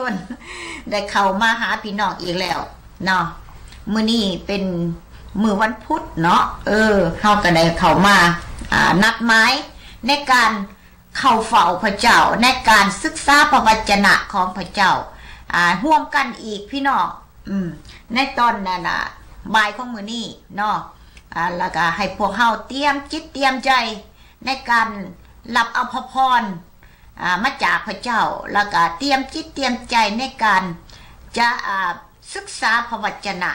ນ ໄດ້ເຂົ້າມາຫາພີ່ນ້ອງອີກແລ້ວເນາະ. ມື້ນີ້ເປັນມື້ວັນພຸດເນາະ ເອີ ເຮົາກໍໄດ້ເຂົ້າມາ ອ່າ ນັດໝາຍໃນການເຂົ້າເຝົ້າພະເຈົ້າ ໃນການສຶກສາພະວັດຈະນະຂອງພະເຈົ້າ ອ່າ ຮ່ວມກັນອີກພີ່ນ້ອງ ອືມ ໃນຕອນນັ້ນນະ ບ່າຍຂອງມື້ນີ້ເນາະ ອ່າ ແລ້ວກໍໃຫ້ພວກເຮົາຕຽມຈິດຕຽມໃຈໃນການຮັບເອົາພະພອນ ອ່າ ມາຈາກພະເຈົ້າ ແລ້ວກະຕຽມຈິດຕຽມໃຈໃນການຈະ ອ່າ ສຶກສາພະວັດຈະນະ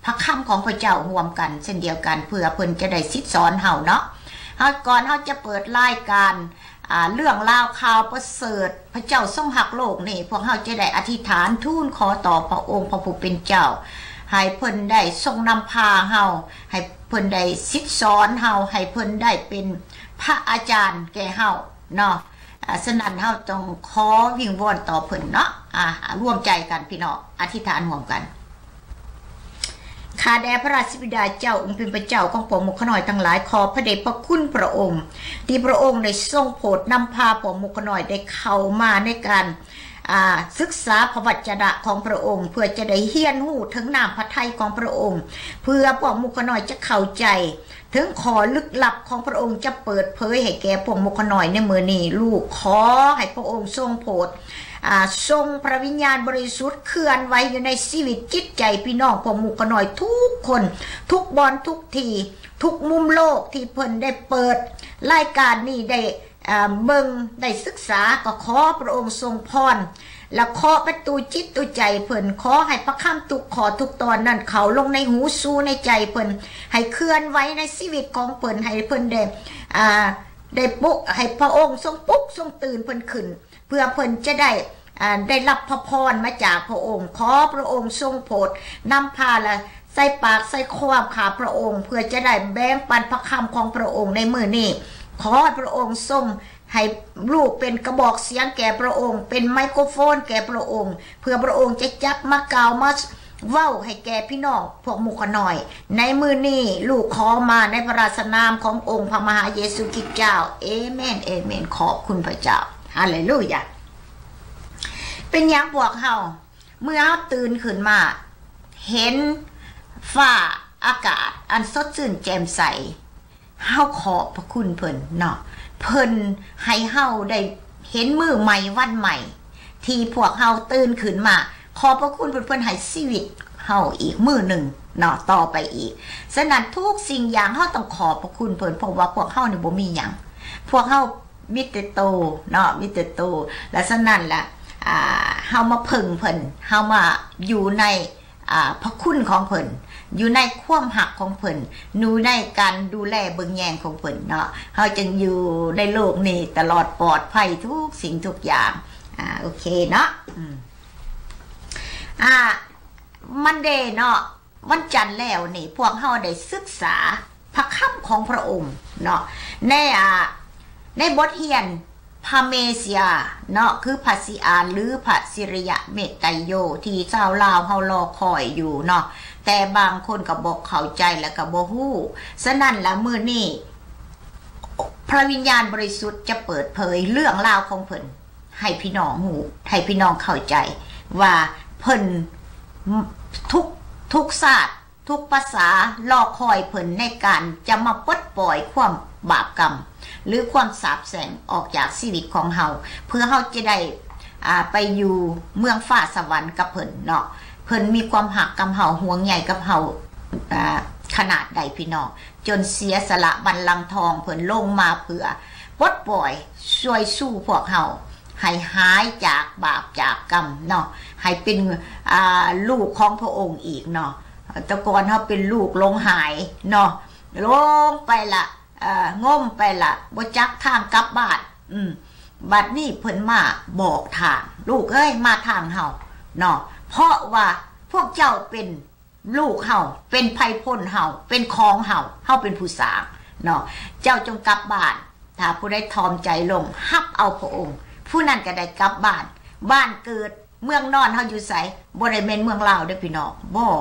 ພະຄຳຂອງພະເຈົ້າຮ່ວມກັນເຊັ່ນດຽວກັນ ເພື່ອເພິ່ນຈະໄດ້ສິດສອນເຮົາເນາະ. ເຮົາ ກ່ອນເຮົາຈະເປີດລາຍການ ອ່າ ເລື່ອງລາວຂ່າວປະເສີດ ພະເຈົ້າຊົງຮັກໂລກນີ້ ພວກເຮົາຈະໄດ້ອະທິຖານທູນຂໍຕໍ່ພະອົງພະຜູ້ເປັນເຈົ້າ ໃຫ້ເພິ່ນໄດ້ຊົງນຳພາເຮົາ ໃຫ້ເພິ່ນໄດ້ສິດສອນເຮົາ ໃຫ້ເພິ່ນໄດ້ເປັນພະອາຈານແກ່ເຮົາເນາະ. ອາ ສະນັ້ນເຮົາຕ້ອງຂໍວິງວອນຕໍ່ເພິ່ນເນາະ ອາ ຮ່ວມໃຈກັນພີ່ນ້ອງ ອະທິຖານຮ່ວມກັນ. ຂ້າແດ່ພະລາຊະບິດາເຈົ້າ ອົງເປັນພະເຈົ້າຂອງພວກໝູ່ຂ້ານ້ອຍທັງຫຼາຍ ຂອບພະເດດພະຄຸນພະອົງ ທີ່ພະອົງໄດ້ຊົງໂປດນຳພາພວກໝູ່ຂ້ານ້ອຍໄດ້ເຂົ້າມາໃນການ ອາ ສຶກສາພະວັດຈະນະຂອງພະອົງ ເພື່ອຈະໄດ້ຮຽນຮູ້ເຖິງນ້ຳພະໄທຂອງພະອົງ ເພື່ອພວກໝູ່ຂ້ານ້ອຍຈະເຂົ້າໃຈ ເຖິງຂໍ້ລຶກລັບຂອງພະອົງຈະເປີດເຜີຍໃຫ້ແກ່ພວກໝູ່ຂ້ານ້ອຍໃນມື້ນີ້. ລູກຂໍໃຫ້ພະອົງຊົງໂປດ ອາ ຊົງພະວິນຍານບໍລິສຸດເຄື່ອນໄຫວຢູ່ໃນຊີວິດຈິດໃຈພີ່ນ້ອງພວກໝູ່ຂ້ານ້ອຍທຸກຄົນ ທຸກບ່ອນ ທຸກທີ່ ທຸກມຸມໂລກທີ່ເພິ່ນໄດ້ເປີດລາຍການນີ້ ໄດ້ ເບິ່ງ ໄດ້ສຶກສາ ກໍຂໍພະອົງຊົງພອນ ແລະ ເຄາະປະຕູຈິດຕູໃຈເພິ່ນ. ຂໍໃຫ້ພະຄຳທຸກຂໍ້ທຸກຕອນນັ້ນເຂົ້າລົງໃນຫູສູ່ໃນໃຈເພິ່ນ ໃຫ້ເຄື່ອນໄຫວໃນຊີວິດຂອງເພິ່ນ ໃຫ້ເພິ່ນໄດ້ ອ່າ ໄດ້ປຸກ ໃຫ້ພະອົງຊົງປຸກຊົງຕື່ນເພິ່ນຂຶ້ນ ເພື່ອເພິ່ນຈະໄດ້ ອ່າ ໄດ້ຮັບພະພອນມາຈາກພະອົງ. ຂໍພະອົງຊົງໂປດນຳພາ ແລະ ໃສ່ປາກໃສ່ຄອຂອງພະອົງ ເພື່ອຈະໄດ້ແບ່ງປັນພະຄຳຂອງພະອົງໃນມື້ນີ້. ຂໍໃຫ້ພະອົງຊົງໃຫ້ລູກເປັນກະບອກສຽງແກ່ພະອົງ ເປັນໄມໂຄຣໂຟນແກ່ພະອົງ ເພື່ອພະອົງຈະຈັບມາກ່າວມາເວົ້າໃຫ້ແກ່ພີ່ນ້ອງພວກໝູ່ຂ້ານ້ອຍໃນມື້ນີ້. ລູກຂໍມາໃນພະລາຊະນາມຂອງອົງພະມະຫາເຢຊູຄຣິດເຈົ້າ. ເອເມນ ເອເມນ. ຂອບຄຸນພະເຈົ້າ. ຮາເລລູຢາ. ເປັນຫຍັງພວກເຮົາ ເມື່ອເຮົາຕື່ນຂຶ້ນມາ ເຫັນຟ້າອາກາດອັນສົດຊື່ນແຈ່ມໃສ ເຮົາຂອບພະຄຸນເພິ່ນເນາະ. ເພິ່ນໃຫ້ເຮົາໄດ້ເຫັນມື້ໃໝ່ວັນໃໝ່ ທີ່ພວກເຮົາຕື່ນຂຶ້ນມາ ຂອບພະຄຸນເພິ່ນ ເພິ່ນໃຫ້ຊີວິດເຮົາອີກມື້ໜຶ່ງເນາະ ຕໍ່ໄປອີກ. ສະນັ້ນທຸກສິ່ງຢ່າງເຮົາຕ້ອງຂອບພະຄຸນເພິ່ນ ເພາະວ່າພວກເຮົານີ້ບໍ່ມີຫຍັງ ພວກເຮົາ ມີແຕ່ໂຕເນາະ ມີແຕ່ໂຕ. ແລະ ສະນັ້ນລະ ອ່າ ເຮົາມາເພິ່ງເພິ່ນ ເຮົາມາຢູ່ໃນ ອ່າ ພະຄຸນຂອງເພິ່ນ ຢູ່ໃນຄວາມຮັກຂອງເພິ່ນ ຢູ່ໃນການດູແລເບິ່ງແຍງຂອງເພິ່ນເນາະ ເຮົາຈຶ່ງຢູ່ໃນໂລກນີ້ຕະຫຼອດປອດໄພທຸກສິ່ງທຸກຢ່າງ. ອ່າ ໂອເຄເນາະ ອືມ ອ່າ ມັນເດເນາະ ວັນຈັນແລ້ວນີ້ ພວກເຮົາໄດ້ສຶກສາພະຄຳຂອງພະອົງເນາະ ໃນ ອ່າ ໃນບົດຮຽນພະເມເຊຍເນາະ ຄືພະຊີອານ ຫຼື ພະສິລິຍະເມດໄຕໂຍ ທີ່ຊາວລາວເຮົາລໍຄອຍຢູ່ເນາະ ແຕ່ບາງຄົນກໍບໍ່ເຂົ້າໃຈ ແລະ ກໍບໍ່ຮູ້. ສະນັ້ນລະ ມື້ນີ້ ພະວິນຍານບໍລິສຸດຈະເປີດເຜີຍເລື່ອງລາວຂອງເພິ່ນ ໃຫ້ພີ່ນ້ອງຮູ້ ໃຫ້ພີ່ນ້ອງເຂົ້າໃຈວ່າເພິ່ນ ທຸກ ທຸກຊາດ ທຸກພາສາລໍຄອຍເພິ່ນໃນການຈະມາປົດປ່ອຍຄວາມບາບກຳ ຫຼື ຄວາມສາບແຊ່ງອອກຈາກຊີວິດຂອງເຮົາ ເພື່ອເຮົາຈະໄດ້ ອ່າ ໄປຢູ່ເມືອງຟ້າສະຫວັນກັບເພິ່ນເນາະ. ເພິ່ນມີຄວາມຮັກກັບເຮົາ ຫ່ວງໃຍກັບເຮົາ ອ່າ ຂະໜາດໃດພີ່ນ້ອງ ຈົນເສຍສະຫຼະບັນລັງທອງເພິ່ນລົງມາເພື່ອປົດປ່ອຍ ຊ່ວຍຊູພວກເຮົາໃຫ້ຫາຍຈາກບາບຈາກກຳເນາະ ໃຫ້ເປັນ ອ່າ ລູກຂອງພະອົງອີກເນາະ. ແຕ່ກ່ອນເຮົາເປັນລູກຫຼົງຫາຍເນາະ ຫຼົງໄປລະ ເອີ ງົມໄປລະ ບໍ່ຈັກທາງກັບບ້ານ. ອືມ ບັດນີ້ເພິ່ນມາບອກທາງ ລູກເອີຍ ມາທາງເຮົາເນາະ ເພາະວ່າພວກເຈົ້າເປັນ ລູກເຮົາ ເປັນໄພພົນເຮົາ ເປັນຂອງເຮົາ ເຮົາເປັນຜູ້ສ້າງເນາະ ເຈົ້າຈົ່ງກັບບ້ານ. ຖ້າຜູ້ໃດຖ່ອມໃຈລົງຮັບເອົາພະອົງ ຜູ້ນັ້ນກໍໄດ້ກັບບ້ານ. ບ້ານເກີດເມືອງນອນເຮົາຢູ່ໃສ? ບໍ່ໄດ້ແມ່ນເມືອງລາວເດ້ພີ່ນ້ອງ ບໍ່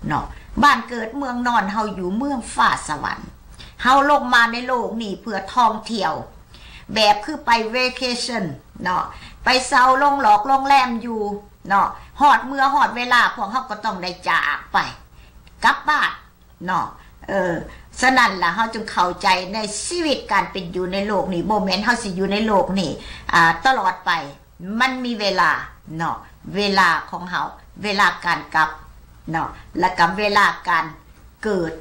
ເນາະ ບ້ານເກີດເມືອງນອນເຮົາຢູ່ເມືອງຟ້າສະຫວັນ. ເຮົາລົງມາໃນໂລກນີ້ເພື່ອທ່ອງທ່ຽວ ແບບຄືໄປເວເຄຊັນເນາະ ໄປເຊົ່າໂລງຫຼອກໂລງແຮມຢູ່ເນາະ, ຮອດເມື່ອຮອດເວລາ ພວກເຮົາກໍຕ້ອງໄດ້ຈາກໄປ ກັບບ້ານເນາະ. ເອີ ສະນັ້ນລະ ເຮົາຈຶ່ງເຂົ້າໃຈໃນຊີວິດການເປັນຢູ່ໃນໂລກນີ້ ບໍ່ແມ່ນເຮົາຊິຢູ່ໃນໂລກນີ້ ອາ ຕະຫຼອດໄປ. ມັນມີເວລາເນາະ, ເວລາຂອງເຮົາ, ເວລາການກັບເນາະ, ແລ້ວກໍເວລາການເກີດ,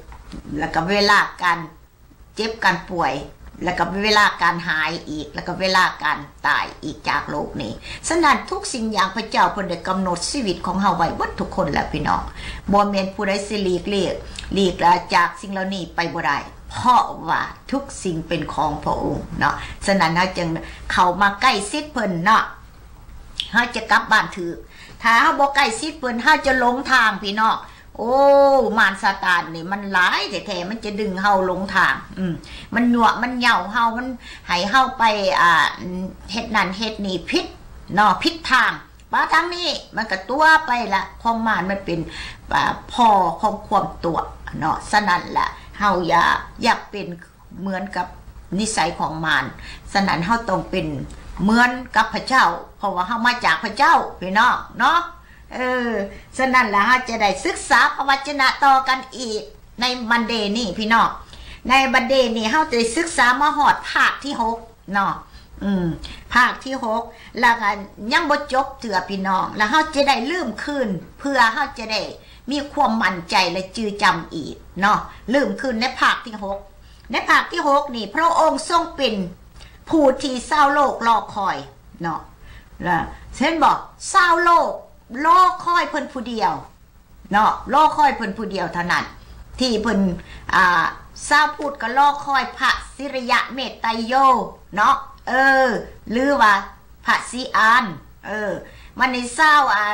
ແລ້ວກໍເວລາການເຈັບການປ່ວຍ, ແລ້ວກໍເວລາການຫາຍອີກ, ແລ້ວກໍເວລາການຕາຍອີກຈາກໂລກນີ້. ສະນັ້ນທຸກສິ່ງຢ່າງພະເຈົ້າເພິ່ນໄດ້ກຳນົດຊີວິດຂອງເຮົາໄວ້ເບິດທຸກຄົນແລ້ວພີ່ນ້ອງ, ບໍ່ແມ່ນຜູ້ໃດຊິຫຼີກເລກ ຫຼີກຈາກສິ່ງເຫຼົ່ານີ້ໄປບໍ່ໄດ້. ເພາະວ່າທຸກສິ່ງເປັນຂອງພະອົງເນາະ, ສະນັ້ນເຮົາຈຶ່ງເຂົ້າມາໃກ້ຊິດເພິ່ນເນາະ, ເຮົາຈະກັບບ້ານຖືກ. ຖ້າເຮົາບໍ່ໃກ້ຊິດເພິ່ນ ເຮົາຈະຫຼົງທາງພີ່ນ້ອງ. ໂອ້ ມານຊາຕານນີ້ມັນຫຼາຍແທ້ໆ, ມັນຈະດຶງເຮົາຫຼົງທາງ. ອືມ ມັນຍົວະມັນເຍົາະເຮົາ, ມັນໃຫ້ເຮົາໄປ ອ່າ ເຮັດນັ້ນເຮັດນີ້ຜິດເນາະ, ຜິດທາງ. ປາທາງນີ້ມັນກໍຕົວະໄປລະ, ຂອງມານມັນເປັນ ອ່າ ພໍ່ຂອງຄວາມຕົວະເນາະ. ສະນັ້ນລະ ເຮົາຢ່າ ຢ່າເປັນເໝືອນກັບນິໄສຂອງມານ. ສະນັ້ນເຮົາຕ້ອງເປັນເໝືອນກັບພະເຈົ້າ, ເພາະວ່າເຮົາມາຈາກພະເຈົ້າ ພີ່ນ້ອງເນາະ. ເອີ ສະນັ້ນລະ ເຮົາຈະໄດ້ສຶກສາພະວະຈະນະຕໍ່ກັນອີກໃນ Monday ນີ້ພີ່ນ້ອງ. ໃນ Monday ນີ້ເຮົາຈະໄດ້ສຶກສາມາຮອດພາກທີຫົກ ເນາະ. ອືມ ພາກທີຫົກ ແລ້ວກໍຍັງບໍ່ຈົບເທື່ອພີ່ນ້ອງ, ແລ້ວເຮົາຈະໄດ້ລືມຄືນ ເພື່ອເຮົາຈະໄດ້ມີຄວາມໝັ້ນໃຈ ແລະ ຈື່ຈຳອີກເນາະ. ລືມຄືນໃນພາກທີຫົກ, ໃນພາກທີຫົກນີ້ ພະອົງຊົງເປັນຜູ້ທີ່ຊາວໂລກລໍຄອຍເນາະ. ແລ້ວເຫັນບໍ່? ຊາວໂລກລໍຄອຍເພິ່ນຜູ້ດຽວ ເນາະ, ລໍຄອຍເພິ່ນຜູ້ດຽວເທົ່ານັ້ນ ທີ່ເພິ່ນ ອ່າ ຊາວພຸດກໍລໍຄອຍພະສິລິຍະເມດໄຕໂຍເນາະ, ເອີ ຫຼືວ່າພະຊີອານ, ເອີ ມັນນີ້ຊາວ ອ່າ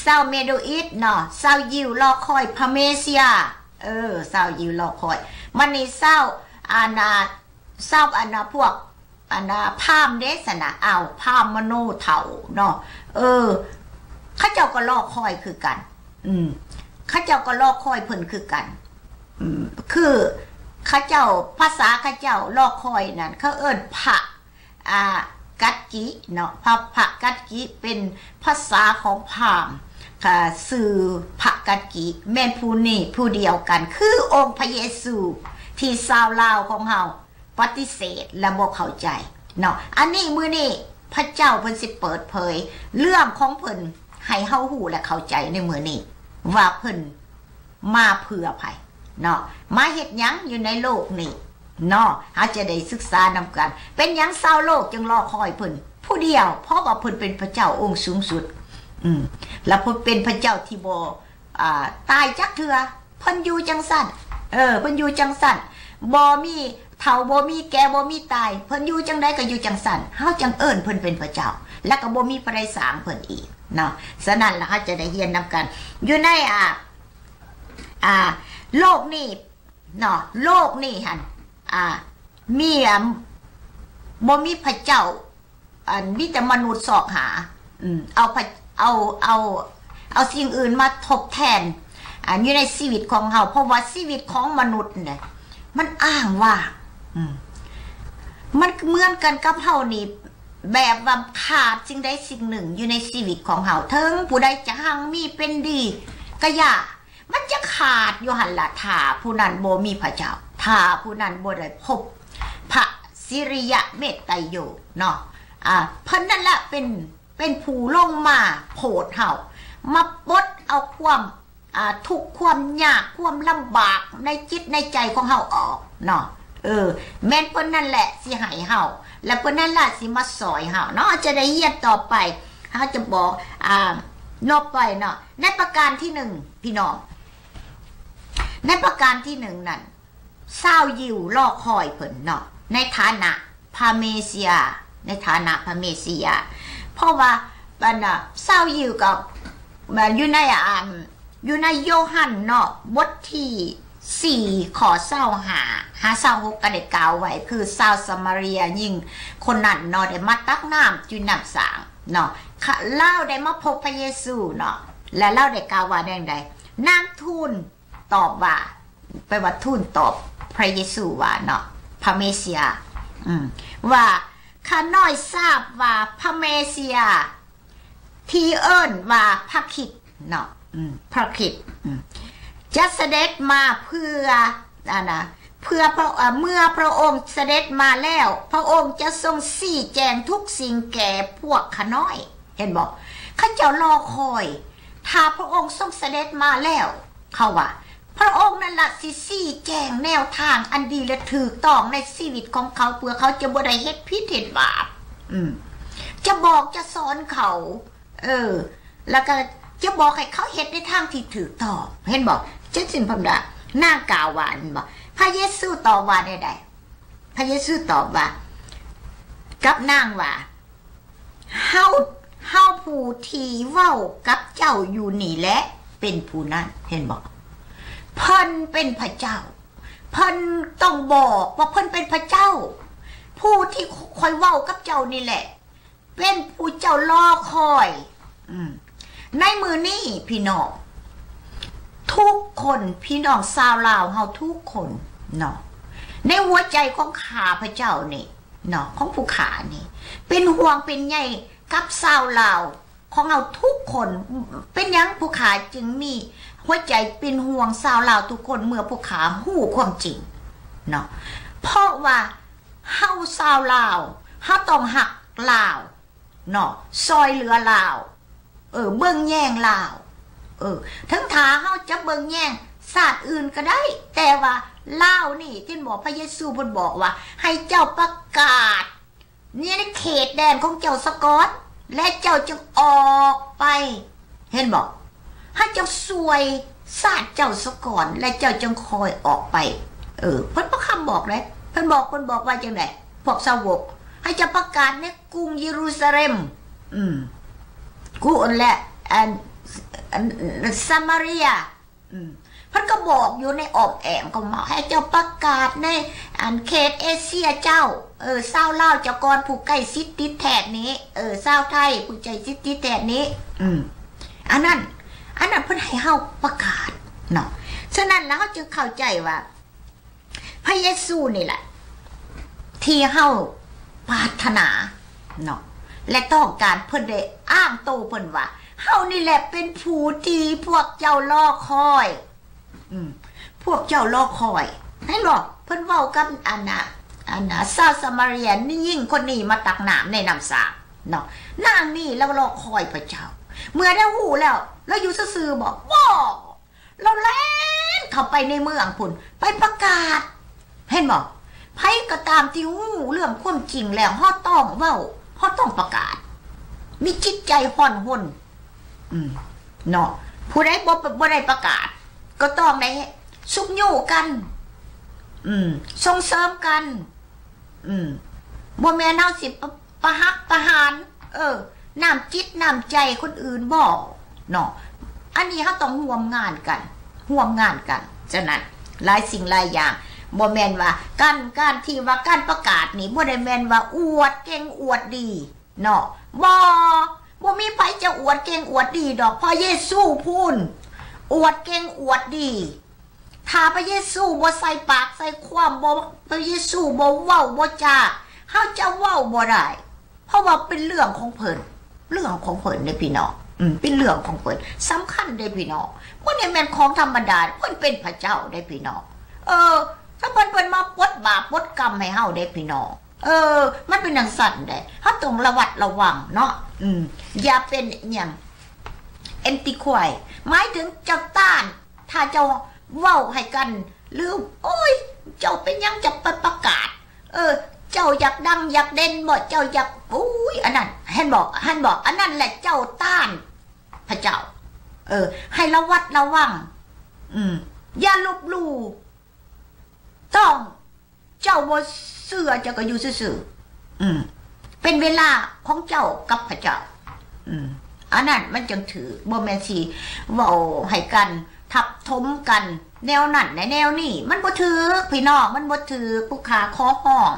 ຊາວເມໂດອິດເນາະ, ຊາວຢິວລໍຄອຍພະເມເຊຍ, ເອີ ຊາວຢິວລໍຄອຍ. ມັນນີ້ຊາວ ອັນນ່າ ຊາວ ອັນນ່າ ພວກ ອັນນ່າ ພາມເດ້ຊັ້ນນະ, ອ້າວ ພາມມະໂນເຖົ້າເນາະ, ເອີ ເຂົາເຈົ້າກໍລໍຄອຍຄືກັນ. ອືມ ເຂົາເຈົ້າກໍລໍຄອຍເພິ່ນຄືກັນ. ອືມ ຄືເຂົາເຈົ້າ ພາສາເຂົາເຈົ້າລໍຄອຍນັ້ນ ເຂົາເອີ້ນພະ ອ່າ ກັດກິເນາະ, ພະ ພະກັດກິເປັນພາສາຂອງພາມ. ອ່າ ຊື່ພະກັດກິແມ່ນຜູ້ນີ້ຜູ້ດຽວກັນ ຄືອົງພະເຢຊູ ທີ່ຊາວລາວຂອງເຮົາ ປະຕິເສດ ແລະ ບໍ່ເຂົ້າໃຈເນາະ. ອັນນີ້ມື້ນີ້ພະເຈົ້າເພິ່ນຊິເປີດເຜີຍເລື່ອງຂອງເພິ່ນໃຫ້ເຮົາຮູ້ ແລະ ເຂົ້າໃຈໃນມື້ນີ້ ວ່າເພິ່ນມາເພື່ອໃຜເນາະ, ມາເຮັດຫຍັງຢູ່ໃນໂລກນີ້ເນາະ. ເຮົາຈະໄດ້ສຶກສານຳກັນ ເປັນຫຍັງຊາວໂລກຈຶ່ງລໍຄອຍເພິ່ນຜູ້ດຽວ? ເພາະວ່າເພິ່ນເປັນພະເຈົ້າອົງສູງສຸດ ອືມ ແລະ ເພິ່ນເປັນພະເຈົ້າທີ່ບໍ່ ອ່າ ຕາຍຈັກເທື່ອ. ເພິ່ນຢູ່ຈັ່ງຊັ້ນ ເອີ ເພິ່ນຢູ່ຈັ່ງຊັ້ນ ບໍ່ມີເຖົ້າ ບໍ່ມີແກ່ ບໍ່ມີຕາຍ, ເພິ່ນຢູ່ຈັ່ງໃດກໍຢູ່ຈັ່ງຊັ້ນ. ເຮົາຈັ່ງເອີ້ນເພິ່ນເປັນພະເຈົ້າ ແລ້ວກໍບໍ່ມີຜູ້ໃດສ້າງເພິ່ນອີກເນາະ. ສະນັ້ນລະ ເຮົາຈະໄດ້ຮຽນນຳກັນຢູ່ໃນ ອ່າ ອ່າ ໂລກນີ້ເນາະ, ໂລກນີ້ຫັ້ນ ອ່າ ມີ ອ່າ ບໍ່ມີພະເຈົ້າ ອັນມີແຕ່ມະນຸດຊອກຫາ ອືມ ເອົາພະ ເອົາ ເອົາ ເອົາສິ່ງອື່ນມາທົດແທນ ອັນຢູ່ໃນຊີວິດຂອງເຮົາ, ເພາະວ່າຊີວິດຂອງມະນຸດນີ້ ມັນອ້າງວ່າງ ອືມ ມັນເໝືອນກັນກັບເຮົານີ້ ແບບວ່າຂາດສິ່ງໃດສິ່ງໜຶ່ງຢູ່ໃນຊີວິດຂອງເຮົາ. ເຖິງຜູ້ໃດຈະຮັ່ງມີເປັນດີກໍຢ່າ ມັນຈະຂາດຢູ່ຫັ້ນລະ ຖ້າຜູ້ນັ້ນບໍ່ມີພະເຈົ້າ, ຖ້າຜູ້ນັ້ນບໍ່ໄດ້ພົບພະສິລິຍະເມດໄຕໂຍເນາະ. ອ່າ ເພິ່ນນັ້ນລະເປັນ ເປັນຜູ້ລົງມາໂຜດເຮົາ, ມາປົດເອົາຄວາມ ອ່າ ທຸກຄວາມຍາກ ຄວາມລຳບາກໃນຈິດໃນໃຈຂອງເຮົາອອກເນາະ. ເອີ ແມ່ນເພິ່ນນັ້ນແຫຼະຊິໃຫ້ເຮົາ ແລະ ເພິ່ນນັ້ນລະຊິມາຊ່ອຍເຮົາເນາະ. ຈະໄດ້ຮຽນຕໍ່ໄປ ເຮົາຈະບອກ ອ່າ ນອກໄປເນາະ. ໃນປະການທີໜຶ່ງ ພີ່ນ້ອງ, ໃນປະການທີໜຶ່ງນັ້ນ ຊາວຢິວລໍຄອຍເພິ່ນເນາະ ໃນຖານະພະເມເຊຍ, ໃນຖານະພະເມເຊຍ. ເພາະວ່າ ອັນນ່າ ຊາວຢິວກໍ ຢູ່ໃນ ອັນ ຢູ່ໃນໂຍຮັນເນາະ ບົດທີສີ່ ຂໍ້ຊາວຫ້າ ຫາຊາວຫົກ ກໍໄດ້ກ່າວໄວ້ ຄືຊາວສະມາເຣຍຍິງຄົນນັ້ນເນາະ ໄດ້ມາຕັກນ້ຳຢູ່ນ້ຳສ້າງເນາະ. ລາວໄດ້ມາພົບພະເຢຊູເນາະ ແລະ ລາວໄດ້ກ່າວວ່າແນວໃດ? ນາງທູນຕອບວ່າ ແປວ່າທູນຕອບພະເຢຊູວ່າເນາະ ພະເມເຊຍ ອືມ ວ່າ ຂ້ ຂ້ານ້ອຍຊາບວ່າພະເມເຊຍ ທີ່ເອີ້ນວ່າພະຄຣິດເນາະ ອືມ ພະຄຣິດ ອືມ ຈະສະເດັດມາເພື່ອ ອັນນະ ເພື່ອພະ ເອີ ເມື່ອພະອົງສະເດັດມາແລ້ວ ພະອົງຈະຊົງຊີ້ແຈງທຸກສິ່ງແກ່ພວກຂ້ານ້ອຍ. ເຫັນບໍ່? ເຂົາເຈົ້າລໍຄອຍ ຖ້າພະອົງຊົງສະເດັດມາແລ້ວ ເຂົາວ່າ ພະອົງນັ້ນລະຊິຊີ້ແຈງແນວທາງອັນດີ ແລະ ຖືກຕ້ອງໃນຊີວິດຂອງເຂົາ ເພື່ອເຂົາຈະບໍ່ໄດ້ເຮັດຜິດເຮັດບາບ ອືມ ຈະບອກຈະສອນເຂົາ ເອີ ແລ້ວກໍຈະບອກໃຫ້ເຂົາເຮັດໃນທາງທີ່ຖືກຕ້ອງ. ເຫັນບໍ່? ຈັງຊີ້ເພິ່ນວ່າ ນາງກ່າວວ່າ ເຫັນບໍ່? ພະເຢຊູຕອບວ່າແນວໃດ? ພະເຢຊູຕອບວ່າ ກັບນາງວ່າ ເຮົາ ເຮົາຜູ້ທີ່ເວົ້າກັບເຈົ້າຢູ່ນີ້ແຫຼະ ເປັນຜູ້ນັ້ນ. ເຫັນບໍ່? ເພິ່ນເປັນພະເຈົ້າ ເພິ່ນຕ້ອງບອກວ່າເພິ່ນເປັນພະເຈົ້າ. ຜູ້ທີ່ຂ້ອຍເວົ້າກັບເຈົ້ານີ້ແຫຼະ ເປັນຜູ້ເຈົ້າລໍຄອຍ. ອືມ ໃນມື້ນີ້ພີ່ນ້ອງທຸກຄົນ ພີ່ນ້ອງຊາວລາວເຮົາທຸກຄົນເນາະ ໃນຫົວໃຈຂອງຂ້າພະເຈົ້ານີ້ເນາະ ຂອງຜູ້ຂ້ານີ້ ເປັນຫ່ວງເປັນໃຍກັບຊາວລາວຂອງເຮົາທຸກຄົນ. ເປັນຫຍັງຜູ້ຂ້າຈຶ່ງມີຫົວໃຈເປັນຫ່ວງຊາວລາວທຸກຄົນ ເມື່ອຜູ້ຂ້າຮູ້ຄວາມຈິງເນາະ? ເພາະວ່າເຮົາຊາວລາວ ເຮົາຕ້ອງຮັກລາວ ເນາະ ຊ່ອຍເຫຼືອລາວ ເອີ ເບິ່ງແຍງລາວ ເອີ ເຖິງຖ້າເຮົາຈະເບິ່ງແຍງຊາດອື່ນກໍໄດ້ ແຕ່ວ່າລາວນີ້ ເຫັນບໍ່? ພະເຢຊູເພິ່ນບອກວ່າ ໃຫ້ເຈົ້າປະກາດໃນເຂດແດນຂອງເຈົ້າສາກ່ອນ ແລະ ເຈົ້າຈຶ່ງອອກໄປ. ເຫັນບໍ່? ໃຫ້ເຈົ້າຊ່ວຍຊາດເຈົ້າສາກ່ອນ ແລະ ເຈົ້າຈຶ່ງຄ່ອຍອອກໄປ. ເອີ ເພິ່ນບໍ່ຄຳບອກເດ້ ເພິ່ນບອກ ເພິ່ນບອກວ່າຈັ່ງໃດ? ພວກສາວົກ ໃຫ້ເຈົ້າປະກາດໃນ ກຸງເຢຣູຊາເລັມ ອືມ ກຸງ ແລະ ອັນ ອັນ ສະມາເຣຍ ອືມ ເພິ່ນກໍບອກຢູ່ໃນອ້ອມແອ້ມຂອງເຮົາ ໃຫ້ເຈົ້າປະກາດໃນ ອັນ ເຂດເອເຊຍເຈົ້າ ເອີ ຊາວລາວເຈົ້າກ່ອນ ຜູ້ໃກ້ຊິດຕິດແທດນີ້ ເອີ ຊາວໄທຜູ້ໃກ້ຊິດຕິດແທດນີ້ ອືມ ອັນນັ້ນ ອັນນັ້ນເພິ່ນໃຫ້ເຮົາປະກາດເນາະ. ສະນັ້ນແລ້ວເຮົາຈຶ່ງເຂົ້າໃຈວ່າ ພະເຢຊູນີ້ແຫຼະ ທີ່ເຮົາປາດຖະໜາເນາະ ແລະ ຕ້ອງການ. ເພິ່ນໄດ້ອ້າງໂຕເພິ່ນວ່າ ເຮົານີ້ແຫຼະເປັນຜູ້ທີ່ພວກເຈົ້າລໍຄອຍ ອືມ ພວກເຈົ້າລໍຄອຍ. ເຫັນບໍ່? ເພິ່ນເວົ້າກັບອັນນະ ອັນນະ ຊາວສະມາເຣຍ ຍິງຄົນນີ້ມາຕັກນ້ຳໃນນ້ຳສາງເນາະ ນາງນີ້ລາວລໍຄອຍພະເຈົ້າ ເມື່ອລາວຮູ້ແລ້ວ ລາວຢູ່ຊື່ໆບໍ? ບໍ່ ລາວແລ່ນເຂົ້າໄປໃນເມືອງພຸ້ນ ໄປປະກາດ. ເຫັນບໍ່? ໃຜກໍຕາມທີ່ຮູ້ເລື່ອງຄວາມຈິງແລ້ວ ເຮົາຕ້ອງເວົ້າ ເຮົາຕ້ອງປະກາດ ມີຈິດໃຈຮ້ອນຮົນ ອືມ ເນາະ. ຜູ້ໃດບໍ່ ບໍ່ໄດ້ປະກາດ ກໍຕ້ອງໄດ້ຊຸກຍູ້ກັນ ອືມ ສົ່ງເສີມກັນ ອືມ ບໍ່ແມ່ນເຮົາຊິປະ ປະຫັກປະຫານ ເອີ ນ້ຳຈິດນ້ຳໃຈຄົນອື່ນບໍ່ເນາະ. ອັນນີ້ເຮົາຕ້ອງຮ່ວມງານກັນ ຮ່ວມງານກັນ. ສະນັ້ນ ຫຼາຍສິ່ງຫຼາຍຢ່າງ ບໍ່ແມ່ນວ່າການ ການທີ່ວ່າການປະກາດນີ້ ບໍ່ໄດ້ແມ່ນວ່າອວດເກັ່ງອວດດີເນາະ ບໍ່ ບໍ່ມີໃຜຈະອວດເກັ່ງອວດດີດອກ. ພະເຢຊູພຸ້ນອວດເກັ່ງອວດດີ. ຖ້າພະເຢຊູບໍ່ໃສ່ປາກໃສ່ຄວາມ ບໍ່ ພະເຢຊູບໍ່ເວົ້າບໍ່ຈາ ເຮົາຈະເວົ້າບໍ່ໄດ້ ເພາະວ່າເປັນເລື່ອງຂອງເພິ່ນ ເລື່ອງຂອງເພິ່ນເດ້ພີ່ນ້ອງ ອືມ ເປັນເລື່ອງຂອງເພິ່ນ ສຳຄັນເດ້ພີ່ນ້ອງ ບໍ່ໄດ້ແມ່ນຂອງທຳມະດາ ເພິ່ນເປັນພະເຈົ້າເດ້ພີ່ນ້ອງ ເອີ ຖ້າເພິ່ນ ເພິ່ນມາປົດບາບປົດກຳໃຫ້ເຮົາເດ້ພີ່ນ້ອງ ເອີ ມັນເປັນຈັ່ງຊັ້ນເດ້ ເຮົາຕ້ອງລະວັດລະວັງເນາະ ອືມ ຢ່າເປັນຫຍັງ ແອນຕິຄວາຍ ໝາຍເຖິງເຈົ້າຕ້ານ ຖ້າເຈົ້າເວົ້າໃຫ້ກັນ ຫຼື ໂອ້ຍ ເຈົ້າເປັນຫຍັງຈະໄປປະກາດ ເອີ ເຈົ້າຢາກດັງຢາກເດັ່ນບໍ ເຈົ້າຢາກ ໂອ້ຍ ອັນນັ້ນ ເຫັນບໍ ເຫັນບໍ ອັນນັ້ນແຫຼະເຈົ້າຕ້ານພະເຈົ້າ ເອີ ໃຫ້ລະວັດລະວັງ ອືມ ຢ່າລົບຫຼູ່ ຕ້ອງ ເຈົ້າບໍ່ເຊື່ອເຈົ້າກໍຢູ່ຊື່ໆ ອືມ ເປັນເວລາຂອງເຈົ້າກັບພະເຈົ້າ ອືມ ອັນນັ້ນມັນຈັ່ງຖືກ ບໍ່ແມ່ນຊິເວົ້າໃຫ້ກັນ ທັບຖົມກັນ ແນວນັ້ນແນວນີ້ ມັນບໍ່ຖືກພີ່ນ້ອງ ມັນບໍ່ຖືກ ຜູ້ຂ້າຂໍຮ້ອງ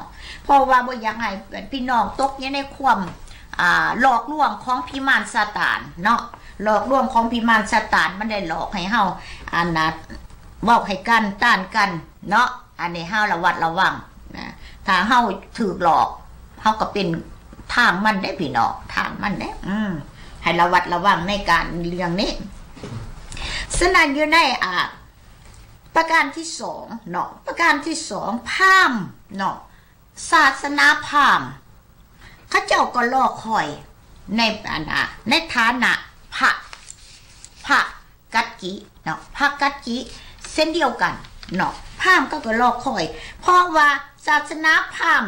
ເພາະວ່າບໍ່ຢາກໃຫ້ພີ່ນ້ອງຕົກຢູ່ໃນຄວາມ ອ່າ ຫຼອກລວງຂອງຜີມານຊາຕານເນາະ ຫຼອກລວງຂອງຜີມານຊາຕານ ມັນໄດ້ຫຼອກໃຫ້ເຮົາ ອັນນ່າ ເວົ້າໃຫ້ກັນ ຕ້ານກັນເນາະ ອັນນີ້ເຮົາລະວັດລະວັງນະ ຖ້າເຮົາຖືກຫຼອກ ເຮົາກໍເປັນທາງມັນເດ້ພີ່ນ້ອງ ທາງມັນເດ້ ອືມ ໃຫ້ລະວັດລະວັງໃນການເລື່ອງນີ້. ສະນັ້ນຢູ່ໃນ ອ່າ ປະການທີສອງເນາະ ປະການທີສອງ ພາມເນາະ ສາສະໜາພາມ ເຂົາເຈົ້າກໍລໍຄອຍໃນ ອັນ ອາ ໃນຖານະພະ ພະກັດກິເນາະ ພະກັດກິເຊັ່ນດຽວກັນເນາະ ພາມເຂົາກໍລໍຄອຍ ເພາະວ່າສາສະໜາພາມ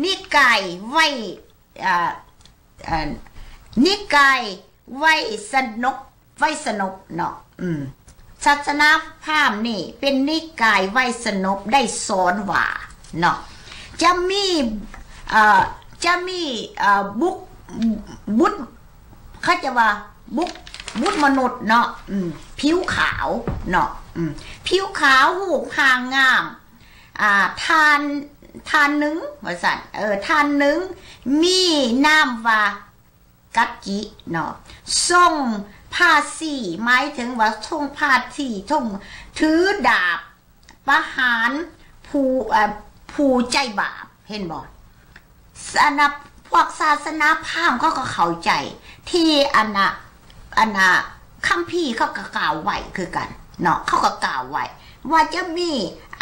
ນິກາຍໄວ ອ່າ ເອີ່ ນິກາຍໄວສະນົບ ໄວສະນົບເນາະ ອືມ ສາສະໜາພາມນີ້ເປັນນິກາຍໄວສະນົບ ໄດ້ສອນວ່າເນາະ ຈະມີ ເອີ່ ຈະມີ ເອີ່ ບຸກ ບຸດ ເຂົາຈະວ່າບຸກ ບຸດມະນຸດເນາະ ອືມ ຜິວຂາວເນາະ ອືມ ຜິວຂາວ ຮູບຮ່າງງາມ ອ່າ ທ່ານ ທ່ານໜຶ່ງວ່າຊັ້ນ ເອີ ທ່ານໜຶ່ງມີນາມວ່າກັດກິເນາະ ຊົງພາສີ ໝາຍເຖິງວ່າຊົງພາສີ ຊົງຖືດາບປະຫານຜູ້ ເອີ ຜູ້ໃຈບາບ ເຫັນບໍ່? ອັນນະ ພວກສາສະໜາພາມເຂົາກໍເຂົ້າໃຈ ທີ່ອັນນະ ອັນນະ ຄຳພີເຂົາກໍກ່າວໄວ້ຄືກັນເນາະ ເຂົາກໍກ່າວໄວ້ວ່າຈະມີ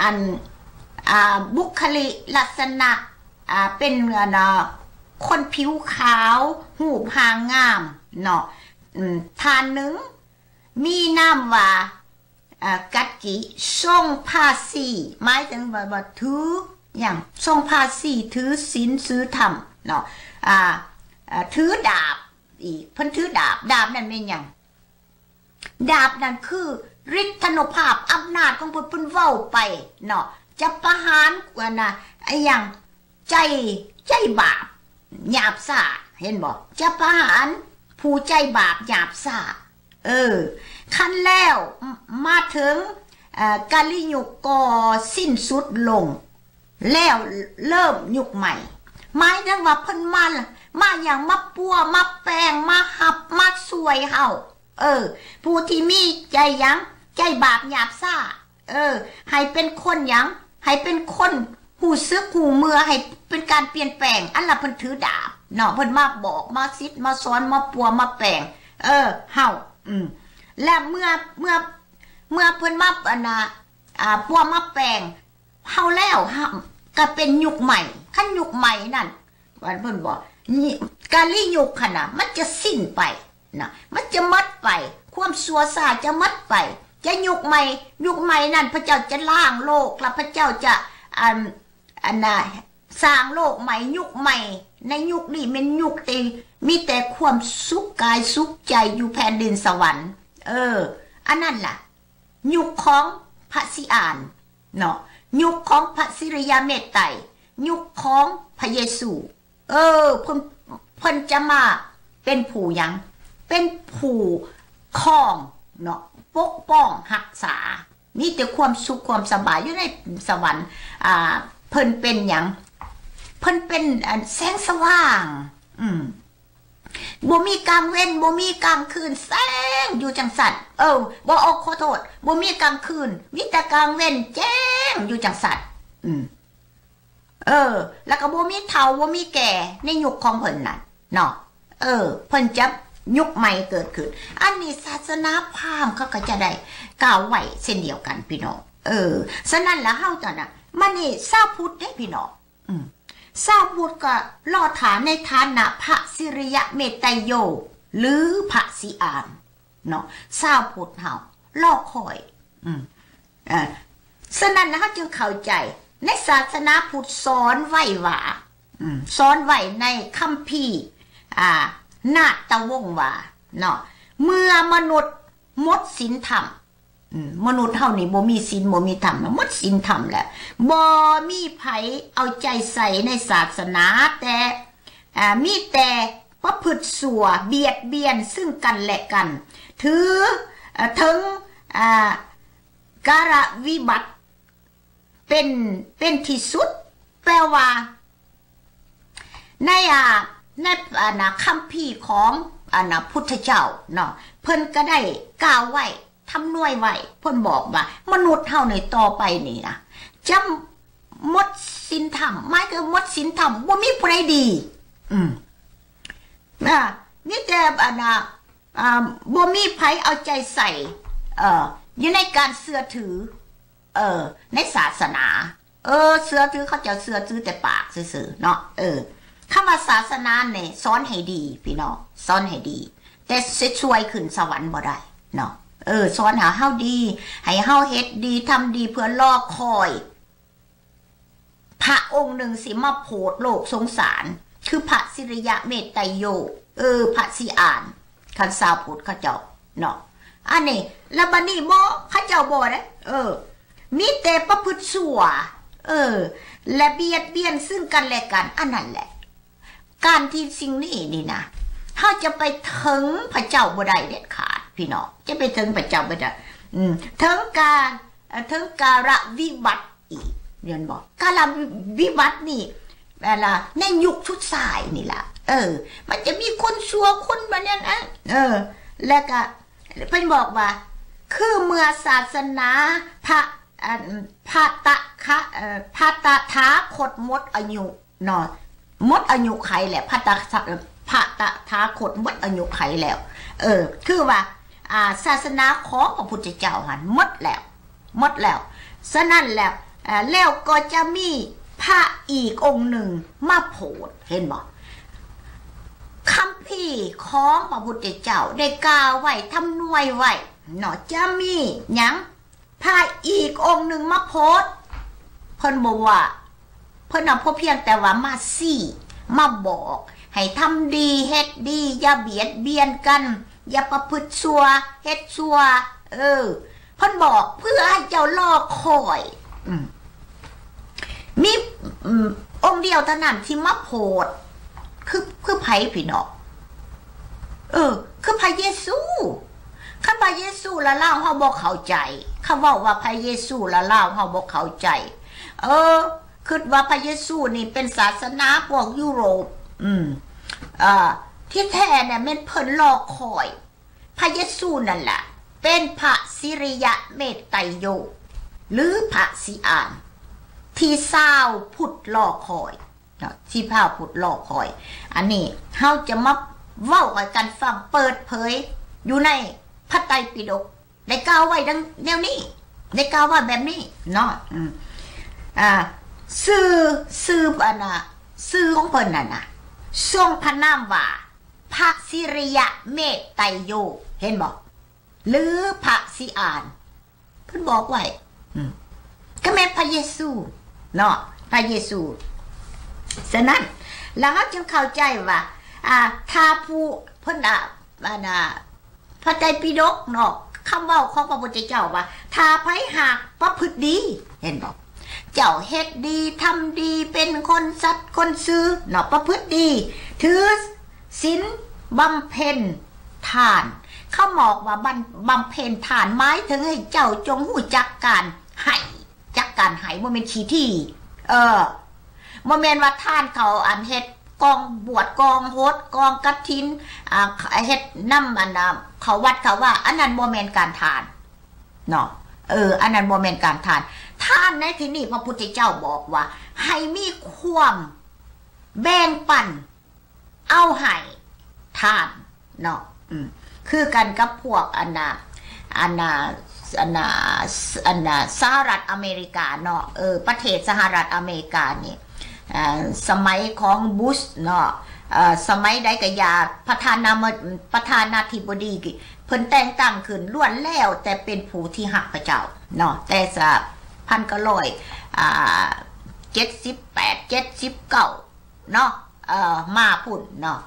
ອັນ ອ່າ ບຸກຄະລິລັກສະນະ ອ່າ ເປັນອັນນະ ຄົນຜິວຂາວ ຮູບຮ່າງງາມເນາະ ອືມ ທ່ານໜຶ່ງມີນາມວ່າ ອ່າ ກັດກິ ຊົງພາສີ ໝາຍເຖິງວ່າ ວ່າຖືຫຍັງ ຊົງພາສີ ຖືສິນ ຖືທຳເນາະ ອ່າ ອ່າ ຖືດາບອີກ ເພິ່ນຖືດາບ ດາບນັ້ນແມ່ນຫຍັງ? ດາບນັ້ນຄືລິດທານຸພາບອຳນາດຂອງເພິ່ນ ເພິ່ນເວົ້າໄປເນາະ ຈະປະຫານ ອັນນະ ອີຫຍັງ ໃຈ ໃຈບາບຫຍາບຊ້າ ເຫັນບໍ່? ຈະປະຫານຜູ້ໃຈບາບຫຍາບຊ້າ ເອີ ຄັນແລ້ວ ມາເຖິງ ເອີ ກາລິຍຸກກໍສິ້ນສຸດລົງ ແລ້ວເລີ່ມຍຸກໃໝ່ ໝາຍເຖິງວ່າເພິ່ນມາ ມາຫຍັງ ມາປົວມາແປງ ມາຮັບມາຊ່ວຍເຮົາ ເອີ ຜູ້ທີ່ມີໃຈຫຍັງ ໃຈບາບຫຍາບຊ້າ ເອີ ໃຫ້ເປັນຄົນຫຍັງ ໃຫ້ເປັນຄົນຮູ້ສຶກຮູ້ເມື່ອ ໃຫ້ເປັນການປ່ຽນແປງ ອັນລະເພິ່ນຖືດາບເນາະ ເພິ່ນມາບອກມາສິດມາສອນມາປົວມາແປງ ເອີ ເຮົາ ອືມ ແລະເມື່ອ ເມື່ອ ເມື່ອເພິ່ນມາ ອັນນະ ອ່າ ປົວມາແປງ ເຮົາແລ້ວ ເຮົາກະເປັນຍຸກໃໝ່ ຄັນຍຸກໃໝ່ນັ້ນ ວ່າເພິ່ນບອກ ກາລິຍຸກຫັ້ນນະ ມັນຈະສິ້ນໄປນະ ມັນຈະໝົດໄປ ຄວາມຊົ່ວຊ້າຈະໝົດໄປ ຈະຍຸກໃໝ່ ຍຸກໃໝ່ນັ້ນ ພະເຈົ້າຈະລ້າງໂລກ ລະພະເຈົ້າຈະ ອັນ ອັນນະ ສ້າງໂລກໃໝ່ ຍຸກໃໝ່ ໃນຍຸກນີ້ແມ່ນຍຸກທີ່ມີແຕ່ຄວາມສຸກກາຍສຸກໃຈຢູ່ແຜ່ນດິນສະຫວັນ ເອີ ອັນນັ້ນລະ ຍຸກຂອງພະຊີອານ ເນາະ ຍຸກຂອງພະສິລິຍະເມດໄຕ ຍຸກຂອງພະເຢຊູ ເອີ ເພິ່ນ ເພິ່ນຈະມາເປັນຜູ້ຫຍັງ? ເປັນຜູ້ຄອງເນາະ ປົກປ້ອງຮັກສາ ມີແຕ່ຄວາມສຸກຄວາມສະບາຍຢູ່ໃນສະຫວັນ ອ່າ ເພິ່ນເປັນຫຍັງ? ເພິ່ນເປັນ ອັນ ແສງສະຫວ່າງ ອືມ ບໍ່ມີກາງເວັນ ບໍ່ມີກາງຄືນ ແສງຢູ່ຈັ່ງຊັ້ນ ເອີ ບໍ່ ໂອ ຂໍໂທດ ບໍ່ມີກາງຄືນ ມີແຕ່ກາງເວັນແຈ້ງຢູ່ຈັ່ງຊັ້ນ ອືມ ເອີ ແລ້ວກໍບໍ່ມີເຖົ້າ ບໍ່ມີແກ່ໃນຍຸກຂອງເພິ່ນນັ້ນເນາະ ເອີ ເພິ່ນຈະຍຸກໃໝ່ເກີດຂຶ້ນ ອັນນີ້ສາສະໜາພາມເຂົາກໍຈະໄດ້ກ່າວໄວ້ເຊັ່ນດຽວກັນ ພີ່ນ້ອງ ເອີ ສະນັ້ນລະເຮົາຕອນນັ້ນ ມານີ້ຊາວພຸດເດ້ ພີ່ນ້ອງ ອືມ ຊາວພຸດກໍລໍຖ້າໃນຖານະພະສິລິຍະເມດໄຕໂຍ ຫຼື ພະຊີອານເນາະ ຊາວພຸດເຮົາລໍຄອຍ ອືມ ເອີ ສະນັ້ນລະເຮົາຈຶ່ງເຂົ້າໃຈ ໃນສາສະໜາພຸດສອນໄວ້ວ່າ ອືມ ສອນໄວ້ໃນຄຳພີ ອ່າ ນາດຕະວົງວ່າເນາະ ເມື່ອມະນຸດໝົດສິນທຳ ອືມ ມະນຸດເຮົານີ້ບໍ່ມີສິນບໍ່ມີທຳ ໝົດສິນທຳແລ້ວ ບໍ່ມີໃຜເອົາໃຈໃສ່ໃນສາສະໜາ ແຕ່ ອ່າ ມີແຕ່ປະພຶດຊົ່ວ ບຽດບຽນຊຶ່ງກັນແລະກັນ ຖື ເອີ ເຖິງ ອ່າ ກາລະວິບັດ ເປັນ ເປັນທີ່ສຸດ ແປວ່າ ໃນ ອ່າ ໃນ ອັນນະ ຄຳພີຂອງ ອັນນະ ພຸດທະເຈົ້າເນາະ ເພິ່ນກໍໄດ້ກ່າວໄວ້ ທຳນວຍໄວ້ ເພິ່ນບອກວ່າ ມະນຸດເຮົາໃນຕໍ່ໄປນີ້ນະ ຈະ ໝົດສິນທຳ ໝາຍເຖິງໝົດສິນທຳ ບໍ່ມີຜູ້ໃດດີ. ອືມ ນະ ມີແຕ່ອັນນ່າ ອ່າ ບໍ່ມີໃຜເອົາໃຈໃສ່ ເອີ ຢູ່ໃນການເຊື່ອຖື ເອີ ໃນສາສະໜາ. ເອີ ເຊື່ອຖື ເຂົາເຈົ້າເຊື່ອຖືແຕ່ປາກຊື່ໆເນາະ. ເອີ ຄຳວ່າສາສະໜານີ້ ສອນໃຫ້ດີພີ່ນ້ອງ ສອນໃຫ້ດີ ແຕ່ຊິຊ່ວຍຂຶ້ນສະຫວັນບໍ່ໄດ້ເນາະ. ເອີ ສອນໃຫ້ເຮົາດີ ໃຫ້ເຮົາເຮັດດີ ທຳດີ ເພື່ອລໍຄອຍ ພະອົງໜຶ່ງຊິມາໂຜດໂລກສົງສານ ຄືພະສິລິຍະເມດໄຕໂຍ ເອີ ພະສີອານ ຄັນຊາວພຸດເຂົາເຈົ້າເນາະ. ອັນນີ້ ແລ້ວບັດນີ້ບໍ່ ເຂົາເຈົ້າບໍ່ເດ້ ເອີ ມີແຕ່ປະພຶດຊົ່ວ ເອີ ແລະ ບຽດບຽນຊຶ່ງກັນແລະກັນ. ອັນນັ້ນແຫຼະ ການທີ່ສິ່ງນີ້ນີ້ນະ ເຮົາຈະໄປເຖິງພະເຈົ້າບໍ່ໄດ້ເດັດຂາດ ພີ່ນ້ອງ ຈະໄປເຖິງພະເຈົ້າບໍ່ໄດ້. ອືມ ເຖິງການ ເຖິງກາລະວິວັດ ອີກ ແມ່ນບໍ່? ກາລະວິວັດນີ້ ເວລາໃນຍຸກສຸດທ້າຍນີ້ລະ ເອີ ມັນຈະມີຄົນຊົ່ວຄົນບາດນັ້ນ ເອີ ແລ້ວກະເພິ່ນບອກວ່າ ຄືເມື່ອສາສະໜາພະ ອັນ ພະຕະຄະ ເອີ ພະຕະຖາຄົດໝົດອາຍຸເນາະ ໝົດອາຍຸໄຂແລ້ວ ພະຕະ ພະຕະຖາຄົດໝົດອາຍຸໄຂແລ້ວ ເອີ ຄືວ່າ ອ່າ ສາສະໜາຂອງພະພຸດທະເຈົ້າຫັ້ນໝົດແລ້ວ ໝົດແລ້ວ. ສະນັ້ນແລ້ວ ເອີ ແລ້ວກໍຈະມີພະອີກອົງໜຶ່ງມາໂຜດ ເຫັນບໍ່? ຄຳພີຂອງພະພຸດທະເຈົ້າໄດ້ກ່າວໄວ້ ທຳນວຍໄວ້ເນາະ ຈະມີຫຍັງ? ພະອີກອົງໜຶ່ງມາໂຜດ ເພິ່ນບໍ່ວ່າ ເພິ່ນນະ ພໍພຽງແຕ່ວ່າມາຊີ້ ມາບອກ ໃຫ້ທຳດີ ເຮັດດີ ຢ່າບຽດບຽນກັນ ຢ່າປະພຶດຊົ່ວ ເຮັດຊົ່ວ ເອີ ເພິ່ນບອກເພື່ອໃຫ້ເຈົ້າລໍຄອຍ. ອືມ ມີ ອືມ ອົງດຽວເທົ່ານັ້ນທີ່ມາໂຜດ ຄື ຄືໃຜພີ່ນ້ອງ? ເອີ ຄືພະເຢຊູ. ຄັນພະເຢຊູລະລາວເຮົາບໍ່ເຂົ້າໃຈ ເຂົາເວົ້າວ່າພະເຢຊູລະລາວເຮົາບໍ່ເຂົ້າໃຈ ເອີ ຄິດວ່າພະເຢຊູນີ້ເປັນສາສະໜາພວກຢູໂຣບ ອືມ ເອີ ທີ່ແທ້ນະແມ່ນເພິ່ນລໍຄອຍ ພະເຢຊູນັ້ນລະ ເປັນພະສິລິຍະເມດໄຕໂຍ ຫຼື ພະສີອານ ທີ່ຊາວພຸດລໍຄອຍເນາະ ທີ່ຊາວພຸດລໍຄອຍ. ອັນນີ້ເຮົາຈະມາເວົ້າໃຫ້ກັນຟັງ ເປີດເຜີຍຢູ່ໃນພະໄຕປິດົກ ໄດ້ກ່າວໄວ້ດັ່ງແນວນີ້ ໄດ້ກ່າວໄວ້ແບບນີ້ເນາະ. ອືມ ອ່າ ຊື່ ຊື່ ອັນນ່າ ຊື່ຂອງເພິ່ນນັ້ນນະ ຊົງພະນາມວ່າ ພະສິລິຍະເມດໄຕໂຍ ເຫັນບໍ່? ຫຼື ພະສີອານ ເພິ່ນບອກໄວ້ ອືມ ກໍແມ່ນພະເຢຊູເນາະ ພະເຢຊູ. ສະນັ້ນ ແລ້ວເຮົາຈຶ່ງເຂົ້າໃຈວ່າ ອ່າ ຖ້າຜູ້ເພິ່ນ ອ່າ ອັນນ່າ ພະໄຕປິດົກເນາະ ຄຳເວົ້າຂອງພະພຸດທະເຈົ້າວ່າ ຖ້າໃຜຫາກປະພຶດດີ ເຫັນບໍ່? ເຈົ້າເຮັດດີ ທຳດີ ເປັນຄົນສັດຄົນຊື່ເນາະ ປະພຶດດີ ຖືສິນ ບຳເພັນທານ. ຄຳບອກວ່າບຳ ບຳເພັນທານ ໝາຍເຖິງໃຫ້ເຈົ້າຈົ່ງຮູ້ຈັກການໃຫ້ ຈັກການໃຫ້ ບໍ່ແມ່ນຂີ້ຖີ່ ເອີ ບໍ່ແມ່ນວ່າທານເຂົາ ອັນເຮັດກອງບວດ ກອງໂຫດ ກອງກະຖິນ ອ່າ ເຮັດນຳ ອັນ ອ່າ ເຂົ້າວັດເຂົ້າວາ ອັນນັ້ນບໍ່ແມ່ນການທານເນາະ ເອີ ອັນນັ້ນບໍ່ແມ່ນການທານ. ທານໃນທີ່ນີ້ ພະພຸດທະເຈົ້າບອກວ່າ ໃຫ້ມີຄວາມແບ່ງປັນ ເອົາໃຫ້ທານເນາະ ອືມ ຄືກັນກັບພວກອັນນ່າ ອັນນ່າ ອັນນ່າ ອັນນ່າ ສະຫະລັດອາເມລິກາເນາະ ເອີ ປະເທດສະຫະລັດອາເມລິການີ້ ເອີ ສະໄໝຂອງບຸຊເນາະ ເອີ ສະໄໝໃດກະຢ່າ ປະທານາມະ ປະທານາທິບໍດີ ເພິ່ນແຕ່ງຕັ້ງຂຶ້ນ ລ້ວນແລ້ວແຕ່ເປັນຜູ້ທີ່ຮັກພະເຈົ້າເນາະ ແຕ່ສະ ພັນເກົ້າຮ້ອຍ ອ່າ ເຈັດສິບແປດ ເຈັດສິບເກົ້າ ເນາະ ເອີ ມາພຸ້ນເນາະ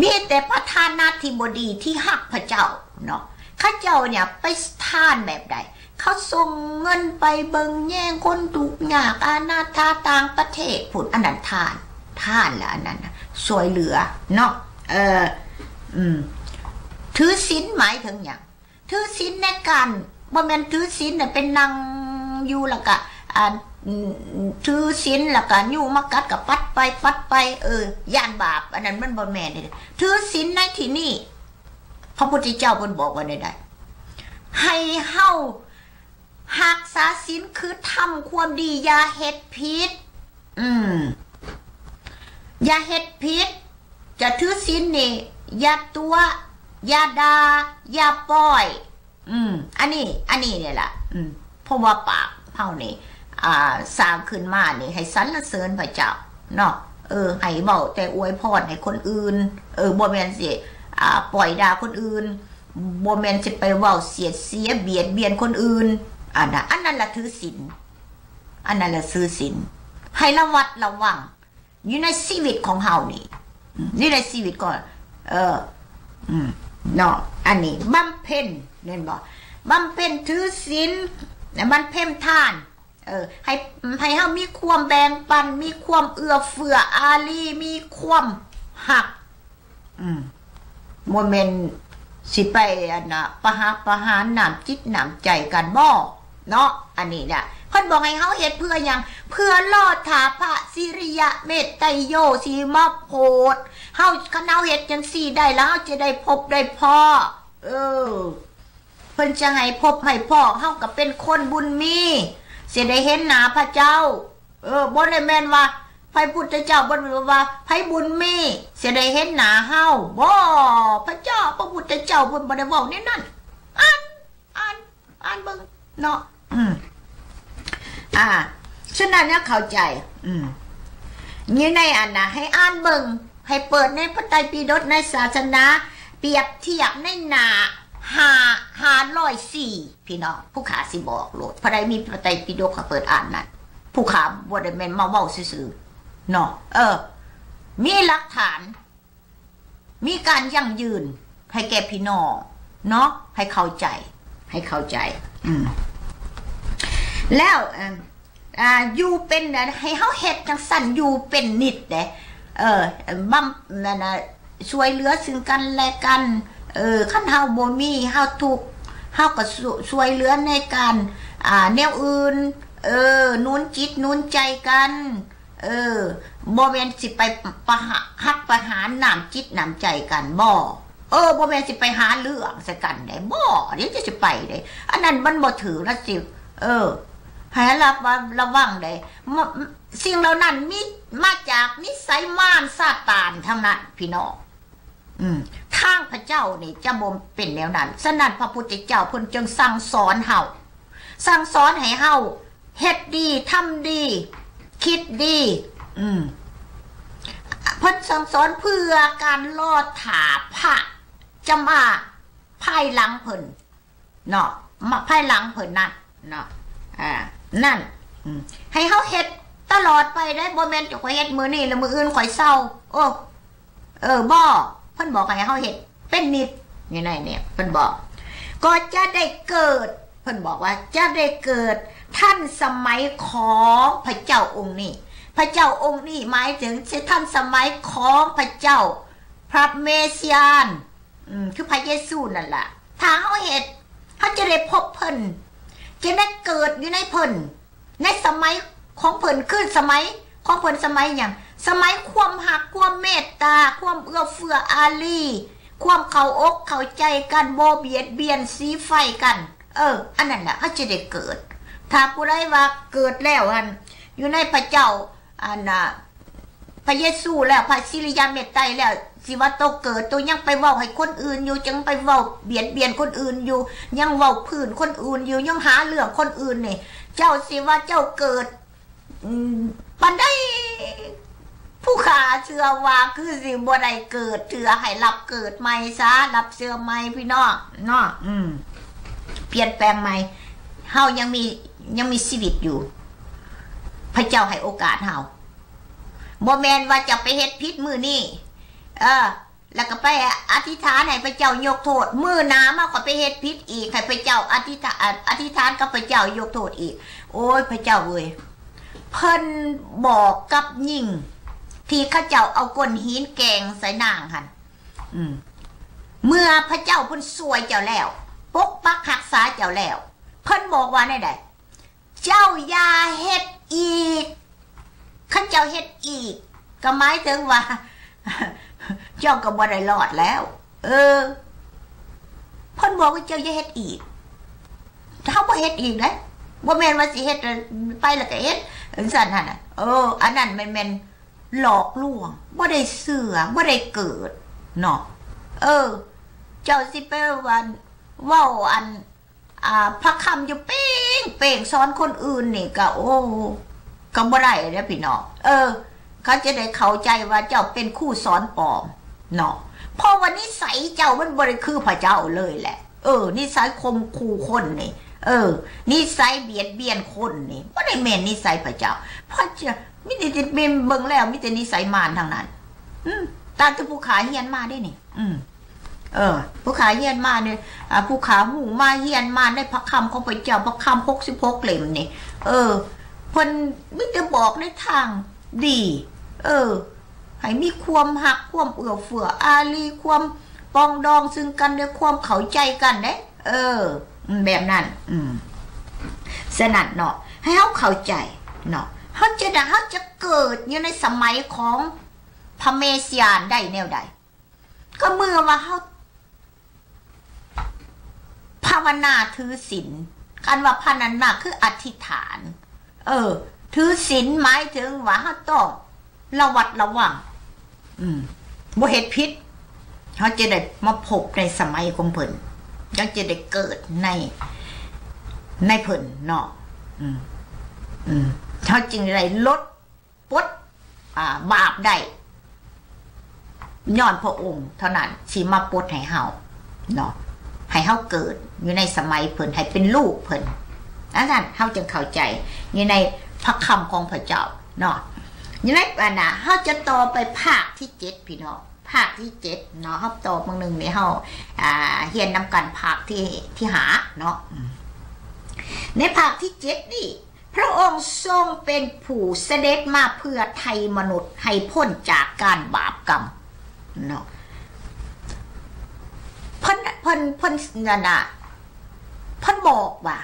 ມີແຕ່ປະທານາທິບໍດີທີ່ຮັກພະເຈົ້າເນາະ ເຂົາເຈົ້ານີ້ໄປທານແບບໃດ? ເຂົາສົ່ງເງິນໄປເບິ່ງແຍງຄົນທຸກຍາກອະນາຖາຕ່າງປະເທດພຸ້ນ ອັນນັ້ນທານ ທານລະ ອັນນັ້ນນະ ຊ່ວຍເຫຼືອເນາະ ເອີ ອືມ ຖືສິນໝາຍເຖິງຫຍັງ? ຖືສິນໃນການ ບໍ່ແມ່ນຖືສິນໃນ ໄປນັ່ງຢູ່ ແລ້ວກະ ອ່າ ອືມ ຖືສິນ ແລ້ວກະຍຸງມາກັດ ກະປັດໄປ ປັດໄປ ເອີ ຢ້ານບາບ ອັນນັ້ນມັນບໍ່ແມ່ນເດ້. ຖືສິນໃນທີ່ນີ້ ພະພຸດທະເຈົ້າເພິ່ນບອກວ່າແນວໃດ? ໃຫ້ເຮົາ ຮັກສາສິນຄືທຳຄວາມດີ ຢ່າເຮັດຜິດ. ອືມ ຢ່າເຮັດຜິດ. ຈະຖືສິນນີ້ ຢ່າຕົວະ ຢ່າດ່າ ຢ່າປ້ອຍ. ອືມ ອັນນີ້ ອັນນີ້ນີ້ລະ ອືມ ເພາະວ່າປາກເຮົານີ້ ອ່າ ສ້າງຂຶ້ນມານີ້ໃຫ້ສັນລະເສີນພະເຈົ້າເນາະ. ເອີ ໃຫ້ເວົ້າແຕ່ອວຍພອນໃຫ້ຄົນອື່ນ. ເອີ ບໍ່ແມ່ນຊິ ອ່າ ປ້ອຍດ່າຄົນອື່ນ, ບໍ່ແມ່ນຊິໄປເວົ້າສຽດສຽບຽດບຽນຄົນອື່ນ. ອັນນັ້ນ ອັນນັ້ນລະຖືສິນ, ອັນນັ້ນລະຖືສິນ. ໃຫ້ລະວັດລະວັງ ຢູ່ໃນຊີວິດຂອງເຮົານີ້ ອືມ ຢູ່ໃນຊີວິດກໍ ເອີ ອືມ ເນາະ. ອັນນີ້ບຳເພັນ ແມ່ນບໍ່? ບຳເພັນຖືສິນ ແລະ ບຳເພັນທານ ເອີ ໃຫ້ ໃຫ້ເຮົາມີຄວາມແບ່ງປັນ ມີຄວາມເອື້ອເຟື້ອອາຣີ ມີຄວາມຮັກ. ອືມ ບໍ່ແມ່ນຊິໄປ ອັນນ່າ ປະຫັກປະຫານນ້ຳຈິດນ້ຳໃຈກັນບໍ່ເນາະ? ອັນນີ້ນະ ເພິ່ນບອກໃຫ້ເຮົາເຮັດເພື່ອຫຍັງ? ເພື່ອລໍຖ້າພະສິລິຍະເມດໄຕໂຍຊິມາໂຜດເຮົາ. ຄັນເຮົາເຮັດຈັ່ງຊີ້ໄດ້ລະ ເຮົາຈະໄດ້ພົບໄດ້ພໍ້. ເອີ ເພິ່ນຈະໃຫ້ພົບໃຫ້ພໍ້ ເຮົາກໍເປັນຄົນບຸນມີ ຊິໄດ້ເຫັນໜ້າພະເຈົ້າ. ເອີ ບໍ່ໄດ້ແມ່ນວ່າພະພຸດທະເຈົ້າ ບໍ່ໄດ້ວ່າໃຜບຸນມີຊິໄດ້ເຫັນໜ້າເຮົາ. ບໍ່, ພະເຈົ້າ ພະພຸດທະເຈົ້າເພິ່ນບໍ່ໄດ້ເວົ້າແນວນັ້ນ. ອ່ານ ອ່ານ ອ່ານເບິ່ງເນາະ. ອືມ ອ່າ ສະນັ້ນນະ ເຂົ້າໃຈ. ອືມ ຢູ່ໃນອັນນະ ໃຫ້ອ່ານເບິ່ງ ໃຫ້ເປີດໃນພະໄຕປິດົກ ໃນສາສະໜາ ປຽບທຽບໃນໜ້າ ຫ້າ ຫ້າຮ້ອຍສີ່ ພີ່ນ້ອງ. ຜູ້ຂ້າຊິບອກໂລດ ຜູ້ໃດມີພະໄຕປິດົກ ໃຫ້ເປີດອ່ານນັ້ນ. ຜູ້ຂ້າບໍ່ໄດ້ແມ່ນມາເວົ້າຊື່ໆເນາະ. ເອີ ມີຫຼັກຖານ ມີການຢັ້ງຢືນໃຫ້ແກ່ພີ່ນ້ອງເນາະ ໃຫ້ເຂົ້າໃຈ ໃຫ້ເຂົ້າໃຈ. ອືມ ແລ້ວ ເອີ ອ່າ ຢູ່ເປັນ ໃຫ້ເຮົາເຮັດຈັ່ງຊັ້ນ ຢູ່ເປັນນິດເດ້. ເອີ ບຳ ນັ້ນນະ ຊ່ວຍເຫຼືອຊຶ່ງກັນແລະກັນ. ເອີ ຄັນເຮົາບໍ່ມີ ເຮົາທຸກ ເຮົາກໍຊ່ວ ຊ່ວຍເຫຼືອໃນການ ອ່າ ແນວອື່ນ. ເອີ ໜູນຈິດໜູນໃຈກັນ. ເອີ ບໍ່ແມ່ນຊິໄປປະຫາ ຫັກປະຫານນ້ຳຈິດນ້ຳໃຈກັນ ບໍ່. ເອີ ບໍ່ແມ່ນຊິໄປຫາເລື່ອງໃສ່ກັນໄດ໋ ບໍ່. ດຽວຈະຊິໄປໄດ໋ ອັນນັ້ນມັນບໍ່ຖືກນະຊິ. ເອີ ໃຫ້ລະວັງ ລະວັງໄດ໋. ມ- ສິ່ງເຫຼົ່ານັ້ນມີມາຈາກນິໄສມານຊາຕານທັງນັ້ນ ພີ່ນ້ອງ. ອືມ ທາງພະເຈົ້ານີ້ຈະບໍ່ເປັນແນວນັ້ນ. ສະນັ້ນ ພະພຸດທະເຈົ້າເພິ່ນຈຶ່ງສັ່ງສອນເຮົາ ສັ່ງສອນໃຫ້ເຮົາເຮັດດີ ທຳດີ ຄິດດີ. ອືມ ເພິ່ນສັ່ງສອນເພື່ອການລໍຖ້າພະຈະມາພາຍຫຼັງເພິ່ນເນາະ ມາພາຍຫຼັງເພິ່ນນັ້ນເນາະ. ອ່າ ນັ້ນ ອືມ ໃຫ້ເຮົາເຮັດຕະຫຼອດໄປເດ້ ບໍ່ແມ່ນຈະຂ້ອຍເຮັດມື້ນີ້ ແລ້ວມື້ອື່ນຂ້ອຍເຊົາ. ໂອ້ ເອີ ບໍ່ ເພິ່ນບອກໃຫ້ເຮົາເຮັດເປັນນິດ. ຢູ່ໃນນີ້ເພິ່ນບອກ ກໍຈະໄດ້ເກີດ ເພິ່ນບອກວ່າຈະໄດ້ເກີດທັນສະໄໝຂອງພະເຈົ້າອົງນີ້. ພະເຈົ້າອົງນີ້ໝາຍເຖິງຊິທັນສະໄໝຂອງພະເຈົ້າ ພະເມສຍານ ອືມ ຄືພະເຢຊູນັ້ນລະ. ຖ້າເຮົາເຮັດ ເຮົາຈະໄດ້ພົບເພິ່ນ ຈະໄດ້ເກີດຢູ່ໃນເພິ່ນ ໃນສະໄໝຂອງເພິ່ນ. ຄືສະໄໝຂອງເພິ່ນ ສະໄໝຫຍັງ? ສະໄໝຄວາມຮັກ ຄວາມເມດຕາ ຄວາມເອື້ອເຟື້ອອາຣີ ຄວາມເຂົ້າອົກເຂົ້າໃຈກັນ ບໍ່ບຽດບຽນສີໄຟກັນ. ເອີ ອັນນັ້ນແຫຼະ ເຮົາຈະໄດ້ເກີດ. ຖ້າຜູ້ໃດວ່າເກີດແລ້ວຫັ້ນ ຢູ່ໃນພະເຈົ້າ ອັນນ່າ ພະເຢຊູແລ້ວ ພະສິລິຍະເມດໄຕແລ້ວ ຊິວ່າໂຕເກີດ ໂຕຍັງໄປເວົ້າໃຫ້ຄົນອື່ນຢູ່ ຍັງໄປເວົ້າບຽດບຽນຄົນອື່ນຢູ່ ຍັງເວົ້າພື້ນຄົນອື່ນຢູ່ ຍັງຫາເລື່ອງຄົນອື່ນນີ້ ເຈົ້າຊິວ່າເຈົ້າເກີດ ອືມ ປານໃດ? ຜູ້ຂ້າເຊື່ອວ່າຄືຊິບໍ່ໄດ້ເກີດເທື່ອ. ໃຫ້ຮັບເກີດໃໝ່ຊະ ຮັບເຊື້ອໃໝ່ ພີ່ນ້ອງເນາະ. ອືມ ປ່ຽນແປງໃໝ່ ເຮົາຍັງມີ ຍັງມີຊີວິດຢູ່ ພະເຈົ້າໃຫ້ໂອກາດເຮົາ. ບໍ່ແມ່ນວ່າຈະໄປເຮັດຜິດມື້ນີ້ ເອີ ແລ້ວກໍໄປອະທິຖານໃຫ້ພະເຈົ້າຍົກໂທດ ມື້ໜ້າມາກໍໄປເຮັດຜິດອີກ ໃຫ້ພະເຈົ້າອະທິຖານ ອະທິຖານກັບພະເຈົ້າຍົກໂທດອີກ. ໂອ້ຍ ພະເຈົ້າເອີຍ ເພິ່ນບອກກັບຍິງທີ່ເຂົາເຈົ້າເອົາກ້ອນຫີນແກ່ງໃສ່ນາງຫັ້ນ ອືມ ເມື່ອພະເຈົ້າເພິ່ນຊ່ວຍເຈົ້າແລ້ວ ປົກປັກຮັກສາເຈົ້າແລ້ວ ເພິ່ນບອກວ່າແນວໃດ? ເຈົ້າຢ່າເຮັດອີກ. ຄັນເຈົ້າເຮັດອີກ ກໍໝາຍເຖິງວ່າ ເຈົ້າກໍບໍ່ໄດ້ລອດແລ້ວ. ເອີ ເພິ່ນບອກວ່າເຈົ້າຢ່າເຮັດອີກ. ເຮົາບໍ່ເຮັດອີກເດ້. ບໍ່ແມ່ນວ່າຊິເຮັດ ໄປແລ້ວກໍເຮັດຈັ່ງຊັ້ນຫັ້ນນະ. ເອີ ອັນນັ້ນແມ່ນ ແມ່ນຫຼອກລວງ, ບໍ່ໄດ້ເຊື່ອ, ບໍ່ໄດ້ເກີດເນາະ. ເອີ ເຈົ້າຊິໄປວ່າ ເວົ້າອັນ ອ່າ ພະຄຳຢູ່ເປ້ງໆ ສອນຄົນອື່ນນີ້ກໍ ໂອ້ ກໍບໍ່ໄດ້ເດ້ພີ່ນ້ອງ. ເອີ ເຂົາຈະໄດ້ເຂົ້າໃຈວ່າເຈົ້າເປັນຄູສອນປອມເນາະ, ເພາະວ່ານິໄສເຈົ້າມັນບໍ່ໄດ້ຄືພະເຈົ້າເລີຍແຫຼະ. ເອີ ນິໄສຂົ່ມຂູ່ຄົນນີ້ ເອີ ນິໄສບຽດບຽນຄົນນີ້ ບໍ່ໄດ້ແມ່ນນິໄສພະເຈົ້າ. ພະເຈົ້າມີແຕ່ ເບິ່ງແລ້ວມີແຕ່ນິໄສມານທັງນັ້ນ. ອືມ ຕາມທີ່ຜູ້ຂ້າຮຽນມາເດ້ນີ້. ອືມ ເອີ ຜູ້ຂ້າຮຽນມານີ້ ອ່າ ຜູ້ຂ້າຮູ້ມາ ຮຽນມາໃນພະຄຳຂອງພະເຈົ້າ ພະຄຳຫົກສິບຫົກເຫຼັ້ມນີ້ ເອີ ເພິ່ນມີແຕ່ບອກໃນທາງດີ ເອີ ໃຫ້ມີຄວາມຮັກ ຄວາມເອື້ອເຟື້ອອາຣີ ຄວາມປອງດອງຊຶ່ງກັນ ແລະ ຄວາມເຂົ້າໃຈກັນເດ້. ເອີ ແບບນັ້ນ. ອືມ ສະນັ້ນເນາະ ໃຫ້ເຮົາເຂົ້າໃຈເນາະ ເຮົາຈະໄດ້ ເຮົາຈະເກີດຢູ່ໃນສະໄໝຂອງພະເມສຍານໄດ້ແນວໃດ? ກໍເມື່ອວ່າເຮົາພາວະນາຖືສິນ, ຄັນວ່າພາວະນາຄືອະທິຖານ, ເອີ, ຖືສິນໝາຍເຖິງວ່າເຮົາຕ້ອງລະວັດລະວັງ, ອືມ, ບໍ່ເຮັດຜິດ, ເຮົາຈະໄດ້ມາພົບໃນສະໄໝຂອງເພິ່ນ, ເຮົາຈະໄດ້ເກີດໃນ, ໃນເພິ່ນເນາະ, ອືມ, ອືມ, ເຮົາຈຶ່ງໄດ້ລົດ ປົດ, ອ່າ, ບາບໄດ້, ຍ້ອນພະອົງເທົ່ານັ້ນທີ່ມາປົດໃຫ້ເຮົາເນາະ, ໃຫ້ເຮົາເກີດຢູ່ໃນສະໄໝເພິ່ນ, ໃຫ້ເປັນລູກເພິ່ນ, ອັນນັ້ນເຮົາຈຶ່ງເຂົ້າໃຈຢູ່ໃນພະຄຳຂອງພະເຈົ້າເນາະ. ຢູ່ໃນອັນນະ ເຮົາຈະຕໍ່ໄປພາກທີເຈັດ ພີ່ນ້ອງ, ພາກທີເຈັດເນາະ, ເຮົາຕໍ່ມື້ໜຶ່ງນີ້ເຮົາ, ອ່າ, ຮຽນນຳກັນພາກທີ, ທີຫ້າເນາະ. ໃນພາກທີເຈັດນີ້ ພະອົງຊົງເປັນຜູ້ສະເດັດມາເພື່ອໄຖ່ມະນຸດໃຫ້ພົ້ນຈາກການບາບກຳເນາະ. ເພິ່ນ, ເພິ່ນ, ເພິ່ນນັ້ນນະ, ເພິ່ນບອກວ່າ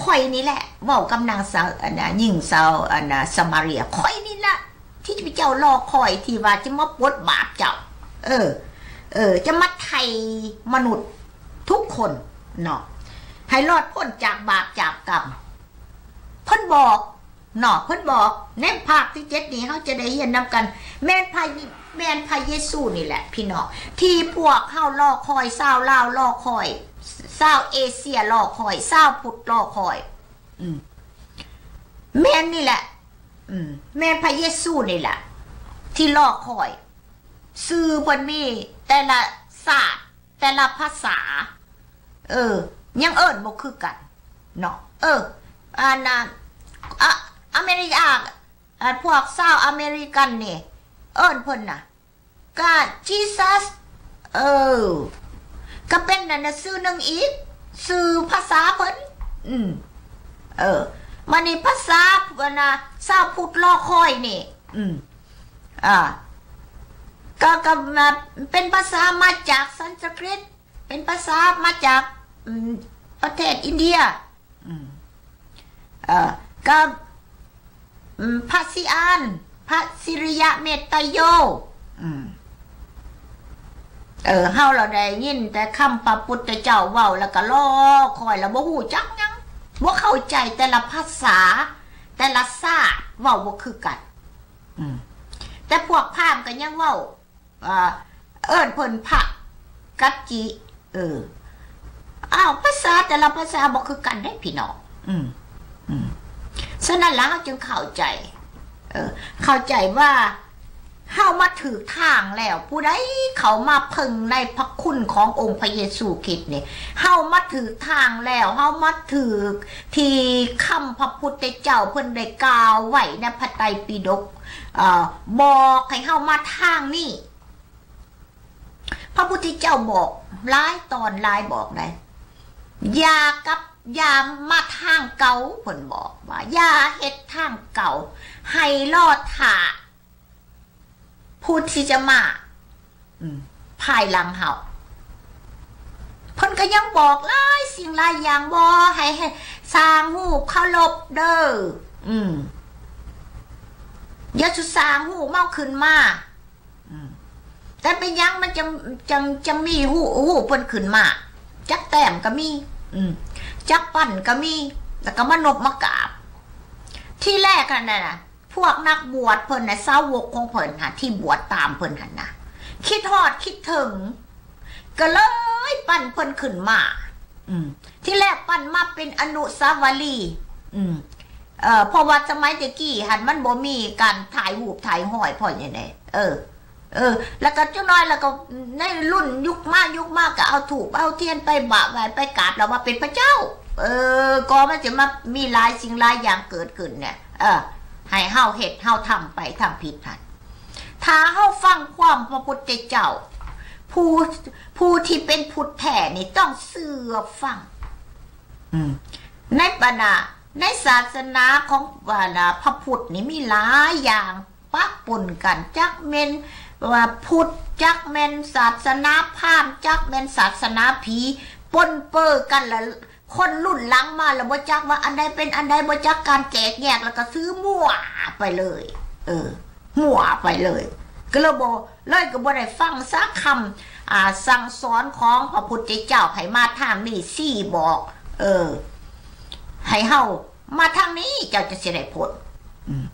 ຂ້ອຍນີ້ແຫຼະ, ເວົ້າກັບນາງສາວ, ອັນນະ, ຍິງຊາວ, ອັນນະ, ສະມາເຣຍ, ຂ້ອຍນີ້ລະທີ່ເຈົ້າລໍຄອຍ, ທີ່ວ່າຈະມາປົດບາບເຈົ້າ, ເອີ, ເອີ, ຈະມາໄຖ່ມະນຸດທຸກຄົນເນາະ, ໃຫ້ລອດພົ້ນຈາກບາບຈາກກຳ. ເພິ່ນບອກເນາະ, ເພິ່ນບອກໃນພາກທີເຈັດນີ້ ເຮົາຈະໄດ້ຮຽນນຳກັນ, ແມ່ນພະ, ແມ່ນພະເຢຊູນີ້ແຫຼະ ພີ່ນ້ອງ, ທີ່ພວກເຮົາລໍຄອຍ, ຊາວລາວລໍຄອຍ, ຊາວເອເຊຍລໍຄອຍ, ຊາວພຸດລໍຄອຍ, ອືມ, ແມ່ນນີ້ແຫຼະ, ອືມ, ແມ່ນພະເຢຊູນີ້ແຫຼະທີ່ລໍຄອຍ. ຊື່ເພິ່ນມີແຕ່ລະຊາດ ແຕ່ລະພາສາ, ເອີ, ຍັງເອີ້ນບໍ່ຄືກັນເນາະ. ເອີ, ອັນນະ, ອາ, ອາເມລິກາ, ອາ, ພວກຊາວອາເມລິກັນນີ້ ເອີ້ນເພິ່ນນະ ກະ Jesus, ເອີ, ກະເປັນອັນນະ ຊື່ໜຶ່ງອີກ, ຊື່ພາສາເພິ່ນ, ອືມ, ເອີ, ບາດນີ້ພາສາ ອັນນະ, ຊາວພຸດລໍຄອຍນີ້, ອືມ, ອາ, ກະ, ກະເປັນພາສາມາຈາກສັນສະກຣິດ. ເປັນພາສາມາຈາກ, ອືມ, ປະເທດອິນເດຍ, ອືມ, ເອີ, ກັບ, ອືມ, ພະຊີອານ, ພະຊີລິຍະເມດຕະໂຍ, ອືມ, ເອີ, ເຮົາລະໄດ້ຍິນແຕ່ຄຳພະພຸດທະເຈົ້າເວົ້າ ແລ້ວກໍລໍຄອຍ ແລ້ວບໍ່ຮູ້ຈັກຫຍັງ, ບໍ່ເຂົ້າໃຈ, ແຕ່ລະພາສາ, ແຕ່ລະຊາດເວົ້າບໍ່ຄືກັນ, ອືມ, ແຕ່ພວກພາມກໍຍັງເວົ້າ ອ່າ, ເອີ້ນເພິ່ນພະກັດຈິ, ເອີ, ອ້າວ, ພາສາແຕ່ລະພາສາບໍ່ຄືກັນເດ້ພີ່ນ້ອງ, ອືມ, ອືມ, ສະນັ້ນລະເຮົາຈຶ່ງເຂົ້າໃຈ, ເອີ, ເຂົ້າໃຈວ່າເຮົາມາຖືກທາງແລ້ວ, ຜູ້ໃດເຂົ້າມາເພິ່ງໃນພະຄຸນຂອງອົງພະເຢຊູຄຣິດນີ້, ເຮົາມາຖືກທາງແລ້ວ, ເຮົາມາຖືກທີ່ຄຳພະພຸດທະເຈົ້າເພິ່ນໄດ້ກ່າວໄວ້ໃນພະໄຕປິດົກ, ເອີ, ບອກໃຫ້ເຮົາມາທາງນີ້. ພະພຸດທະເຈົ້າບອກຫຼາຍຕອນຫຼາຍບອກໃດ໋, ຢ່າກັບ, ຢ່າມາທາງເກົ່າ, ເພິ່ນບອກວ່າ ຢ່າເຮັດທາງເກົ່າ, ໃຫ້ລໍຖ້າຜູ້ທີ່ຈະມາ, ອືມ, ພາຍຫຼັງເຮົາ. ເພິ່ນກໍຍັງບອກຫຼາຍສິ່ງຫຼາຍຢ່າງ, ບໍ່ໃຫ້, ໃຫ້ສ້າງຮູບເຄົາລົບເດີ້, ອືມ, ຢ່າສູ່ສ້າງຮູບເຮົາຂຶ້ນມາ. ອືມ, ແຕ່ເປັນຫຍັງມັນຈັ່ງ, ຈັ່ງ, ຈັ່ງມີຮູບ, ຮູບເພິ່ນຂຶ້ນມາ? ຈັກແຕ້ມກໍມີ, ອືມ, ຈັກປັ້ນກໍມີ, ແລ້ວກໍມານົບມາກາບ. ທີແລກຫັ້ນນະ ພວກນັກບວດເພິ່ນນະ ສາວົກຂອງເພິ່ນຫັ້ນ ທີ່ບວດຕາມເພິ່ນຫັ້ນນະ ຄິດຮອດຄິດເຖິງ ກໍເລີຍປັ້ນເພິ່ນຂຶ້ນມາ. ອືມ ທີແລກປັ້ນມາເປັນອະນຸສາວະລີ. ອືມ ເອີ ເພາະວ່າສະໄໝແຕ່ກີ້ຫັ້ນ ມັນບໍ່ມີການຖ່າຍຮູບຖ່າຍຮອຍພໍຫຍັງໃດ. ເອີ ເອີ ແລ້ວກໍຈັກໜ້ອຍ ແລ້ວກໍໃນລຸ້ນຍຸກມາຍຸກມາ ກໍເອົາທູບເອົາທຽນໄປບາກໄຫວ້ໄປກາບ ແລ້ວວ່າເປັນພະເຈົ້າ. ເອີ ກໍມັນຊິມາມີຫຼາຍສິ່ງຫຼາຍຢ່າງເກີດຂຶ້ນເນຍ ເອີ ໃຫ້ເຮົາເຮັດເຮົາທຳໄປທຳຜິດຫັ້ນ. ຖ້າເຮົາຟັງຄວາມພະພຸດທະເຈົ້າ ຜູ້ ຜູ້ທີ່ເປັນພຸດແທ້ນີ້ຕ້ອງເຊື່ອຟັງ. ອືມ ໃນບັນດາ ໃນສາສະໜາຂອງ ອັນນະ ພະພຸດນີ້ມີຫຼາຍຢ່າງປະປົນກັນ ຈັກແມ່ນວ່າພຸດ ຈັກແມ່ນສາສະໜາພາມ ຈັກແມ່ນສາສະໜາຜີ ປົນເປີກັນ ແລ້ວຄົນລຸ້ນຫຼັງມາແລ້ວບໍ່ຈັກວ່າອັນໃດເປັນອັນໃດ ບໍ່ຈັກການແຕກແຍກ ແລ້ວກໍຊື້ມົ້ວໄປເລີຍ. ເອີ ມົ້ວໄປເລີຍ ກໍເລີຍບໍ່ ເລີຍກໍບໍ່ໄດ້ຟັງສັກຄຳ ອ່າ ສັ່ງສອນຂອງພະພຸດທະເຈົ້າ ໃຫ້ມາທາງນີ້ຊີ້ບອກ ເອີ ໃຫ້ເຮົາມາທາງນີ້ ເຈົ້າຈະຊິໄດ້ພົ້ນ. ອືມ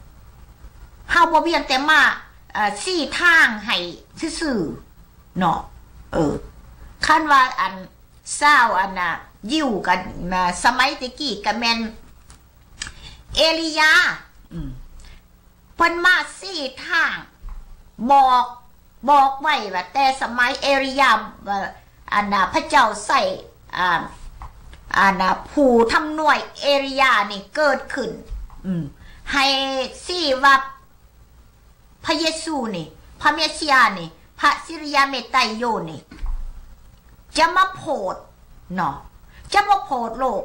ເຮົາບໍ່ພຽງແຕ່ມາ ເອີ ຊີ້ທາງໃຫ້ຊື່ໆເນາະ. ເອີ ຄັນວ່າອັນຊາວອັນນະ ຢິວກັນ ສະໄໝແຕ່ກີ້ກໍແມ່ນເອລີຢາ ອືມ ເພິ່ນມາຊີ້ທາງ ບອກ ບອກໄວ້ວ່າແຕ່ສະໄໝເອລີຢາ ເອີ ອັນນະ ພະເຈົ້າໃຊ້ ອ່າ ອັນນະ ຜູ້ທຳນວຍເອລີຢານີ້ເກີດຂຶ້ນ ອືມ ໃຫ້ຊີ້ວ່າພະເຢຊູນີ້ ພະເມສຢານີ້ ພະສິລິຍະເມດໄຕໂຍນີ້ ຈະມາໂຜດເນາະ ຈະມາໂຜດໂລກ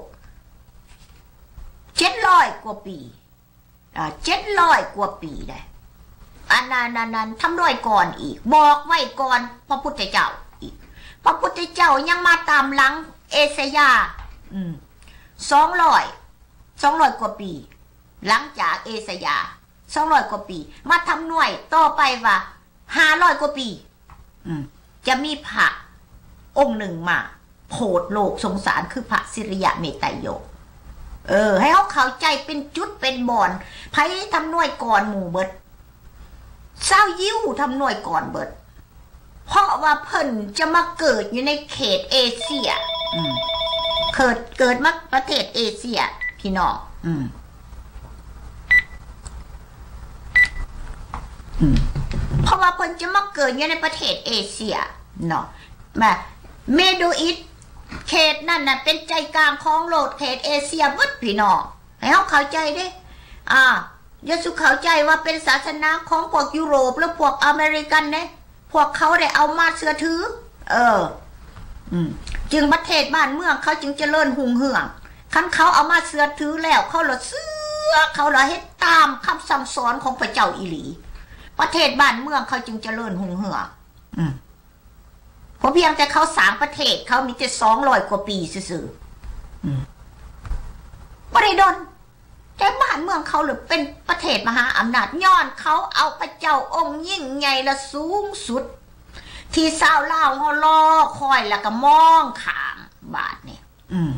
ເຈັດຮ້ອຍກວ່າປີ. ອ່າ ເຈັດຮ້ອຍກວ່າປີໄດ໋. ອັນນັ້ນ ອັນນັ້ນ ທຳນວຍກ່ອນອີກ ບອກໄວ້ກ່ອນພະພຸດທະເຈົ້າອີກ. ພະພຸດທະເຈົ້າຍັງມາຕາມຫຼັງເອສາຍາ ອືມ ສອງຮ້ອຍ ສອງຮ້ອຍກວ່າປີ ຫຼັງຈາກເອສາຍາ ສອງຮ້ອຍກວ່າປີ ມາທຳນວຍຕໍ່ໄປວ່າ ຫ້າຮ້ອຍກວ່າປີ ອືມ ຈະມີພະອົງໜຶ່ງມາໂຜດໂລກສົງສານ ຄືພະສິລິຍະເມດໄຕໂຍ. ເອີ ໃຫ້ເຮົາເຂົ້າໃຈເປັນຈຸດເປັນບ່ອນ ໃຜທຳນວຍກ່ອນໝູ່ເບິດ? ຊາວຢິວທຳນວຍກ່ອນເບິດ ເພາະວ່າເພິ່ນຈະມາເກີດຢູ່ໃນເຂດເອເຊຍ ອືມ ເກີດ ເກີດມາປະເທດເອເຊຍ ພີ່ນ້ອງ ອືມ ອືມ ເພາະວ່າເພິ່ນຈະມາເກີດຢູ່ໃນປະເທດເອເຊຍເນາະ ແມ່ນ Middle East ເຂດນັ້ນນະເປັນໃຈກາງຂອງໂລກ ເຂດເອເຊຍເບິດ ພີ່ນ້ອງ ໃຫ້ເຮົາເຂົ້າໃຈເດ້. ອ່າ ຢ່າສູ່ເຂົ້າໃຈວ່າເປັນສາສະໜາຂອງພວກຢູໂຣບ ຫຼື ພວກອາເມລິກັນເດ້. ພວກເຂົາໄດ້ເອົາມາເຊື່ອຖື ເອີ ອືມ ຈຶ່ງປະເທດບ້ານເມືອງເຂົາຈຶ່ງຈະເລີນຮຸ່ງເຮືອງ. ຄັນເຂົາເອົາມາເຊື່ອຖືແລ້ວ ເຂົາລະເຊື່ອ ເຂົາລະເຮັດຕາມຄຳສັ່ງສອນຂອງພະເຈົ້າອີ່ຫຼີ ປະເທດບ້ານເມືອງເຂົາຈຶ່ງຈະເລີນຮຸ່ງເຮືອງ. ອືມ ເພາະພຽງແຕ່ເຂົາສ້າງປະເທດ ເຂົາມີແຕ່ສອງຮ້ອຍກວ່າປີຊື່ໆ ອືມ ບໍ່ໄດ້ດົນ. ແຕ່ບ້ານເມືອງເຂົາລະເປັນປະເທດມະຫາອຳນາດ ຍ້ອນເຂົາເອົາພະເຈົ້າອົງຍິ່ງໃຫຍ່ ແລະ ສູງສຸດ ທີ່ຊາວລາວເຮົາລໍຄອຍ ແລ້ວກໍມອງຂ້າມ. ບາດນີ້ ອືມ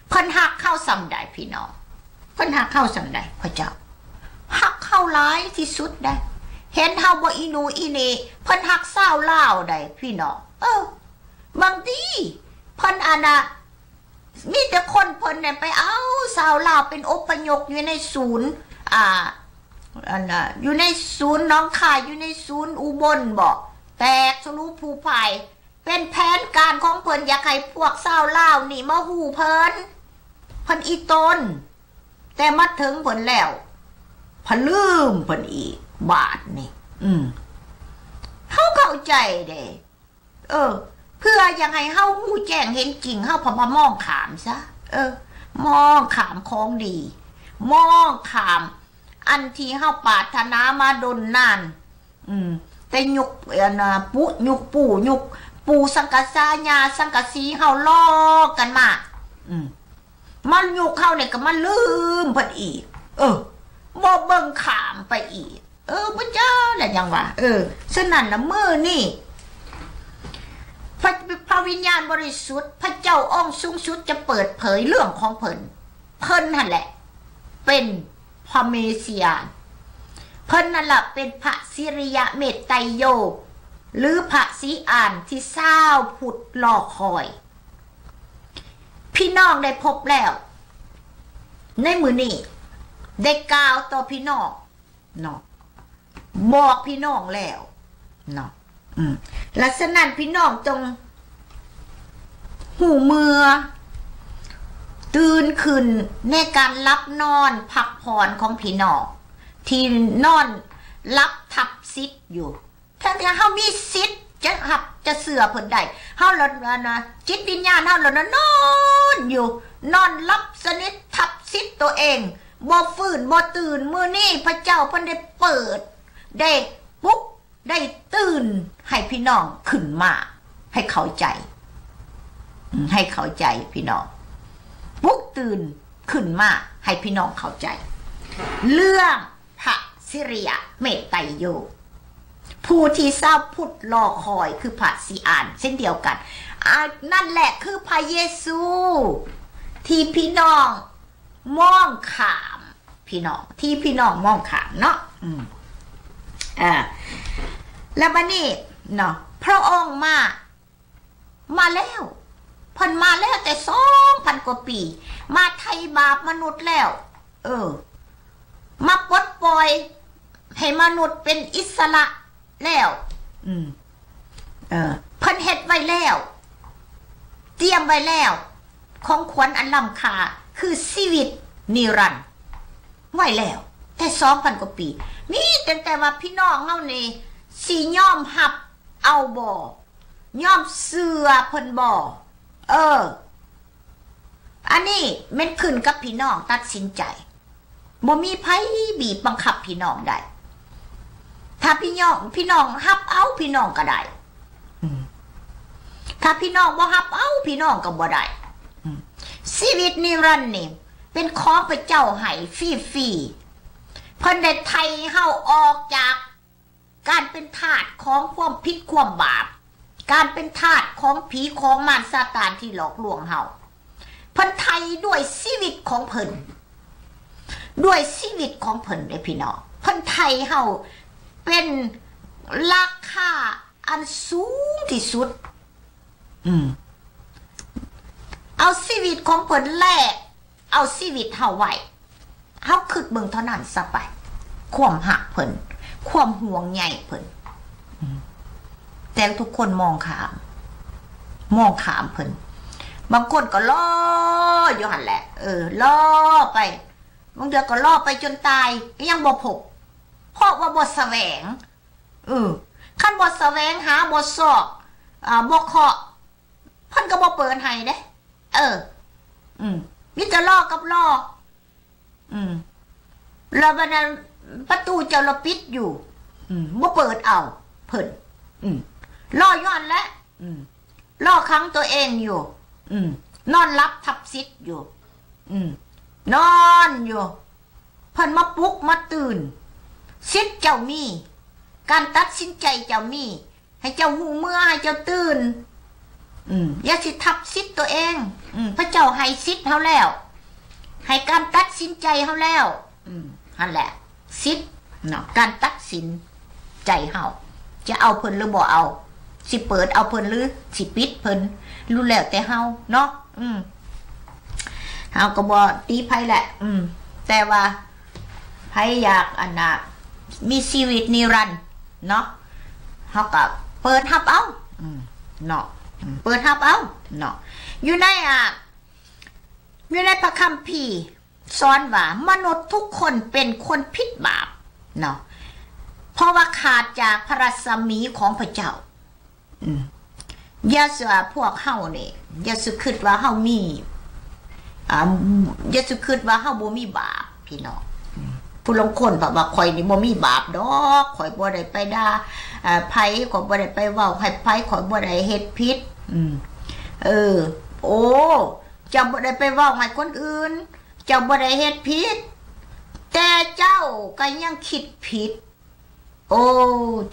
ເພິ່ນຮັກເຮົາສ່ຳໃດ ພີ່ນ້ອງ? ເພິ່ນຮັກເຮົາສ່ຳໃດ? ພະເຈົ້າຮັກເຮົາຫຼາຍທີ່ສຸດໃດ. ເຫັນເຮົາບໍ່ອີ່ໜູອີ່ເໜີ ເພິ່ນຮັກຊາວລາວໃດ ພີ່ນ້ອງ. ເອີ ບາງທີເພິ່ນ ອັນນະ ມີແຕ່ຄົນເພິ່ນນີ້ໄປເອົາຊາວລາວເປັນອົບພະຍົບຢູ່ໃນສູນ ອ່າ ອັນນະ ຢູ່ໃນສູນໜອງຄາຍ ຢູ່ໃນສູນອຸບົນບໍ ແຕກສະຫຼຸຜຸພັງ. ເປັນແຜນການຂອງເພິ່ນ ຢາກໃຫ້ພວກຊາວລາວນີ້ມາຮູ້ເພິ່ນ ເພິ່ນອີ່ຕົນ ແຕ່ມາເຖິງເພິ່ນແລ້ວ ພະລືມເພິ່ນອີກ. ບາດນີ້ ອືມ ເຮົາເຂົ້າໃຈເດ້. ເອີ ເພື່ອຢາກໃຫ້ເຮົາຮູ້ແຈ້ງເຫັນຈິງ ເຮົາພະມາມອງຂ້າມຊະ. ເອີ ມອງຂ້າມຂອງດີ ມອງຂ້າມອັນທີ່ເຮົາປາດຖະໜາມາດົນນານ. ອືມ ແຕ່ຍຸກ ອັນນະ ປຸ ຍຸກປູ່ ຍຸກປູ່ສັງກະສາ ຍ່າສັງກະສີ ເຮົາລໍກັນມາ. ອືມ ມາຍຸກເຮົານີ້ກໍມາລືມເພິ່ນອີກ. ເອີ ບໍ່ເບິ່ງຂ້າມໄປອີກ. ເອີ ພະເຈົ້າລະຍັງວ່າ ເອີ ສະນັ້ນລະມື້ນີ້ ພະ ພະວິນຍານບໍລິສຸດ ພະເຈົ້າອົງສູງສຸດຈະເປີດເຜີຍເລື່ອງຂອງເພິ່ນ. ເພິ່ນຫັ້ນແຫຼະເປັນພະເມສຍານ, ເພິ່ນນັ້ນລະເປັນພະສິລິຍະເມດໄຕໂຍ ຫຼື ພະສີອານທີ່ຊາວພຸດລໍຄອຍ. ພີ່ນ້ອງໄດ້ພົບແລ້ວ ໃນມື້ນີ້ ໄດ້ກ່າວຕໍ່ພີ່ນ້ອງເນາະ, ບອກພີ່ນ້ອງແລ້ວເນາະ. ອືມ ແລະ ສະນັ້ນພີ່ນ້ອງຈົ່ງຮູ້ເມືອ ຕື່ນຂຶ້ນໃນການຫຼັບນອນພັກຜ່ອນຂອງພີ່ນ້ອງ ທີ່ນອນຫຼັບທັບສິດຢູ່. ທັງທີ່ເຮົາມີສິດຈະຮັບ ຈະເຊື່ອເພິ່ນໄດ້, ເຮົາລະ ອັນນະ ຈິດວິນຍານເຮົາລະນອນຢູ່, ນອນຫຼັບສະໜິດທັບສິດຕົວເອງ, ບໍ່ຟື້ນບໍ່ຕື່ນ. ມື້ນີ້ພະເຈົ້າເພິ່ນໄດ້ເປີດ ໄດ້ປຸກ ໄດ້ຕື່ນໃຫ້ພີ່ນ້ອງຂຶ້ນມາ ໃຫ້ເຂົ້າໃຈ ໃຫ້ເຂົ້າໃຈພີ່ນ້ອງ, ປຸກຕື່ນຂຶ້ນມາໃຫ້ພີ່ນ້ອງເຂົ້າໃຈ ເລື່ອງພະສິລິຍະເມດໄຕໂຍ ຜູ້ທີ່ຊາວພຸດລໍຄອຍ ຄືພະສີອານເຊັ່ນດຽວກັນ. ອັນນັ້ນແຫຼະຄືພະເຢຊູທີ່ພີ່ນ້ອງ ມອງຂ້າມ ພີ່ນ້ອງ ທີ່ພີ່ນ້ອງມອງຂ້າມເນາະ. ອືມ ເອີ ແລ້ວບັດນີ້ເນາະ ພະອົງມາ ມາແລ້ວ, ເພິ່ນມາແລ້ວແຕ່ສອງພັນກວ່າປີ, ມາໄຖ່ບາບມະນຸດແລ້ວ. ເອີ ມາປົດປ່ອຍໃຫ້ມະນຸດເປັນອິດສະຫຼະ ແລ້ວ ອືມ ເອີ ເພິ່ນເຮັດໄວ້ແລ້ວ ຕຽມໄວ້ແລ້ວ ຂອງຂວັນອັນລ້ຳຄ່າ ຄືຊີວິດນິລັນ ໄວ້ແລ້ວແຕ່ສອງພັນກວ່າປີ. ມີຕັ້ງແຕ່ວ່າພີ່ນ້ອງເຮົານີ້ຊິຍອມຮັບເອົາບໍ່? ຍອມເຊື່ອເພິ່ນບໍ່? ເອີ ອັນນີ້ແມ່ນຂຶ້ນກັບພີ່ນ້ອງຕັດສິນໃຈ. ບໍ່ມີໃຜບີບບັງຄັບພີ່ນ້ອງໄດ້. ຖ້າພີ່ນ້ອງ ພີ່ນ້ອງຮັບເອົາ ພີ່ນ້ອງກໍໄດ້. ອືມ ຖ້າພີ່ນ້ອງບໍ່ຮັບເອົາ ພີ່ນ້ອງກໍບໍ່ໄດ້. ອືມ ຊີວິດນິລັນນີ້ເປັນຂອງພະເຈົ້າໃຫ້ຟຣີໆ. ເພິ່ນໄດ້ໄຖ່ເຮົາອອກຈາກ ການເປັນທາດຂອງຄວາມຜິດຄວາມບາບ, ການເປັນທາດຂອງຜີຂອງມານຊາຕານທີ່ຫຼອກລວງເຮົາ. ເພິ່ນໄຖ່ດ້ວຍຊີວິດຂອງເພິ່ນ, ດ້ວຍຊີວິດຂອງເພິ່ນເດ້ພີ່ນ້ອງ. ເພິ່ນໄຖ່ເຮົາເປັນລາຄາອັນສູງທີ່ສຸດ. ອືມ ເອົາຊີວິດຂອງເພິ່ນແລກ ເອົາຊີວິດເຮົາໄວ້. ເຮົາຄິດເບິ່ງເທົ່ານັ້ນຊະໄປ, ຄວາມຮັກເພິ່ນ, ຄວາມຫ່ວງໃຍເພິ່ນ. ອືມ ແຕ່ທຸກຄົນມອງຂ້າມ, ມອງຂ້າມເພິ່ນ. ບາງຄົນກໍລໍຢູ່ຫັ້ນແຫຼະ, ເອີ, ລໍໄປ, ບາງເທື່ອກໍລໍໄປຈົນຕາຍ ກໍຍັງບໍ່ພົບ, ເພາະວ່າບໍ່ສະແຫວງ. ເອີ, ຄັນບໍ່ສະແຫວງຫາ, ບໍ່ຊອກ, ອາ, ບໍ່ເຄາະ, ເພິ່ນກໍບໍ່ເປີດໃຫ້ເດ້. ເອີ ອືມ ມີແຕ່ລໍກັບລໍ. ອືມ ແລ້ວບັດນັ້ນປະຕູເຈົ້າລະປິດຢູ່. ອືມ ບໍ່ເປີດເອົາເພິ່ນ. ອືມ ລໍຢູ່ຫັ້ນແຫຼະ. ອືມ ລໍຂັງຕົວເອງຢູ່. ອືມ ນອນຫຼັບທັບສິດຢູ່. ອືມ ນອນຢູ່. ເພິ່ນມາປຸກມາຕື່ນ. ສິດເຈົ້າມີ, ການຕັດສິນໃຈເຈົ້າມີ. ໃຫ້ເຈົ້າຮູ້ເມືອ, ໃຫ້ເຈົ້າຕື່ນ. ອືມ ຢ່າຊິທັບສິດຕົວເອງ. ອືມ ພະເຈົ້າໃຫ້ສິດເຮົາແລ້ວ, ໃຫ້ການຕັດສິນໃຈເຮົາແລ້ວ. ອືມ ຫັ້ນແຫຼະ ສິດເນາະ, ການຕັດສິນໃຈເຮົາ ຈະເອົາເພິ່ນຫຼືບໍ່ເອົາ, ຊິເປີດເອົາເພິ່ນຫຼືຊິປິດເພິ່ນ, ຮູ້ແລ້ວແຕ່ເຮົາເນາະ. ອືມ ເຮົາກໍບໍ່ຕິໃຜແຫຼະ. ອືມ ແຕ່ວ່າ ໃຜຢາກ ອັນນ່າ ມີຊີວິດນິລັນເນາະ, ເຮົາກໍເປີດຮັບເອົາ ອືມ ເນາະ, ອືມ ເປີດຮັບເອົາເນາະ. ຢູ່ໃນ ອ່າ ຢູ່ໃນພະຄຳພີສອນວ່າ ມະນຸດທຸກຄົນເປັນຄົນຜິດບາບເນາະ, ເພາະວ່າຂາດຈາກພະລັດສະໝີຂອງພະເຈົ້າ. ອືມ ຢ່າຊິວ່າພວກເຮົານີ້ ຢ່າຊິຄິດວ່າເຮົາມີ ອ່າ ຢ່າຊິຄິດວ່າເຮົາບໍ່ມີບາບ ພີ່ນ້ອງ. ອືມ ຜູ້ລາງຄົນເພິ່ນວ່າ ຂ້ອຍນີ້ບໍ່ມີບາບດອກ, ຂ້ອຍບໍ່ໄດ້ໄປດ່າ ເອີ ໃຜ, ຂ້ອຍບໍ່ໄດ້ໄປເວົ້າໃຫ້ໃຜ, ຂ້ອຍບໍ່ໄດ້ເຮັດຜິດ. ອືມ ເອີ ໂອ້ ເຈົ້າບໍ່ໄດ້ໄປເວົ້າໃຫ້ຄົນອື່ນ, ເຈົ້າບໍ່ໄດ້ເຮັດຜິດ, ແຕ່ເຈົ້າກໍຍັງຄິດຜິດ. ໂອ້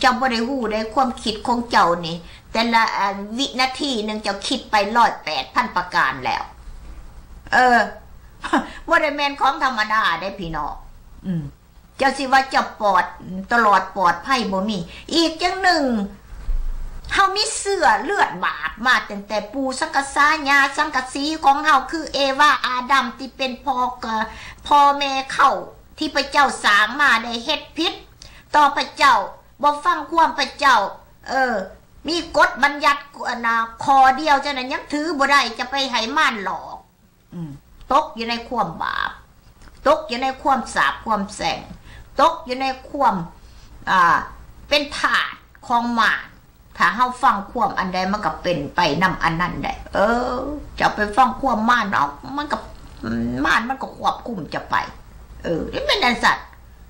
ເຈົ້າບໍ່ໄດ້ຮູ້ເດ້ ຄວາມຄິດຂອງເຈົ້ານີ້ ແຕ່ລະ ອັນ ວິນາທີໜຶ່ງເຈົ້າຄິດໄປຮ້ອຍແປດພັນປະການແລ້ວ. ເອີ ບໍ່ ບໍ່ໄດ້ແມ່ນຂອງທຳມະດາເດ້ພີ່ນ້ອງ. ອືມ ເຈົ້າຊິວ່າເຈົ້າປອດ ຕະຫຼອດປອດໄພບໍ່ມີ. ອີກຢ່າງໜຶ່ງ ເຮົາມີເຊື້ອເລືອດບາບມາຕັ້ງແຕ່ປູ່ສັງກະສາ ຍ່າສັງກະສີຂອງເຮົາ ຄືເອວາ ອາດຳ ທີ່ເປັນພໍ່ກະ ພໍ່ແມ່ເຄົ້າ ທີ່ພະເຈົ້າສ້າງມາໄດ້ເຮັດຜິດຕໍ່ພະເຈົ້າ ບໍ່ຟັງຄວາມພະເຈົ້າ. ເອີ ມີກົດບັນຍັດ ອັນນ່າ ຂໍ້ດຽວເທົ່ານັ້ນຍັງຖືບໍ່ໄດ້ ຈະໄປໃຫ້ມານຫຼອກ. ອືມ ຕົກຢູ່ໃນຄວາມບາບ ຕົກຢູ່ໃນຄວາມສາບຄວາມແຊ່ງ ຕົກຢູ່ໃນຄວາມ ອ່າ ເປັນທາດຂອງມານ. ຖ້າເຮົາຟັງຄວາມອັນໃດ ມັນກໍເປັນໄປນຳອັນນັ້ນແຫຼະ. ເອີ ເຈົ້າໄປຟັງຄວາມມານເອົາ ມັນກໍ ມານມັນກໍຄວບຄຸມເຈົ້າໄປ. ເອີ ມັນເປັນອັນສັດ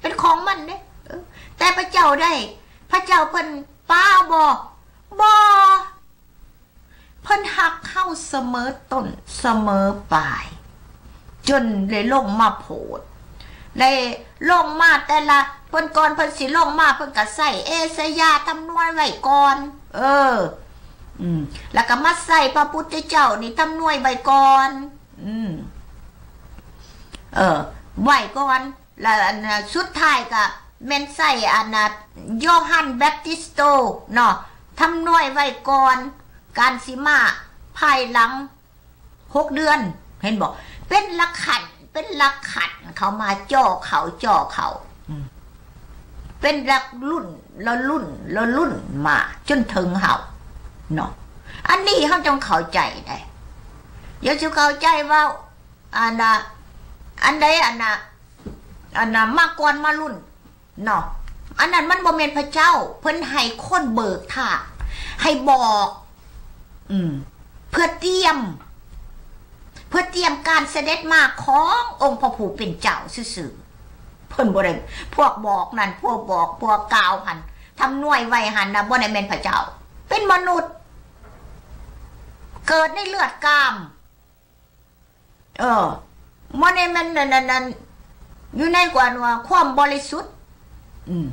ເປັນຂອງມັນເດ້. ເອີ ແຕ່ພະເຈົ້າໃດ ພະເຈົ້າເພິ່ນປາບໍ່? ບໍ່. ເພິ່ນຮັກເຮົາສະເໝີຕົ້ນສະເໝີປາຍ ຈົນໄດ້ລົງມາໂຜດ ໄດ້ລົງມາແຕ່ລະ ເພິ່ນ ກ່ອນເພິ່ນຊິລົງມາ ເພິ່ນກໍໃຊ້ເອຊາຍາທຳນວຍໄວ້ກ່ອນ. ເອີ ອືມ ແລ້ວກໍມາໃຊ້ພະພຸດທະເຈົ້ານີ້ທຳນວຍໄວ້ກ່ອນ. ອືມ ເອີ ໄວ້ກ່ອນ. ແລ້ວອັນນ່າ ສຸດທ້າຍກໍແມ່ນໃຊ້ອັນນ່າ ໂຢຮັນແບັບຕິສໂຕເນາະ ທຳນວຍໄວ້ກ່ອນ ການຊິມາພາຍຫຼັງຫົກເດືອນ. ເຫັນບໍ່? ເປັນລະຂັ້ນ ເປັນລະຂັ້ນເຂົ້າມາ ເຈາະເຂົ້າ ເຈາະເຂົ້າ ອືມ ເປັນລະລຸ້ນ ລະລຸ້ນ ລະລຸ້ນມາຈົນເຖິງເຮົາເນາະ. ອັນນີ້ເຮົາຕ້ອງເຂົ້າໃຈໄດ໋. ຢ່າຊິເຂົ້າໃຈວ່າ ອັນນ່າ ອັນໃດ ອັນນ່າ ອັນນ່າ ມາກ່ອນມາລຸ້ນເນາະ ອັນນັ້ນມັນບໍ່ແມ່ນພະເຈົ້າ. ເພິ່ນໃຫ້ຄົນເບີກທາງ ໃຫ້ບອກ ອືມ ເພື່ອຕຽມ ເພື່ອຕຽມການສະເດັດມາຂອງອົງພະຜູ້ເປັນເຈົ້າຊື່ໆ. ເພິ່ນບໍ່ໄດ້ ພວກບອກນັ້ນ ພວກບອກ ພວກກ່າວຫັ້ນ ທຳນວຍໄວ້ຫັ້ນນະ ບໍ່ໄດ້ແມ່ນພະເຈົ້າ ເປັນມະນຸດ ເກີດໃນເລືອດກາມ. ເອີ ບໍ່ໄດ້ແມ່ນອັນນັ້ນ ອັນນັ້ນ ຢູ່ໃນການວ່າຄວາມບໍລິສຸດ. ອືມ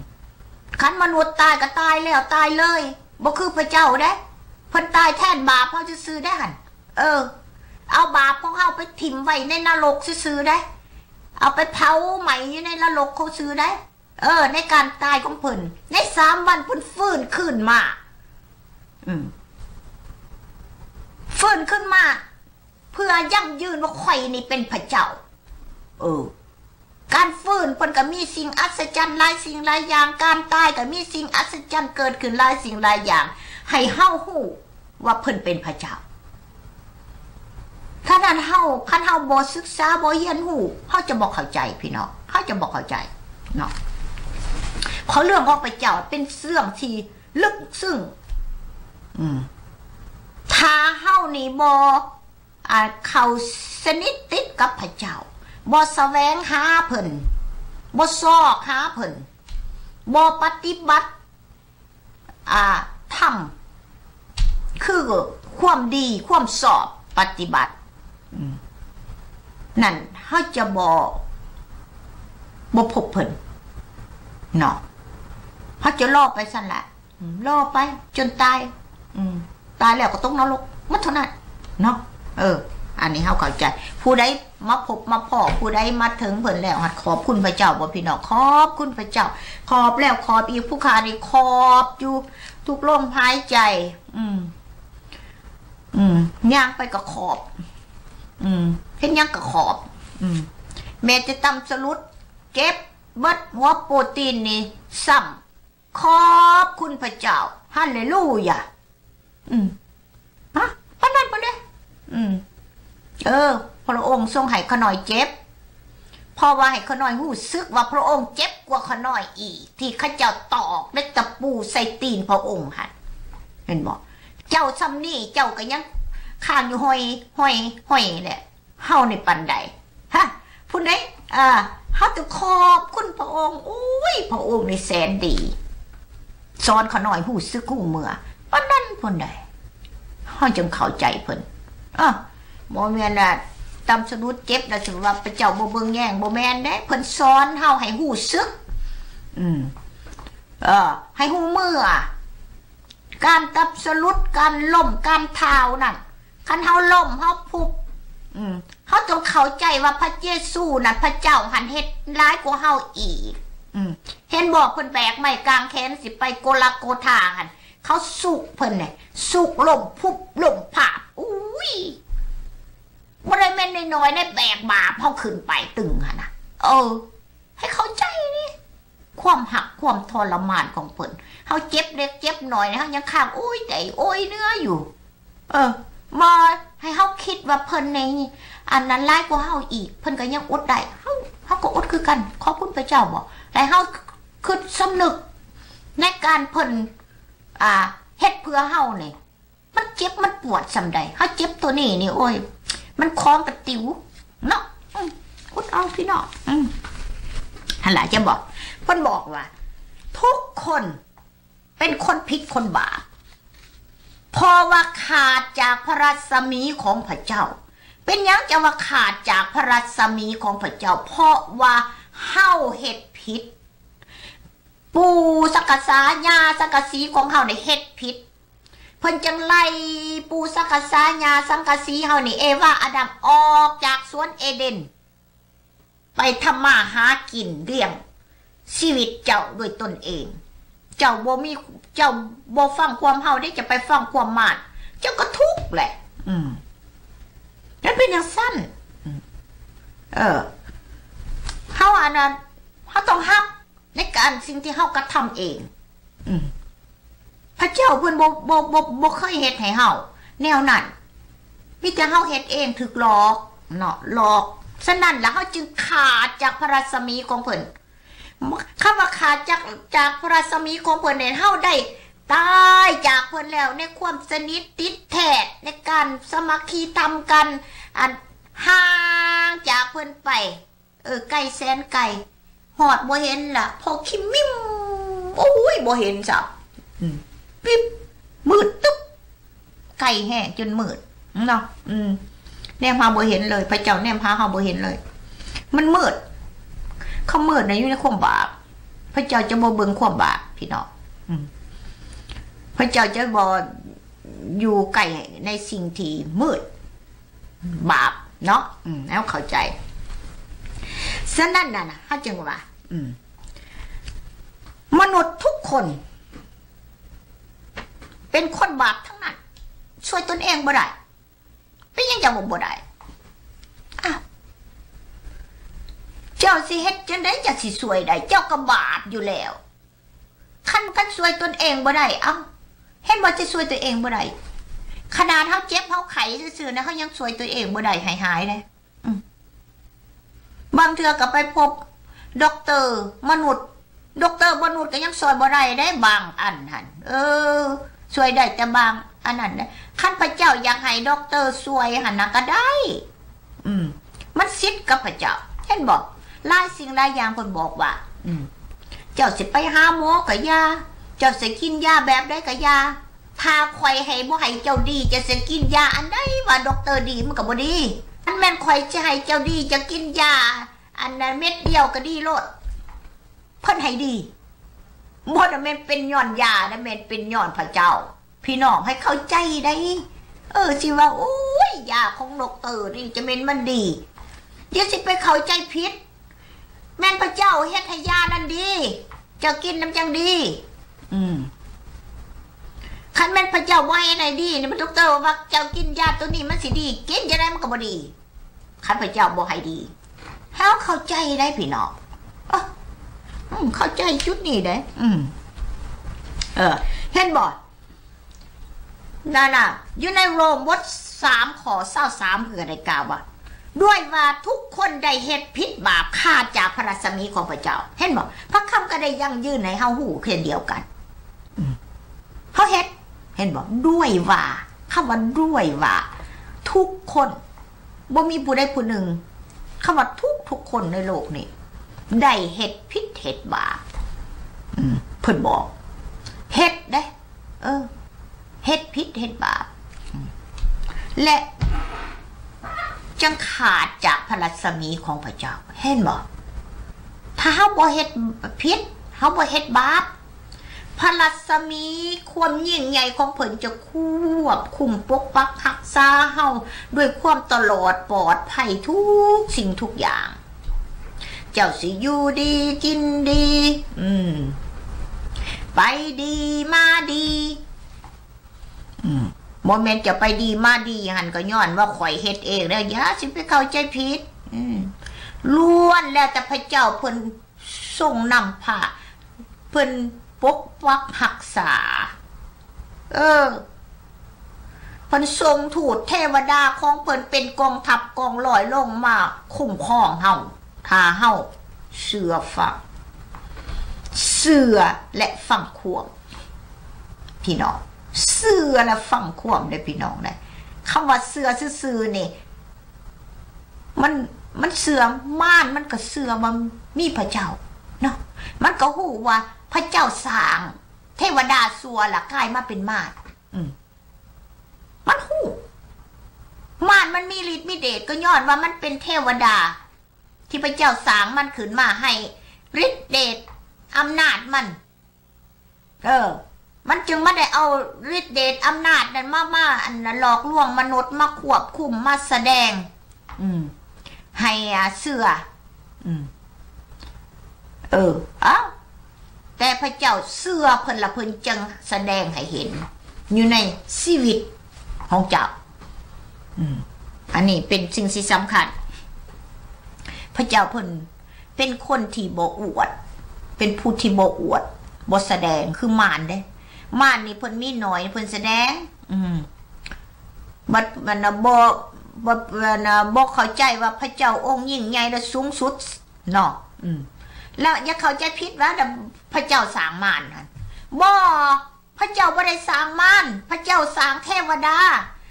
ຄັນມະນຸດຕາຍກໍຕາຍແລ້ວຕາຍເລີຍ ບໍ່ຄືພະເຈົ້າເດ້. ເພິ່ນຕາຍແທນບາບເຮົາຊື່ໆເດ້ຫັ້ນ. ເອີ ເອົາບາບຂອງເຮົາໄປຖິ້ມໄວ້ໃນນະລົກຊື່ໆເດ້ ເອົາໄປເຜົາໄໝ້ຢູ່ໃນນະລົກເຂົາຊື່ເດ້. ເອີ ໃນການຕາຍຂອງເພິ່ນ ໃນສາມວັນເພິ່ນຟື້ນຄືນມາ. ອືມ ຟື້ນຄືນມາ ເພື່ອຢັ້ງຢືນວ່າຂ້ອຍນີ້ເປັນພະເຈົ້າ. ເອີ ການຟື້ນເພິ່ນກໍມີສິ່ງອັດສະຈັນຫຼາຍສິ່ງຫຼາຍຢ່າງ ການຕາຍກໍມີສິ່ງອັດສະຈັນເກີດຂຶ້ນຫຼາຍສິ່ງຫຼາຍຢ່າງ ໃຫ້ເຮົາຮູ້ວ່າເພິ່ນເປັນພະເຈົ້າ. ຖ້ານັ້ນເຮົາ ຄັນເຮົາບໍ່ສຶກສາ ບໍ່ຮຽນຮູ້ ເຮົາຈະບໍ່ເຂົ້າໃຈພີ່ນ້ອງ ເຮົາຈະບໍ່ເຂົ້າໃຈເນາະ. ເພາະເລື່ອງຂອງພະເຈົ້າເປັນເລື່ອງທີ່ ເລິກເຊິ່ງ. ອືມ ຖ້າເຮົານີ້ບໍ່ ອ່າ ເຂົ້າສະໜິດຕິດກັບພະເຈົ້າ ບໍ່ສະແຫວງຫາເພິ່ນ ບໍ່ຊອກຫາເພິ່ນ ບໍ່ປະຕິບັດ ອ່າ ທຳ ຄືຄວາມດີ ຄວາມຊອບ ປະຕິບັດ ອືມ ນັ້ນເຮົາຈະບໍ່ ບໍ່ພົບເພິ່ນເນາະ ເຮົາຈະລໍໄປຊັ້ນແຫຼະ. ອືມ ລໍໄປຈົນຕາຍ ອືມ ຕາຍແລ້ວກໍຕົກນະລົກໝົດເທົ່ານັ້ນເນາະ. ເອີ ອັນນີ້ເຮົາເຂົ້າໃຈ. ຜູ້ໃດມາພົບມາພໍ້ ຜູ້ໃດມາເຖິງເພິ່ນແລ້ວ ຮັດຂອບຄຸນພະເຈົ້າບໍ່ພີ່ນ້ອງ? ຂອບຄຸນພະເຈົ້າ ຂອບແລ້ວຂອບອີກ. ຜູ້ຂ້ານີ້ຂອບຢູ່ທຸກລົມຫາຍໃຈ. ອືມ ອືມ ຍ່າງໄປກໍຂອບ ອືມ ເຮັດຫຍັງກໍຂອບ. ອືມ ແມ້ແຕ່ຕຳສະຫຼຸດເຈັບເບິດ ຫົວໂປຕີນນີ້ຊ້ຳ ຂອບຄຸນພະເຈົ້າ ຮາເລລູຢາ. ອືມ ຮະ ປານນັ້ນພຸ້ນເດ້. ອືມ ເອີ ພະອົງຊົງໃຫ້ຂ້ານ້ອຍເຈັບ ເພາະວ່າໃຫ້ຂ້ານ້ອຍຮູ້ສຶກວ່າພະອົງເຈັບກວ່າຂ້ານ້ອຍອີກ ທີ່ເຂົາເຈົ້າຕອກເຫຼັກຕະປູໃສ່ຕີນພະອົງຫັ້ນ ເຫັນບໍ່? ເຈົ້າຊ່ຳນີ້ເຈົ້າກໍຍັງຄ້າງຢູ່ຫ້ອຍ ຫ້ອຍ ຫ້ອຍແຫຼະ. ເຮົານີ້ປານໃດ? ຮະ ພຸ້ນເດ້. ເອີ ເຮົາຕ້ອງຂອບຄຸນພະອົງ. ໂອ້ຍ ພະອົງນີ້ແສນດີ ສອນຂ້ານ້ອຍຮູ້ສຶກຮູ້ເມື່ອ ປານນັ້ນພຸ້ນໃດ ເຮົາຈຶ່ງເຂົ້າໃຈເພິ່ນ. ເອີ ບໍ່ແມ່ນວ່າຕຳສະດຸດເຈັບແລ້ວຊິວ່າພະເຈົ້າບໍ່ເບິ່ງແຍງ ບໍ່ແມ່ນເດ້. ເພິ່ນສອນເຮົາໃຫ້ຮູ້ສຶກ ອືມ ເອີ ໃຫ້ຮູ້ເມື່ອ. ການຕຳສະຫຼຸດ ການລົ້ມ ການທ້າວນັ້ນ ຄັນເຮົາລົ້ມ ເຮົາຟຸບ ອືມ ເຮົາຕ້ອງເຂົ້າໃຈວ່າພະເຢຊູນັ້ນ ພະເຈົ້າຫັ້ນເຮັດຫຼາຍກວ່າເຮົາອີກ. ອືມ ເຫັນບໍ່ ເພິ່ນແບກໄມ້ກາງແຂນຊິໄປໂກລາໂກທາຫັ້ນ ເຂົາສຸກເພິ່ນນີ້ ສຸກລົ້ມພຸບລົ້ມພາບ. ອຸ້ຍ ບໍ່ໄດ້ແມ່ນນ້ອຍໆ ໄດ້ແບກບາບເຮົາຂຶ້ນໄປຕຶງຫັ້ນນະ. ເອີ ໃຫ້ເຂົ້າໃຈເດ້ ຄວາມຮັກຄວາມທໍລະມານຂອງເພິ່ນ. ເຮົາເຈັບເລັກເຈັບນ້ອຍ ເຮົາຍັງຄ້າງໂອຍໃຈໂອຍເໜືອຢູ່. ເອີ ບໍ່ໃຫ້ເຮົາຄິດວ່າເພິ່ນນີ້ ອັນນັ້ນຫຼາຍກວ່າເຮົາອີກ ເພິ່ນກໍຍັງອົດໄດ້ ເຮົາ ເຮົາກໍອົດຄືກັນ. ຂອບຄຸນພະເຈົ້າບໍ? ໃຫ້ເຮົາຄິດສຳນຶກໃນການເພິ່ນ ອ່າ ເຮັດເພື່ອເຮົານີ້ ມັນເຈັບມັນປວດສ່ຳໃດ. ເຮົາເຈັບໂຕນີ້ນີ້ ໂອ້ຍ ມັນຄອງກະຕິວເນາະ. ອືມ ອົດເອົາພີ່ນ້ອງ. ອືມ ຫັ້ນລະ ຈະບອກ ເພິ່ນບອກວ່າ ທຸກຄົນເປັນຄົນຜິດຄົນບາບ ເພາະວ່າຂາດຈາກພະລັດສະໝີຂອງພະເຈົ້າ. ເປັນຫຍັງຈັ່ງວ່າຂາດຈາກພະລັດສະໝີຂອງພະເຈົ້າ? ເພາະວ່າເຮົາເຮັດຜິດ. ປູ່ສັງກະສາ ຍ່າສັງກະສີຂອງເຮົານີ້ເຮັດຜິດ. ເພິ່ນຈຶ່ງໄລ່ປູ່ສັງກະສາ ຍ່າສັງກະສີເຮົານີ້ ເອວາ ອາດັມ ອອກຈາກສວນເອເດນ ໄປທຳມາຫາກິນລ້ຽງຊີວິດເຈົ້າດ້ວຍຕົນເອງ. ເຈົ້າບໍ່ມີ ເຈົ້າບໍ່ຟັງຄວາມເຮົາເດ້ ຈະໄປຟັງຄວາມມານ ເຈົ້າກໍທຸກແຫຼະ. ອືມ ມັນເປັນຈັ່ງຊັ້ນ. ອືມ ເອີ ເຮົາອັນນັ້ນ ເຮົາຕ້ອງຮັບ ໃນການສິ່ງທີ່ເຮົາກະທຳເອງ. ອືມ ພະເຈົ້າເພິ່ນບໍ່ ບໍ່ ບໍ່ ບໍ່ເຄີຍເຮັດໃຫ້ເຮົາແນວນັ້ນ. ມີແຕ່ເຮົາເຮັດເອງຖືກຫຼອກເນາະ ຫຼອກ. ສະນັ້ນລະ ເຮົາຈຶ່ງຂາດຈາກພະລັດສະໝີຂອງເພິ່ນ. ຄຳວ່າຂາດຈາກ ຈາກພະລັດສະໝີຂອງເພິ່ນນີ້ ເຮົາໄດ້ຕາຍຈາກເພິ່ນແລ້ວ ໃນຄວາມສະໜິດຕິດແທດ ໃນການສາມັກຄີທຳກັນ ອັນຫ່າງຈາກເພິ່ນໄປ. ເອີ ໄກແສນໄກ ຮອດບໍ່ເຫັນລະ ພໍຄິມມິມ ໂອ້ຍ ບໍ່ເຫັນຊ້ຳ. ອືມ ປິບ ມືດຕຶບ ໄກແຮງຈົນມືດເນາະ. ອືມ ແນມຫາບໍ່ເຫັນເລີຍ ພະເຈົ້າແນມຫາເຮົາບໍ່ເຫັນເລີຍ ມັນມືດ. ຄວາມມືດນະຢູ່ໃນຄວາມບາບ ພະເຈົ້າຈະບໍ່ເບິ່ງຄວາມບາບ ພີ່ນ້ອງ. ອືມ ພະເຈົ້າຈະບໍ່ຢູ່ໃກ້ໃນສິ່ງທີ່ມືດ ບາບເນາະ. ອືມ ເຮົາເຂົ້າໃຈ. ສະນັ້ນນະ ເຮົາຈຶ່ງວ່າ ອືມ ມະນຸດທຸກຄົນເປັນຄົນບາບທັງນັ້ນ ຊ່ວຍຕົນເອງບໍ່ໄດ້. ເປັນຫຍັງເຈົ້າວ່າບໍ່ໄດ້? ອ້າວ ເຈົ້າຊິເຮັດຈັ່ງໃດ ເຈົ້າຊິຊ່ວຍໄດ້? ເຈົ້າກໍບາບຢູ່ແລ້ວ. ຄັນ ຄັນຊ່ວຍຕົນເອງບໍ່ໄດ້ ເອົ້າ ເຫັນບໍ່ ຈະຊ່ວຍຕົວເອງບໍ່ໄດ້. ຂະໜາດເຮົາເຈັບເຮົາໄຂ້ຊື່ໆນະ ເຮົາຍັງຊ່ວຍຕົວເອງບໍ່ໄດ້ໃຫ້ຫາຍເດ້. ອືມ ບາງເທື່ອກໍໄປພົບດັອກເຕີມະນຸດ ດັອກເຕີມະນຸດກໍຍັງຊ່ວຍບໍ່ໄດ້ເດ້ ບາງອັນຫັ້ນ. ເອີ ຊ່ວຍໄດ້ແຕ່ບາງອັນນັ້ນເດ້. ຄັນພະເຈົ້າຢາກໃຫ້ດັອກເຕີຊ່ວຍຫັ້ນນະກໍໄດ້. ອືມ ມັນສິດກັບພະເຈົ້າ ເຫັນບໍ່? ຫຼາຍສິ່ງຫຼາຍຢ່າງເພິ່ນບອກວ່າ ອືມ ເຈົ້າຊິໄປຫາໝໍກໍຢ່າ ເຈົ້າຊິກິນຢາແບບໃດກໍຢ່າ. ຖ້າຂ້ອຍໃຫ້ ບໍ່ໃຫ້ເຈົ້າດີ ເຈົ້າຊິກິນຢາອັນໃດວ່າດັອກເຕີດີ ມັນກໍບໍ່ດີ. ອັນແມ່ນຂ້ອຍຊິໃຫ້ເຈົ້າດີ ເຈົ້າກິນຢາອັນນັ້ນເມັດດຽວກໍດີໂລດ ເພິ່ນໃຫ້ດີ. ບໍ່ໄດ້ແມ່ນເປັນຍ້ອນຢານະ ແມ່ນເປັນຍ້ອນພະເຈົ້າ. ພີ່ນ້ອງໃຫ້ເຂົ້າໃຈໄດ໋. ເອີ ຊິວ່າ ໂອ້ຍ ຢາຂອງດັອກເຕີນີ້ຈະແມ່ນມັນດີ ຢ່າຊິໄປເຂົ້າໃຈຜິດ. ແມ່ນພະເຈົ້າເຮັດໃຫ້ຢານັ້ນດີ ເຈົ້າກິນນຳຈັ່ງດີ. ອືມ ຄັນແມ່ນພະເຈົ້າບໍ່ເຮັດໃຫ້ດີນີ້ ມັນດັອກເຕີວ່າເຈົ້າກິນຢາໂຕນີ້ມັນຊິດີ ກິນຈັ່ງໃດມັນກໍບໍ່ດີ ຄັນພະເຈົ້າບໍ່ໃຫ້ດີ. ເຮົາເຂົ້າໃຈໄດ໋ພີ່ນ້ອງ. ເອີ ອືມ ເຂົ້າໃຈຈຸດນີ້ເດ້. ອືມ ເອີ ເຫັນບໍ່? ນັ້ນນະ ຢູ່ໃນໂຣມບົດສາມ ຂໍ້ຊາວສາມ ເພິ່ນໄດ້ກ່າວວ່າ ດ້ວຍວ່າທຸກຄົນໄດ້ເຮັດຜິດບາບ ຂາດຈາກພະລັດສະໝີຂອງພະເຈົ້າ. ເຫັນບໍ່? ພະຄຳກໍໄດ້ຢັ້ງຢືນໃຫ້ເຮົາຮູ້ເຊັ່ນດຽວກັນ. ອືມ ເຮົາເຮັດ ເຫັນບໍ່? ດ້ວຍວ່າ ຄຳວ່າດ້ວຍວ່າ ທຸກຄົນ ບໍ່ມີຜູ້ໃດຜູ້ໜຶ່ງ ຄຳວ່າທຸກ ທຸກຄົນໃນໂລກນີ້ ໄດ້ເຮັດຜິດເຮັດບາບ. ອືມ ເພິ່ນບອກ ເຮັດເດ້ ເອີ ເຮັດຜິດເຮັດບາບ ອືມ ແລະ ຈັ່ງຂາດຈາກພະລັດສະໝີຂອງພະເຈົ້າ. ເຫັນບໍ່? ຖ້າເຮົາບໍ່ເຮັດຜິດ ເຮົາບໍ່ເຮັດບາບ ພະລັດສະໝີຄວາມຍິ່ງໃຫຍ່ຂອງເພິ່ນຈະຄວບຄຸມປົກປັກຮັກສາເຮົາດ້ວຍຄວາມຕະຫຼອດປອດໄພທຸກສິ່ງທຸກຢ່າງ. ເຈົ້າຊິຢູ່ດີກິນດີ ອືມ ໄປດີມາດີ ອືມ ບໍ່ແມ່ນຈະໄປດີມາດີຫັ້ນ ກໍຍ້ອນວ່າຂ້ອຍເຮັດເອງເດີ້ ຢ່າຊິໄປເຂົ້າໃຈຜິດ. ອືມ ລ້ວນແລ້ວແຕ່ພະເຈົ້າເພິ່ນ ຊົງນຳພາ ເພິ່ນປົກປັກຮັກສາ ເອີ ເພິ່ນສົ່ງທູດເທວະດາຂອງເພິ່ນເປັນກອງທັບກອງຮ້ອຍລົງມາຄຸ້ມຄອງເຮົາ ຖ້າເຮົາເຊື່ອຟັງ ເຊື່ອ ແລະ ຟັງຄວາມ ພີ່ນ້ອງ ເຊື່ອ ແລະ ຟັງຄວາມເດີ້ ພີ່ນ້ອງເດີ້. ຄຳວ່າເຊື່ອຊື່ໆນີ້ ມັນ ມັນເຊື່ອ ມານມັນກໍເຊື່ອວ່າມີພະເຈົ້າເນາະ ມັນກໍຮູ້ວ່າພະເຈົ້າສ້າງເທວະດາຊົ່ວລະກາຍມາເປັນມານ ອືມ ມັນຮູ້ ມານມັນມີລິດມີເດດ ກໍຍ້ອນວ່າມັນເປັນເທວະດາ ທີ່ພະເຈົ້າສ້າງມັນຂຶ້ນມາໃຫ້ລິດເດດອຳນາດມັນ ເອີ ມັນຈຶ່ງມາໄດ້ເອົາລິດເດດອຳນາດນັ້ນມາ ມາ ອັນ ຫຼອກລວງມະນຸດ ມາຄວບຄຸມ ມາສະແດງ ອືມ ໃຫ້ ອາ ເຊື່ອ ອືມ ເອີ ເອົ້າ ແຕ່ພະເຈົ້າເຊື່ອເພິ່ນລະ ເພິ່ນຈຶ່ງສະແດງໃຫ້ເຫັນຢູ່ໃນຊີວິດຂອງເຈົ້າ. ອືມ ອັນນີ້ເປັນສິ່ງທີ່ສຳຄັນ. ພະເຈົ້າເພິ່ນເປັນຄົນທີ່ບໍ່ອວດ ເປັນຜູ້ທີ່ບໍ່ອວດ ບໍ່ສະແດງຄືມານເດ້. ມານນີ້ເພິ່ນມີໜ້ອຍ ເພິ່ນສະແດງ. ອືມ ບັດມັນນະບໍ່ ບໍ່ ອັນນະ ບໍ່ເຂົ້າໃຈວ່າພະເຈົ້າອົງຍິ່ງໃຫຍ່ ແລະ ສູງສຸດເນາະ. ອືມ ແລ້ວຢ່າເຂົ້າໃຈຜິດວ່າ ພະເຈົ້າສ້າງມານຫັ້ນ ບໍ່ ພະເຈົ້າບໍ່ໄດ້ສ້າງມານ ພະເຈົ້າສ້າງເທວະດາ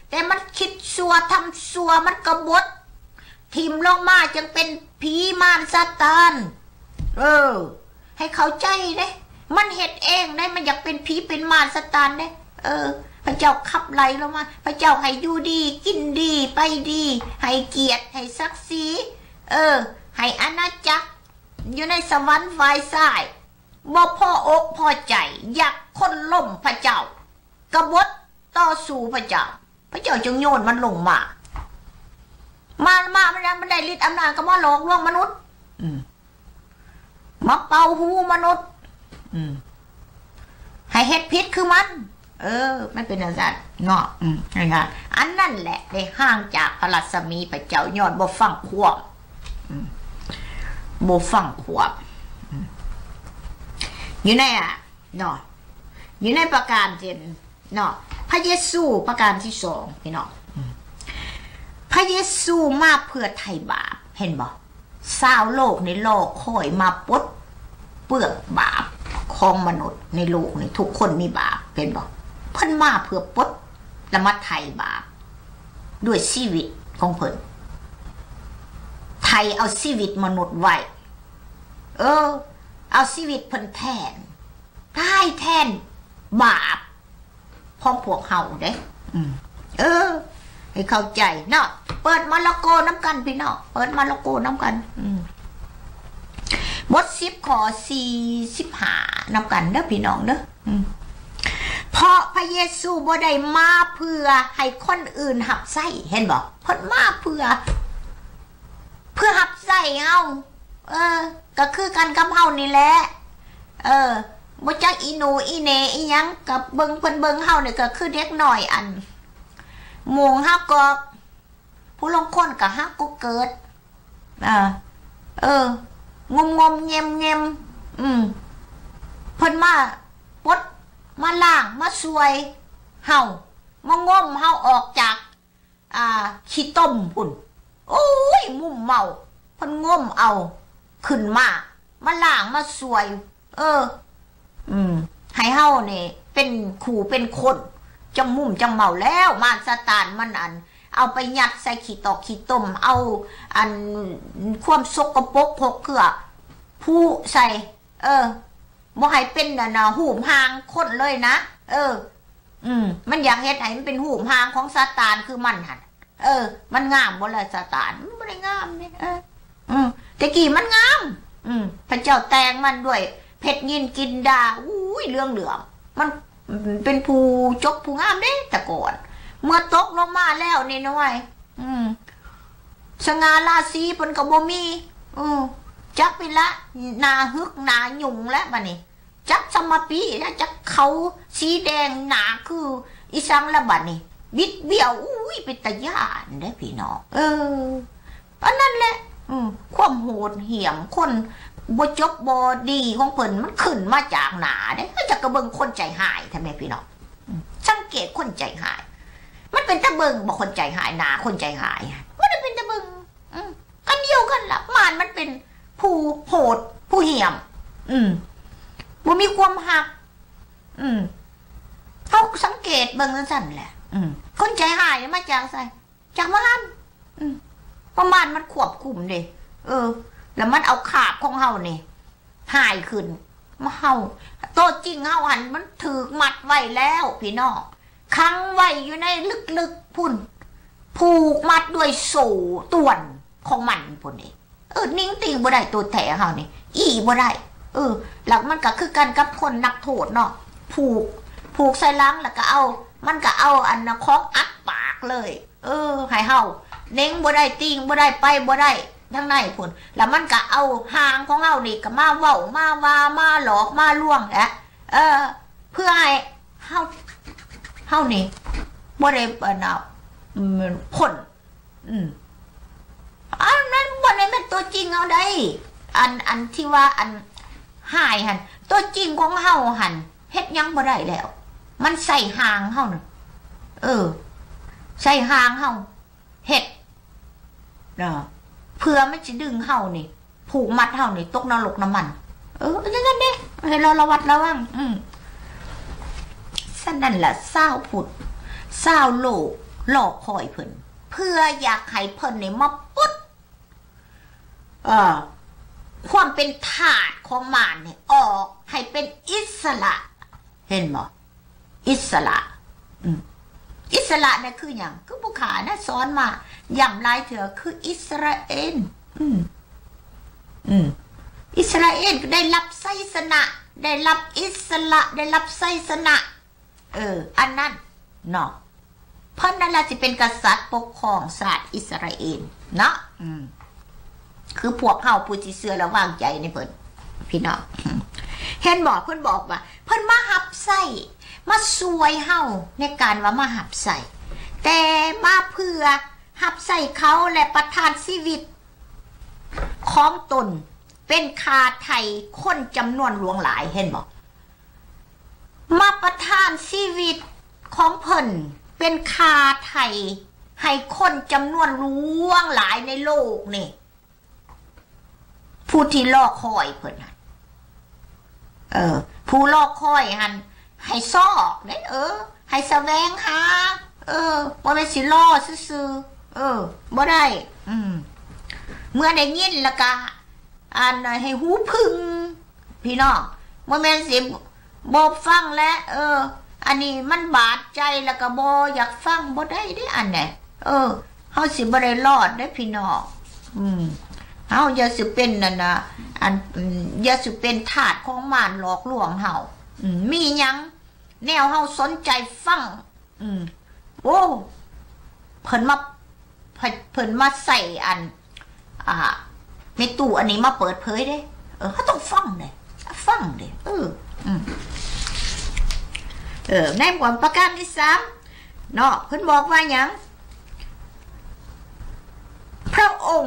ແຕ່ມັນຄິດຊົ່ວທຳຊົ່ວ ມັນກະບົດຖິ້ມລົງມາ ຈຶ່ງເປັນຜີມານຊາຕານ. ເອີ ໃຫ້ເຂົ້າໃຈເດ້ ມັນເຮັດເອງເດ້ ມັນຢາກເປັນຜີເປັນມານຊາຕານເດ້. ເອີ ພະເຈົ້າຂັບໄລ່ລົງມາ ພະເຈົ້າໃຫ້ຢູ່ດີກິນດີໄປດີ ໃຫ້ກຽດໃຫ້ສັກສີ ເອີ ໃຫ້ອານາຈັກຢູ່ໃນສະຫວັນຝ່າຍຊ້າຍ. ບໍ່ພໍອົກພໍໃຈ ຢາກໂຄ່ນລົ້ມພະເຈົ້າ ກະບົດຕໍ່ສູ້ພະເຈົ້າ ພະເຈົ້າຈຶ່ງໂຍນມັນລົງມາ. ມາ ມາ ມັນ ມັນໄດ້ລິດອຳນາດ ກໍມາຫຼອກລວງມະນຸດ ອືມ ມາເປົ່າຫູມະນຸດ ອືມ ໃຫ້ເຮັດຜິດຄືມັນ. ເອີ ມັນເປັນຈັ່ງຊັ້ນເນາະ. ອືມ ງ່າຍໆ ອັນນັ້ນແຫຼະ ໄດ້ຫ່າງຈາກພະລັດສະໝີພະເຈົ້າ ຍ້ອນບໍ່ຟັງຄວາມ ອືມ ບໍ່ຟັງຄວາມ ອືມ ຢູ່ໃນ ອາ ເນາະ ຢູ່ໃນປະການທີ່ ເນາະ ພະເຢຊູປະການທີສອງ ພີ່ນ້ອງ ອືມ ພະເຢຊູມາເພື່ອໄຖ່ບາບ ເຫັນບໍ່? ຊາວໂລກນີ້ລໍຄອຍມາປົດເປືອງບາບຂອງມະນຸດໃນໂລກນີ້ ທຸກຄົນມີບາບ ເຫັນບໍ່? ເພິ່ນມາເພື່ອປົດ ແລະ ມາໄຖ່ບາບດ້ວຍຊີວິດຂອງເພິ່ນ ໄຖ່ເອົາຊີວິດມະນຸດໄວ້ ເອີ ເອົາຊີວິດເພິ່ນແທນ ຕາຍແທນບາບຂອງພວກເຮົາເດ້. ອືມ ເອີ ໃຫ້ເຂົ້າໃຈເນາະ. ເປີດມາລະໂກນຳກັນ ພີ່ນ້ອງ ເປີດມາລະໂກນຳກັນ ອືມ ບົດສິບ ຂໍ້ສີ່ສິບຫ້າ ນຳກັນເດີ ພີ່ນ້ອງເດີ. ອືມ ເພາະພະເຢຊູບໍ່ໄດ້ມາເພື່ອໃຫ້ຄົນອື່ນຮັບໃຊ້ ເຫັນບໍ່? ເພິ່ນມາເພື່ອ ເພື່ອຮັບໃຊ້ເຮົາ ເອີ ກໍຄືກັນກັບເຮົານີ້ແຫຼະ ເອີ ບໍ່ຈັກອີໜູອີເໜອີ່ຫຍັງ ກໍເບິ່ງ ເພິ່ນເບິ່ງເຮົານີ້ກໍຄືເດັກນ້ອຍ ອັນ ໂມງຮາກອກ ຜູ້ລາງຄົນກໍຮາກອກເກີດ ເອີ ເອີ ງົມໆແງມໆ ອືມ ເພິ່ນມາປົດ ມາລ້າງ ມາຊ່ວຍເຮົາ ມາງົມເຮົາອອກຈາກ ອ່າ ຂີ້ຕົມພຸ້ນ ໂອ້ຍ ມຸມເມົາ ເພິ່ນງົມເອົາຂຶ້ນມາ ມາລ້າງ ມາຊ່ວຍ ເອີ ອືມ ໃຫ້ເຮົານີ້ເປັນຄູ່ເປັນຄົນ ຈັ່ງມຸມຈັ່ງເມົາ ແລ້ວມານຊາຕານມັນ ອັນ ເອົາໄປຍັດໃສ່ຂີ້ຕອກຂີ້ຕົມ ເອົາ ອັນ ຄວາມສົກກະປົກຫົກເຄືອຜູໃສ່ ເອີ ບໍ່ໃຫ້ເປັນ ອັນນະ ຮູບຮ່າງຄົນເລີຍນະ ເອີ ອືມ ມັນຢາກເຮັດໃຫ້ມັນເປັນຮູບຮ່າງຂອງຊາຕານຄືມັນຫັ້ນ ເອີ ມັນງາມບໍ່ລະຊາຕານ? ມັນບໍ່ໄດ້ງາມເດ້ ເອີ ອືມ ແຕ່ກີ້ມັນງາມ ອືມ ພະເຈົ້າແຕ່ງມັນດ້ວຍເພັດນິນກິນດາ ໂອ້ ອຸ້ຍ ເຫຼືອງໆ ມັນເປັນຜູ້ຈົບຜູ້ງາມເດ້ແຕ່ກ່ອນ ເມື່ອຕົກລົງມາແລ້ວນີ້ນະເວີຍ ອືມ ສະຫງ່າລາສີເພິ່ນກໍບໍ່ມີ ເອີ ຈັກເປັນລະ ໜ້າຫຶກໜ້າຫຍຸ່ງແລ້ວບາດນີ້ ຈັກສະມາປີແລ້ວ ຈັກເຂົາສີແດງໜ້າຄືອີ່ສັງລະບາດນີ້ ບິດບ້ຽວ ອຸ້ຍ ເປັນຕາຢ້ານເດ້ພີ່ນ້ອງ ເອີ. ອັນນັ້ນແຫຼະ ອືມ ຄວາມໂຫດຫ້ຽມ ຄົນບໍ່ຈົບບໍ່ດີຂອງເພິ່ນ ມັນຂຶ້ນມາຈາກໜ້າເດ້. ເຈົ້າກໍເບິ່ງຄົນໃຈຮ້າຍແທ້ແມ່ພີ່ນ້ອງ ອືມ ສັງເກດຄົນໃຈຮ້າຍ ມັນເປັນຕາເບິ່ງບໍ່ ຄົນໃຈຮ້າຍ ໜ້າຄົນໃຈຮ້າຍ ມັນເປັນຕາເບິ່ງ ອືມ ອັນດຽວກັນລະ ມານມັນເປັນຜູ້ໂຫດ ຜູ້ຫ້ຽມ ອືມ ບໍ່ມີຄວາມຮັກ ອືມ ເຮົາສັງເກດເບິ່ງຈັ່ງຊັ້ນແຫຼະ ອືມ ຄົນໃຈຮ້າຍມາຈາກໃສ? ຈັກວ່າຫັ້ນ ອືມ ປະມານມັນຄວບຄຸມເດ້ ເອີ ແລ້ວມັນເອົາຄາບຂອງເຮົານີ້ຮ້າຍຂຶ້ນ ມາເຮົາ ໂຕຈິງເຮົາຫັ້ນມັນຖືກມັດໄວ້ແລ້ວພີ່ນ້ອງ ຂັງໄວ້ຢູ່ໃນລຶກໆພຸ້ນ ຜູກມັດດ້ວຍໂສ້ຕ່ວນຂອງມັນພຸ້ນເດ້ ເອີ ນິງຕິງບໍ່ໄດ້ ໂຕແທ້ເຮົານີ້ ອີ່ບໍ່ໄດ້ ເອີ ແລ້ວມັນກໍຄືກັນກັບຄົນນັກໂທດເນາະ ຜູກ ຜູກໃສ່ຫຼັງ ແລ້ວກໍເອົາ ມັນກໍເອົາອັນນະ ຂອງອັດປາກເລີຍ ເອີ ໃຫ້ເຮົາເໜັງບໍ່ໄດ້ ຕີງບໍ່ໄດ້ ໄປບໍ່ໄດ້ທາງໃນພຸ້ນ ແລ້ວມັນກໍເອົາຫາງຂອງເຮົານີ້ກໍມາເວົ້າ ມາວ່າ ມາຫຼອກ ມາລວງແຫຼະ ເອີ ເພື່ອໃຫ້ເຮົາ ເຮົານີ້ບໍ່ໄດ້ອັນນະ ອືມ ພົ້ນ ອືມ ອັນນັ້ນບໍ່ໄດ້ແມ່ນຕົວຈິງເຮົາໃດ໋ ອັນ ອັນທີ່ວ່າອັນຮ້າຍຫັ້ນ ຕົວຈິງຂອງເຮົາຫັ້ນເຮັດຫຍັງບໍ່ໄດ້ແລ້ວ ມັນໃສ່ຮ່າງເຮົານັ້ນ ເອີ ໃສ່ຮ່າງເຮົາເຮັດ ເນາະ ເພື່ອມັນຊິດຶງເຮົານີ້ ຜູກມັດເຮົານີ້ຕົກນະລົກນ້ຳມັນ ເອີ ຈັ່ງຊັ້ນເດ້ ໃຫ້ລະ ລະວັດລະວັງ ອືມ ສະນັ້ນລະ ຊາວພຸດ ຊາວໂລກລໍຄອຍເພິ່ນ ເພື່ອຢາກໃຫ້ເພິ່ນນີ້ມາປົດ ເອີ ຄວາມເປັນທາດຂອງມານນີ້ອອກໃຫ້ເປັນອິດສະຫຼະ ເຫັນບໍ່? ອິດສະຫຼະ ອືມ ອິດສະຫຼະນີ້ຄືຫຍັງ? ຄືຜູ້ຂ້ານະສອນມາຢ້ຳຫຼາຍເທື່ອ ຄືອິດສະຣາເອນ ອືມ ອືມ ອິດສະຣາເອນກໍໄດ້ຮັບໄຊຊະນະ ໄດ້ຮັບອິດສະຫຼະ ໄດ້ຮັບໄຊຊະນະ ເອີ ອັນນັ້ນເນາະ ເພິ່ນນັ້ນລະຊິເປັນກະສັດປົກຄອງຊາດອິດສະຣາເອນເນາະ ອືມ ຄືພວກເຮົາຜູ້ທີ່ເຊື່ອ ແລະ ວາງໃຈໃນເພິ່ນ ພີ່ນ້ອງ ເຫັນບໍ່? ເພິ່ນບອກວ່າ ເພິ່ນມາຮັບໃຊ້ ມາຊ່ວຍເຮົາໃນການວ່າມາຮັບໃຊ້ ແຕ່ມາເພື່ອຮັບໃຊ້ເຂົາ ແລະ ປະທານຊີວິດຂອງຕົນເປັນຄ່າໄຖ່ຄົນຈຳນວນຫຼວງຫຼາຍ ເຫັນບໍ່? ມາປະທານຊີວິດຂອງເພິ່ນເປັນຄ່າໄຖ່ໃຫ້ຄົນຈຳນວນຫຼວງຫຼາຍໃນໂລກນີ້ ຜູ້ທີ່ລໍຄອຍເພິ່ນຫັ້ນ ເອີ ຜູ້ລໍຄອຍຫັ້ນໃຫ້ຊອກເດ້ ເອີ ໃຫ້ສະແຫວງຫາ ເອີ ບໍ່ແມ່ນຊິລໍຊື່ໆ ເອີ ບໍ່ໄດ້ ອືມ ເມື່ອໄດ້ຍິນແລ້ວກະ ອັນໃຫ້ຫູພຶ່ງ ພີ່ນ້ອງ ບໍ່ແມ່ນຊິບໍ່ຟັງແຫຼະ ເອີ ອັນນີ້ມັນບາດໃຈ ແລ້ວກໍບໍ່ຢາກຟັງ ບໍ່ໄດ້ເດ້ອັນນີ້ ເອີ ເຮົາຊິບໍ່ໄດ້ລອດເດ້ພີ່ນ້ອງ ອືມ ເຮົາຢ່າຊິເປັນນັ້ນນະ ອັນ ອືມ ຢ່າຊິເປັນທາດຂອງມານຫຼອກລວງເຮົາ ອືມ ມີຫຍັງແນວເຮົາສົນໃຈຟັງ ອືມ ໂອ້ ເພິ່ນມາ ເພິ່ນ ເພິ່ນມາໃສ່ອັນ ອ່າ ແມ່ຕູ້ອັນນີ້ມາເປີດເຜີຍເດ້ ເອີ ເຮົາຕ້ອງຟັງເດ້ ຟັງເດ້ ເອີ ອືມ ເອີ ໃນບວກປະການທີສາມເນາະ ເພິ່ນບອກວ່າຫຍັງ? ພຣະອົງ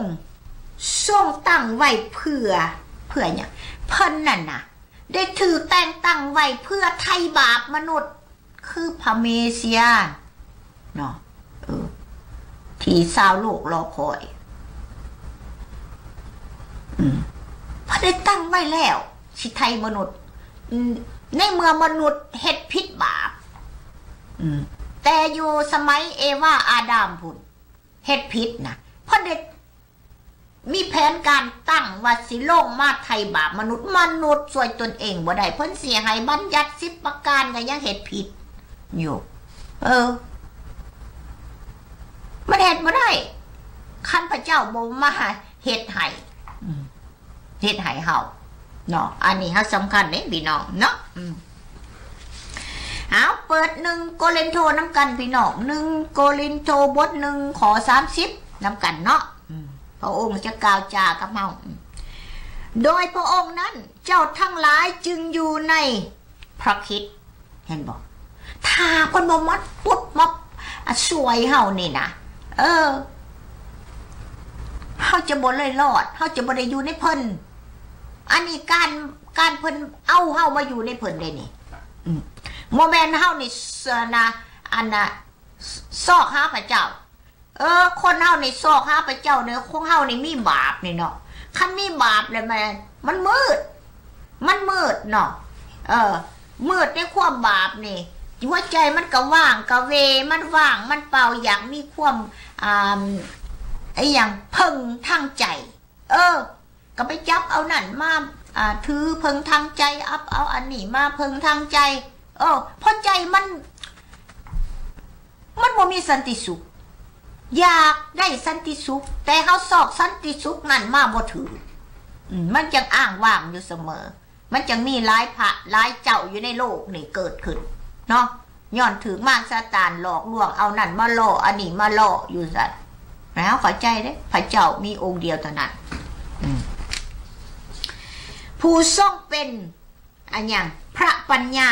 ຊົງຕັ້ງໄວ້ເພື່ອ ເພື່ອຫຍັງ? ເພິ່ນນັ້ນນະ ໄດ້ຖືກແຕ່ງຕັ້ງໄວ້ເພື່ອໄຖ່ບາບມະນຸດ ຄືພະເມເຊຍເນາະ ເອີ ທີ່ຊາວໂລກລໍຄອຍ ອືມ ເພິ່ນໄດ້ຕັ້ງໄວ້ແລ້ວ ຊິໄຖ່ມະນຸດ ອືມ ໃນເມື່ອມະນຸດເຮັດຜິດບາບ ອືມ ແຕ່ຢູ່ສະໄໝເອວາອາດາມພຸ້ນ ເຮັດຜິດນະ ເພິ່ນໄດ້ ມີແຜນການຕັ້ງວ່າຊິລົງມາໄຖ່ບາບມະນຸດ, ມະນຸດຊ່ວຍຕົນເອງບໍ່ໄດ້, ເພິ່ນຊິໃຫ້ບັນຍັດສິບປະການກໍຍັງເຮັດຜິດຢູ່. ເອີ, ມັນເຮັດບໍ່ໄດ້, ຄັນພະເຈົ້າບໍ່ມາເຮັດໃຫ້, ເຮັດໃຫ້ເຮົາເນາະ. ອັນນີ້ເຮົາສຳຄັນເດ້ພີ່ນ້ອງເນາະ. ເອົາ ເປີດໜຶ່ງໂກລິນໂທນຳກັນ ພີ່ນ້ອງ, ໜຶ່ງໂກລິນໂທ ບົດໜຶ່ງ ຂໍ້ສາມສິບ ນຳກັນເນາະ. ອືມ ພະອົງຈະກ່າວຈາກັບເຮົາ. ອືມ ໂດຍພະອົງນັ້ນ ເຈົ້າທັງຫຼາຍຈຶ່ງຢູ່ໃນພະຄຣິດ. ເຫັນບໍ່? ຖ້າເພິ່ນບໍ່ມາປຸດມາ ອາ ຊ່ວຍເຮົານີ້ນະ, ເອີ ເຮົາຈະບໍ່ເລີຍລອດ, ເຮົາຈະບໍ່ໄດ້ຢູ່ໃນເພິ່ນ. ອັນນີ້ການ ການເພິ່ນເອົາເຮົາມາຢູ່ໃນເພິ່ນເດ້ນີ້. ອືມ ບໍ່ແມ່ນເຮົານີ້ ສ- ນະ ອັນນະ ຊ- ຊອກຫາພະເຈົ້າ. ເອີ ຄົນເຮົານີ້ຊອກຫາພະເຈົ້ານີ້ ຂອງເຮົານີ້ມີບາບນີ້ເນາະ. ຄັນມີບາບແລ້ວແມ່ນ ມັນມືດ ມັນມືດເນາະ. ເອີ ມືດໃນຄວາມບາບນີ້ ຫົວໃຈມັນກໍຫວ່າງກະເວ ມັນຫວ່າງ ມັນເປົ່າ ຢາກມີຄວາມ ອ່າ ອີຫຍັງ ເພິ່ງທາງໃຈ. ເອີ ກໍໄປຈັບເອົານັ້ນມາ ອ່າ ຖືເພິ່ງທາງໃຈ, ອັບເອົາອັນນີ້ມາເພິ່ງທາງໃຈ. ເອີ ເພາະໃຈມັນ ມັນບໍ່ມີສັນຕິສຸກ. ຢາກໄດ້ສັນຕິສຸກ ແຕ່ເຮົາຊອກສັນຕິສຸກນັ້ນມາບໍ່ຖືກ. ອືມ ມັນຈັ່ງອ້າງວ້າງຢູ່ສະເໝີ. ມັນຈັ່ງມີຫຼາຍພະຫຼາຍເຈົ້າຢູ່ໃນໂລກນີ້ເກີດຂຶ້ນເນາະ. ຍ້ອນຖືກມານຊາຕານຫຼອກລວງ ເອົານັ້ນມາຫຼໍ່ ອັນນີ້ມາຫຼໍ່ຢູ່ຊັ້ນ. ໃຫ້ເຮົາເຂົ້າໃຈເດ້ ພະເຈົ້າມີອົງດຽວເທົ່ານັ້ນ. ອືມ ຜູ້ຊົງເປັນ ອັນຫຍັງ ພະປັນຍາ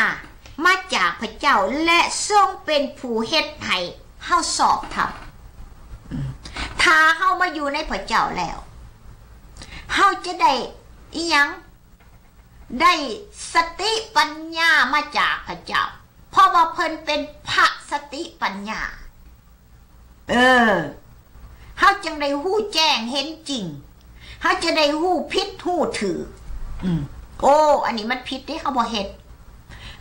ມາຈາກພະເຈົ້າ ແລະ ຊົງເປັນຜູ້ເຮັດໃຫ້ເຮົາຊອບທຳ. ອືມ ຖ້າເຮົາມາຢູ່ໃນພະເຈົ້າແລ້ວ ເຮົາຈະໄດ້ອີຫຍັງ? ໄດ້ສະຕິປັນຍາມາຈາກພະເຈົ້າ ເພາະວ່າເພິ່ນເປັນພະສະຕິປັນຍາ. ເອີ ເຮົາຈຶ່ງໄດ້ຮູ້ແຈ້ງເຫັນຈິງ, ເຮົາຈະໄດ້ຮູ້ຜິດຮູ້ຖືກ. ອືມ ໂອ້ ອັນນີ້ມັນຜິດເດ້ ເຮົາບໍ່ເຮັດ.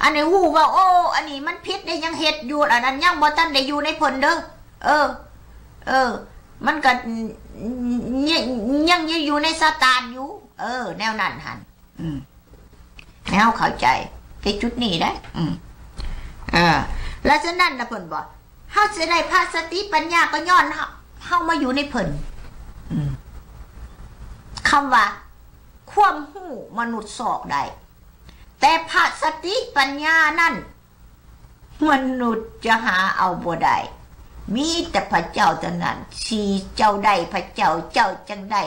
ອັນນີ້ຮູ້ວ່າ ໂອ້ ອັນນີ້ມັນຜິດເດ້ ຍັງເຮັດຢູ່, ອັນນັ້ນຍັງບໍ່ທັນໄດ້ຢູ່ໃນເພິ່ນເດີ້. ເອີ ເອີ ມັນກໍ ຍັງ ຍັງຢູ່ໃນຊາຕານຢູ່. ເອີ ແນວນັ້ນຫັ້ນ. ອືມ ໃຫ້ເຮົາເຂົ້າໃຈແຕ່ຈຸດນີ້ເດ້. ອືມ ເອີ ແລະ ສະນັ້ນລະເພິ່ນບອກ ເຮົາຊິໄດ້ພະສະຕິປັນຍາ ກໍຍ້ອນເຮົາ ເຮົາມາຢູ່ໃນເພິ່ນ. ອືມ ຄຳວ່າຄວາມຮູ້ມະນຸດຊອກໄດ້, ແຕ່ພະສະຕິປັນຍານັ້ນ ມະນຸດຈະຫາເອົາບໍ່ໄດ້, ມີແຕ່ພະເຈົ້າເທົ່ານັ້ນ ທີ່ເຈົ້າໄດ້ພະເຈົ້າ, ເຈົ້າຈຶ່ງໄດ້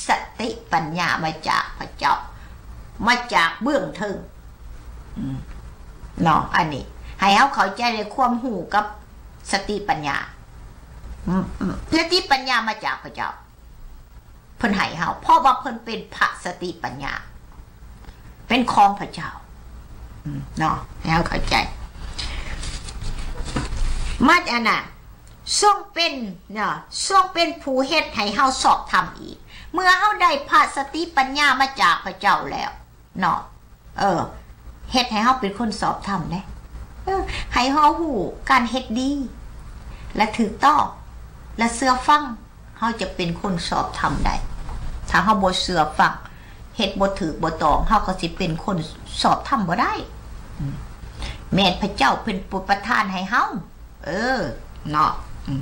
ສະຕິປັນຍາມາຈາກພະເຈົ້າ, ມາຈາກເບື້ອງເທິງ. ອືມ ເນາະ ອັນນີ້ໃຫ້ເຮົາເຂົ້າໃຈໃນຄວາມຮູ້ກັບສະຕິປັນຍາ. ອືມ ອືມ ສະຕິປັນຍາມາຈາກພະເຈົ້າ. ເພິ່ນໃຫ້ເຮົາ ເພາະວ່າເພິ່ນເປັນພະສະຕິປັນຍາ ເປັນຂອງພະເຈົ້າ. ອືມ ເນາະ ໃຫ້ເຮົາເຂົ້າໃຈ. ມາອັນນ່າ ຊົງເປັນ ເນາະ ຊົງເປັນຜູ້ເຮັດໃຫ້ເຮົາຊອບທຳອີກ. ເມື່ອເຮົາໄດ້ພະສະຕິປັນຍາມາຈາກພະເຈົ້າແລ້ວ ເນາະ ເອີ ເຮັດໃຫ້ເຮົາເປັນຄົນຊອບທຳເດ້. ເອີ ໃຫ້ເຮົາຮູ້ການເຮັດດີ ແລະ ຖືກຕ້ອງ ແລະ ເຊື່ອຟັງ, ເຮົາຈະເປັນຄົນຊອບທຳໄດ້. ຖ້າເຮົາບໍ່ເຊື່ອຟັງ, ເຮັດບໍ່ຖືກບໍ່ຕ້ອງ, ເຮົາກໍຊິເປັນຄົນຊອບທຳບໍ່ໄດ້. ອືມ ແມ່ນພະເຈົ້າເປັນຜູ້ປະທານໃຫ້ເຮົາ. ເອີ ເນາະ. ອືມ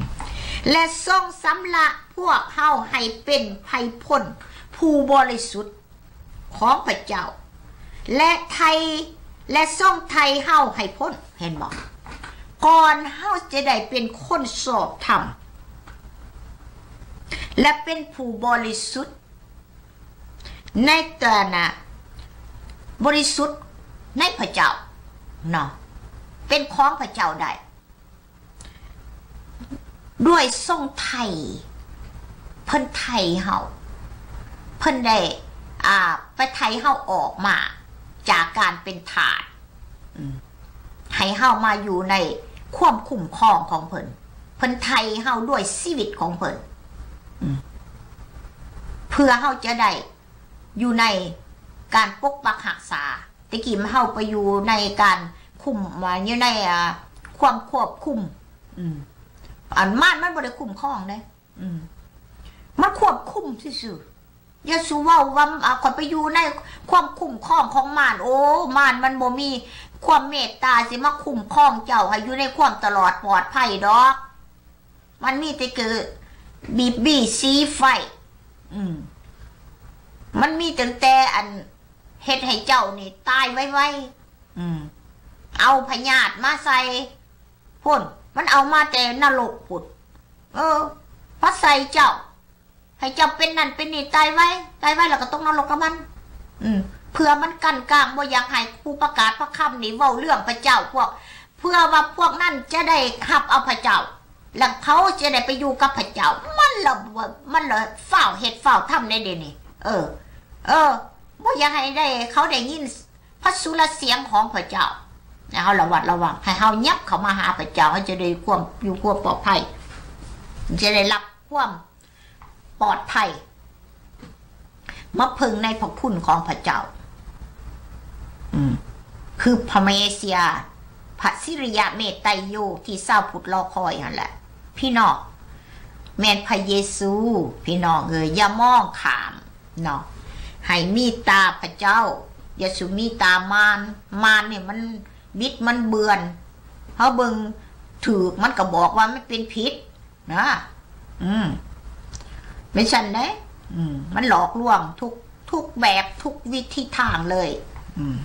ແລະ ຊົງຊຳລະພວກເຮົາໃຫ້ເປັນໄພພົ້ນຜູ້ບໍລິສຸດ ຂອງພະເຈົ້າ ແລະ ໄຖ່ ແລະ ຊົງໄຖ່ເຮົາໃຫ້ພົ້ນ. ເຫັນບໍ່? ກ່ອນເຮົາຈະໄດ້ເປັນຄົນຊອບທຳ ແລະ ເປັນຜູ້ບໍລິສຸດ ໃນຖານະບໍລິສຸດໃນພະເຈົ້າເນາະ, ເປັນຂອງພະເຈົ້າໄດ້ ດ້ວຍຊົງໄຖ່. ເພິ່ນໄຖ່ເຮົາ, ເພິ່ນໄດ້ ອ່າ ໄປໄຖ່ເຮົາອອກມາຈາກການເປັນທາດ, ອືມ ໃຫ້ເຮົາມາຢູ່ໃນຄວາມຄຸ້ມຄອງຂອງເພິ່ນ. ເພິ່ນໄຖ່ເຮົາດ້ວຍຊີວິດຂອງເພິ່ນ, ອືມ ເພື່ອເຮົາຈະໄດ້ຢູ່ໃນການປົກປັກຮັກສາ. ແຕ່ກີ້ເຮົາໄປຢູ່ໃນການຄຸມ ຢູ່ໃນ ອ່າ ຄວາມຄວບຄຸມ. ອືມ ອັນມານມັນບໍ່ໄດ້ຄຸ້ມຄອງເດ້. ອືມ ມັນຄວບຄຸມຊື່ໆ. ຢ່າສູ່ເວົ້າວ່າ ອ່າ ຂ້ອຍໄປຢູ່ໃນຄວາມຄຸ້ມຄອງຂອງມານ. ໂອ້ ມານມັນບໍ່ມີຄວາມເມດຕາຊິມາຄຸ້ມຄອງເຈົ້າໃຫ້ຢູ່ໃນຄວາມຕະຫຼອດປອດໄພດອກ. ມັນມີແຕ່ຄືບີບບີຊີໄຟ. ອືມ ມັນມີຕັ້ງແຕ່ອັນເຮັດໃຫ້ເຈົ້ານີ້ຕາຍໄວໆ. ອືມ ເ ເອົາພະຍາດມາໃສ່ພຸ້ນ, ມັນເອົາມາແຕ່ນະລົກພຸ້ນ. ເອີ ມາໃສ່ເຈົ້າ ໃຫ້ເຈົ້າເປັນນັ້ນເປັນນີ້, ຕາຍໄວ, ຕາຍໄວແລ້ວກໍຕົກນະລົກກັບມັນ. ອືມ ເພື່ອມັນກັ້ນກາງ ບໍ່ຢາກໃຫ້ຜູ້ປະກາດພະຄຳນີ້ເວົ້າເລື່ອງພະເຈົ້າ ພວກ ເພື່ອວ່າພວກນັ້ນຈະໄດ້ຮັບເອົາພະເຈົ້າ ແລະເຂົາຈະໄດ້ໄປຢູ່ກັບພະເຈົ້າ. ມັນລະ ມັນລະຟ້າວເຮັດຟ້າວທຳໃນເດນີ້. ເອີ ເອີ ບໍ່ຢາກໃຫ້ໄດ້ ເຂົາໄດ້ຍິນພະສຸລະສຽງຂອງພະເຈົ້າ. ໃຫ້ເຮົາລະມັດລະວັງ, ໃຫ້ເຮົາຫຍັບເຂົ້າມາຫາພະເຈົ້າ, ເຮົາຈະໄດ້ຄວາມ ຢູ່ຄວາມປອດໄພ, ຈະໄດ້ຮັບຄວາມ ປອດໄພ ມາເພິ່ງໃນພະຄຸນຂອງພະເຈົ້າ. ອືມ ຄືພະເມເຊຍ, ພະສິລິຍະເມດໄຕໂຍ ທີ່ຊາວພຸດລໍຄອຍຫັ້ນແຫຼະ ພີ່ນ້ອງ, ແມ່ນພະເຢຊູ. ພີ່ນ້ອງເອີຍ, ຢ່າມອງຂ້າມເນາະ, ໃຫ້ມີຕາພະເຈົ້າ, ຢ່າສູ່ມີຕາມານ. ມານນີ້ມັນບິດມັນເບືອນ, ເຮົາເບິ່ງຖືກ ມັນກໍບອກວ່າມັນເປັນຜິດ ນະ. ອືມ ແມ່ນຊັ້ນເດ້. ອືມ ມັນຫຼອກລວງທຸກ ທຸກແບບ ທຸກວິທີທາງເລີຍ. ອືມ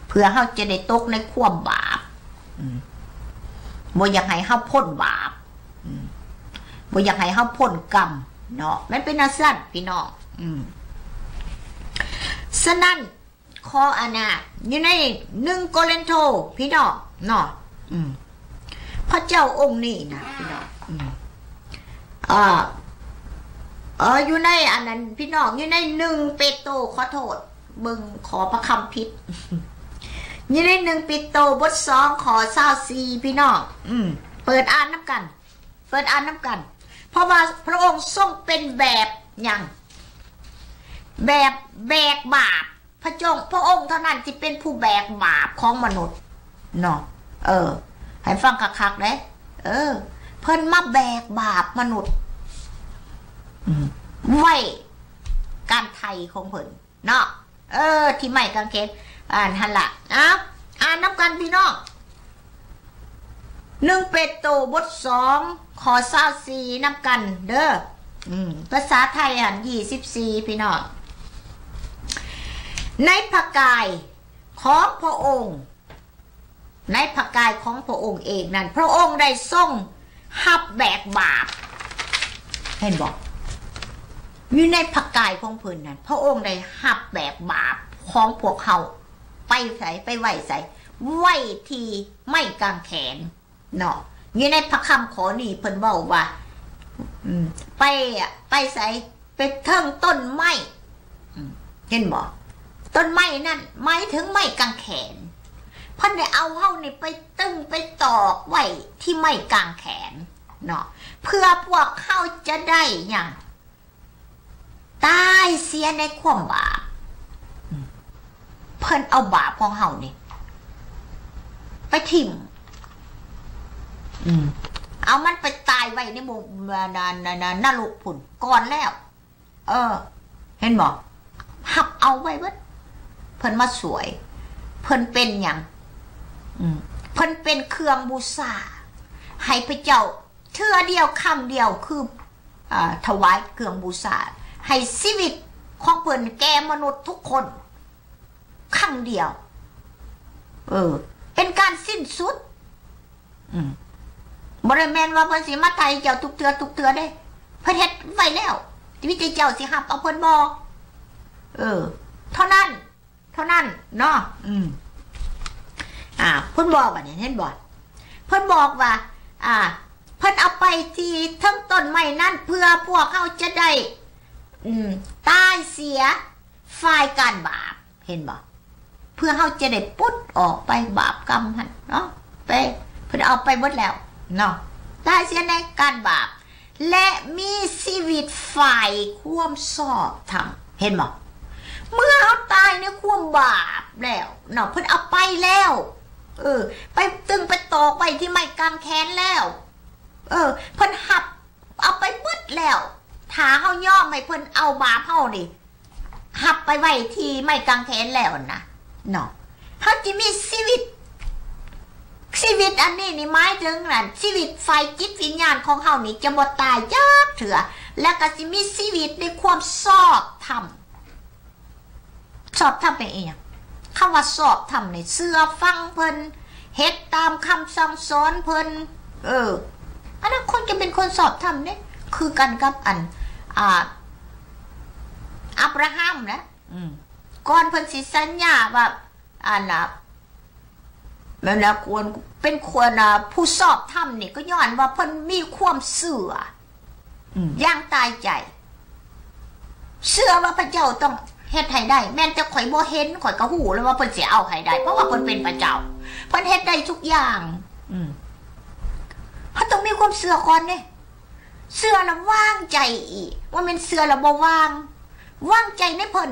ເພື່ອເຮົາຈະໄດ້ຕົກໃນຄວາມບາບ. ອືມ ບໍ່ຢາກໃຫ້ເຮົາພົ້ນບາບ. ອືມ ບໍ່ຢາກໃຫ້ເຮົາພົ້ນກຳເນາະ. ມັນເປັນຈັ່ງຊັ້ນ ພີ່ນ້ອງ. ອືມ ສະນັ້ນ ຂໍອະນາ ຢູ່ໃນໜຶ່ງໂກລິນໂທ ພີ່ນ້ອງເນາະ. ອືມ ພະເຈົ້າອົງນີ້ນະ ພີ່ນ້ອງ. ອືມ ເອີ ເອີ ຢູ່ໃນອັນນັ້ນ ພີ່ນ້ອງ, ຢູ່ໃນໜຶ່ງເປໂຕ, ຂໍໂທດ ເບິ່ງຂໍ້ພະຄຳຜິດ, ຢູ່ໃນໜຶ່ງເປໂຕ ບົດສອງ ຂໍ້ຊາວສີ່ ພີ່ນ້ອງ. ອືມ ເປີດອ່ານນຳກັນ, ເປີດອ່ານນຳກັນ. ເພາະວ່າພະອົງຊົງເປັນແບບຫຍັງ? ແບບແບກບາບ. ພະຈົງ ພະອົງເທົ່ານັ້ນທີ່ເປັນຜູ້ແບກບາບຂອງມະນຸດເນາະ. ເອີ ໃຫ້ຟັງຄັກໆເດ້. ເອີ ເພິ່ນມາແບກບາບມະນຸດ ອືມ ໄວ້ການໄຖ່ຂອງເພິ່ນເນາະ. ເອີ ທີ່ໄມ້ກາງເຂນ ອ່ານຫັ້ນລະ. ເອົາ ອ່ານນຳກັນ ພີ່ນ້ອງ. ໜຶ່ງເປໂຕ ບົດສອງ ຂໍ້ຊາວສີ່ ນຳກັນເດີ. ອືມ ພາສາໄທຫັ້ນ ຊາວສີ່ ພີ່ນ້ອງ. ໃນພະກາຍຂອງພະອົງ, ໃນພະກາຍຂອງພະອົງເອງນັ້ນ ພະອົງໄດ້ຊົງຮັບແບກບາບ. ເຫັນບໍ່? ຢູ່ໃນພະກາຍຂອງເພິ່ນນັ້ນ ພະອົງໄດ້ຮັບແບກບາບຂອງພວກເຮົາ. ໄປໃສ? ໄປໄວ້ໃສ? ໄວ້ທີ່ໄມ້ກາງແຂນເນາະ. ຢູ່ໃນພະຄຳຂໍ້ນີ້ເພິ່ນເວົ້າວ່າ ອືມ ໄປ ໄປໃສ? ໄປເທິງຕົ້ນໄມ້. ອືມ ເຫັນບໍ່? ຕົ້ນໄມ້ນັ້ນໝາຍເຖິງໄມ້ກາງແຂນ. ເພິ່ນໄດ້ເອົາເຮົານີ້ໄປຕຶງໄປຕອກໄວ້ທີ່ໄມ້ກາງແຂນເນາະ ເພື່ອພວກເຮົາຈະໄດ້ຫຍັງ? ຕາຍເສຍໃນຄວາມບາບ. ອືມ ເພິ່ນເອົາບາບຂອງເຮົານີ້ໄປຖິ້ມ. ອືມ ເອົາມັນໄປຕາຍໄວ້ໃນ ນະ ນະ ນະ ນະລົກພຸ້ນກ່ອນແລ້ວ. ເອີ ເຫັນບໍ່? ຮັບເອົາໄວ້ເບິດ. ເພິ່ນມາຊ່ວຍ. ເພິ່ນເປັນຫຍັງ? ອືມ ເພິ່ນເປັນເຄື່ອງບູຊາໃຫ້ພະເຈົ້າ ເທື່ອດຽວ ຄັ້ງດຽວ ຄື ອາ ຖວາຍເຄື່ອງບູຊາ ໃຫ້ຊີວິດຂອງເພິ່ນແກ່ມະນຸດທຸກຄົນ ຄັ້ງດຽວ. ເອີ ເປັນການສິ້ນສຸດ. ອືມ ບໍ່ໄດ້ແມ່ນວ່າເພິ່ນຊິມາໄຖ່ເຈົ້າທຸກເທື່ອ ທຸກເທື່ອເດ້. ເພິ່ນເຮັດໄວ້ແລ້ວ, ມີແຕ່ເຈົ້າຊິຮັບເອົາເພິ່ນບໍ່. ເອີ ເທົ່ານັ້ນ ເທົ່ານັ້ນເນາະ. ອືມ ອ່າ ເພິ່ນບອກວ່ານີ້ ເຫັນບໍ່? ເພິ່ນບອກວ່າ ອ່າ ເພິ່ນເອົາໄປທີ່ເທິງຕົ້ນໄມ້ນັ້ນ ເພື່ອພວກເຮົາຈະໄດ້ ອືມ ຕາຍເສຍຝ່າຍການບາບ. ເຫັນບໍ່? ເພື່ອເຮົາຈະໄດ້ປົດອອກໄປບາບກຳຫັ້ນເນາະ. ໄປ ເພິ່ນເອົາໄປໝົດແລ້ວເນາະ, ຕາຍເສຍໃນການບາບ ແລະ ມີຊີວິດຝ່າຍຄວາມຊອບທຳ. ເຫັນບໍ່? ເມື່ອເຮົາຕາຍໃນຄວາມບາບແລ້ວເນາະ, ເພິ່ນເອົາໄປແລ້ວ. ເອີ ໄປຕຶງໄປຕອກໄວ້ທີ່ໄມ້ກາງແຂນແລ້ວ. ເອີ ເພິ່ນຮັບເອົາໄປໝົດແລ້ວ. ຖ້າເຮົາຍອມໃຫ້ເພິ່ນເອົາບາບເຮົານີ້ ຮັບໄປໄວ້ທີ່ໄມ້ກາງແຂນແລ້ວນະເນາະ, ເຮົາຈະມີຊີວິດ. ຊີວິດອັນນີ້ນີ້ໝາຍເຖິງນັ້ນ, ຊີວິດຝ່າຍຈິດວິນຍານຂອງເຮົານີ້ຈະບໍ່ຕາຍຈັກເທື່ອ, ແລ້ວກໍຊິມີຊີວິດໃນຄວາມຊອບທຳ. ຊອບທຳແປວ່າອີ່ຫຍັງ? ຄຳວ່າຊອບທຳນີ້ ເຊື່ອຟັງເພິ່ນ ເຮັດຕາມຄຳສັ່ງສອນເພິ່ນ. ເອີ ອະນາຄົດຈະເປັນຄົນຊອບທຳເດ້ ຄືກັນກັບອັນ ອ່າ ອັບຣາຮາມນະ. ອືມ ກ່ອນເພິ່ນຊິສັນຍາວ່າ ອັນນ່າ ແມ່ນລະ ຄວນເປັນຄົນ ອ່າ ຜູ້ຊອບທຳນີ້ ກໍຍ້ອນວ່າເພິ່ນມີຄວາມເຊື່ອ ອືມ ຢ່າງຕາຍໃຈ ເຊື່ອວ່າພະເຈົ້າຕ້ອງເຮັດໃຫ້ໄດ້. ແມ່ນແຕ່ຂ້ອຍບໍ່ເຫັນ ຂ້ອຍກໍຮູ້ແລ້ວວ່າເພິ່ນຊິເອົາໃຫ້ໄດ້ ເພາະວ່າເພິ່ນເປັນພະເຈົ້າ ເພິ່ນເຮັດໄດ້ທຸກຢ່າງ. ອືມ ເຮົາຕ້ອງມີຄວາມເຊື່ອກ່ອນເດ້ ເຊື່ອແລ້ວວາງໃຈອີກ ບໍ່ແມ່ນເຊື່ອແລ້ວບໍ່ວາງ ວາງໃຈໃນເພິ່ນ.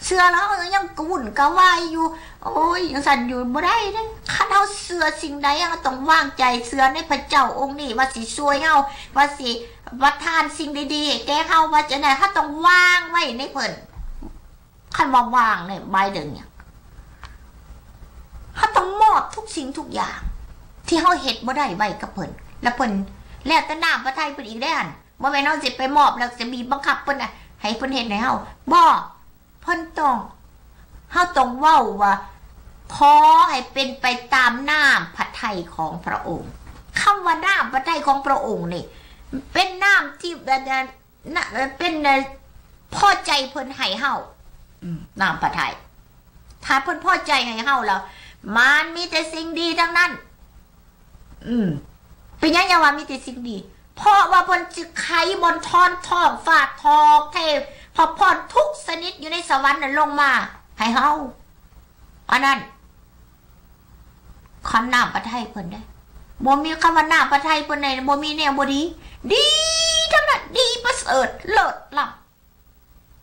ເຊື່ອແລ້ວເຮົາຍັງກະວຸ່ນກະວາຍຢູ່ ໂອ້ຍ ຈັ່ງຊັ້ນຢູ່ບໍ່ໄດ້ເດ້. ຄັນເຮົາເຊື່ອສິ່ງໃດ ເຮົາຕ້ອງວາງໃຈເຊື່ອໃນພະເຈົ້າອົງນີ້ ວ່າຊິຊ່ວຍເຮົາ ວ່າຊິປະທານສິ່ງດີໆໃຫ້ແກ່ເຮົາ ວ່າຈັ່ງໃດ ເຮົາຕ້ອງວາງໄວ້ໃນເພິ່ນ. ຄັນວ່າວາງນີ້ໝາຍເຖິງຫຍັງ? ເຮົາຕ້ອງມອບທຸກສິ່ງທຸກຢ່າງທີ່ເຮົາເຮັດບໍ່ໄດ້ໄວ້ກັບເພິ່ນ ແລ້ວເພິ່ນ ແລ້ວແຕ່ນ້ຳພະໄທເພິ່ນອີກເດ້. ອັນ ບໍ່ແມ່ນເຮົາຊິໄປມອບແລ້ວຈະບີບບັງຄັບເພິ່ນໃຫ້ເພິ່ນເຮັດໃຫ້ເຮົາ ບໍ່. ເພິ່ນຕ້ອງ ເຮົາຕ້ອງເວົ້າວ່າ ຂໍໃຫ້ເປັນໄປຕາມນ້ຳພະໄທຂອງພະອົງ. ຄຳວ່ານ້ຳພະໄທຂອງພະອົງນີ້ ເປັນນ້ຳທີ່ ນະ ເປັນ ເອີ ພໍໃຈເພິ່ນໃຫ້ເຮົາ ອືມ ນ້ຳພະໄທ. ຖ້າເພິ່ນພໍໃຈໃຫ້ເຮົາແລ້ວ ມັນມີແຕ່ສິ່ງດີທັງນັ້ນ. ອືມ ເປັນຫຍັງຈັ່ງວ່າມີແຕ່ສິ່ງດີ? ເພາະວ່າເພິ່ນຊິໄຂບ່ອນຖອນທ້ອງຟ້າ ຖອກເທພະພອນທຸກຊະນິດຢູ່ໃນສະຫວັນນັ້ນລົງມາໃຫ້ເຮົາ. ອັນນັ້ນ ຄັນນ້ຳພະໄທເພິ່ນເດ້ ບໍ່ມີຄຳວ່ານ້ຳພະໄທເພິ່ນໃດ ບໍ່ມີແນວບໍ່ດີ ດີທັງນັ້ນ ດີປະເສີດເລີດລ້ຳ.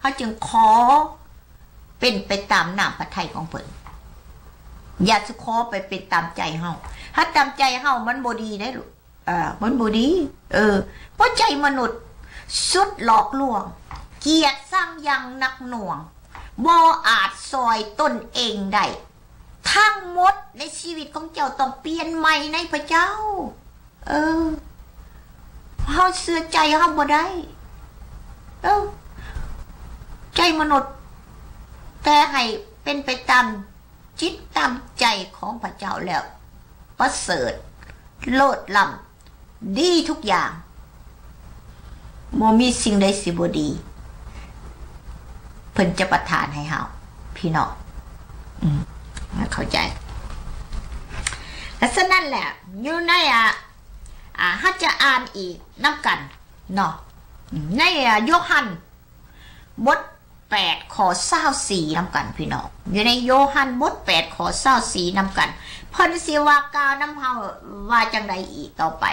ເຮົາຈຶ່ງຂໍເປັນໄປຕາມນ້ຳພະໄທຂອງເພິ່ນ ຢ່າຊິຂໍໄປເປັນຕາມໃຈເຮົາ. ຖ້າຕາມໃຈເຮົາມັນບໍ່ດີເດ້ລູກ ເອີ ມັນບໍ່ດີ. ເອີ ເພາະໃຈມະນຸດສຸດຫຼອກລວງ ກຽດຊັງຢ່າງໜັກໜ່ວງ ບໍ່ອາດຊ່ອຍຕົນເອງໄດ້. ທັງໝົດໃນຊີວິດຂອງເຈົ້າຕ້ອງປ່ຽນໃໝ່ໃນພະເຈົ້າ. ເອີ ເຮົາເຊື່ອໃຈເຮົາບໍ່ໄດ້. ເອີ ໃຈມະນຸດ ແຕ່ໃຫ້ເປັນໄປຕາມຈິດຕາມໃຈຂອງພະເຈົ້າແລ້ວ ປະເສີດ ເລີດລ້ຳ ດີທຸກຢ່າງ. ບໍ່ມີສິ່ງໃດຊິບໍ່ດີ ເພິ່ນຈະປະທານໃຫ້ເຮົາ ພີ່ນ້ອງ. ອືມ ເຂົ້າໃຈ. ແລະ ສະນັ້ນແຫຼະ ຢູ່ໃນ ອ່າ ອ່າ ເຮົາຈະອ່ານອີກນຳກັນເນາະ ໃນ ອ່າ ໂຍຮັນບົດແປດ ຂໍ້ຊາວສີ່ນຳກັນ ພີ່ນ້ອງ. ຢູ່ໃນໂຍຮັນບົດແປດ ຂໍ້ຊາວສີ່ນຳກັນ ເພິ່ນຊິວ່າກ່າວນຳເຮົາວ່າຈັ່ງໃດອີກຕໍ່ໄປ?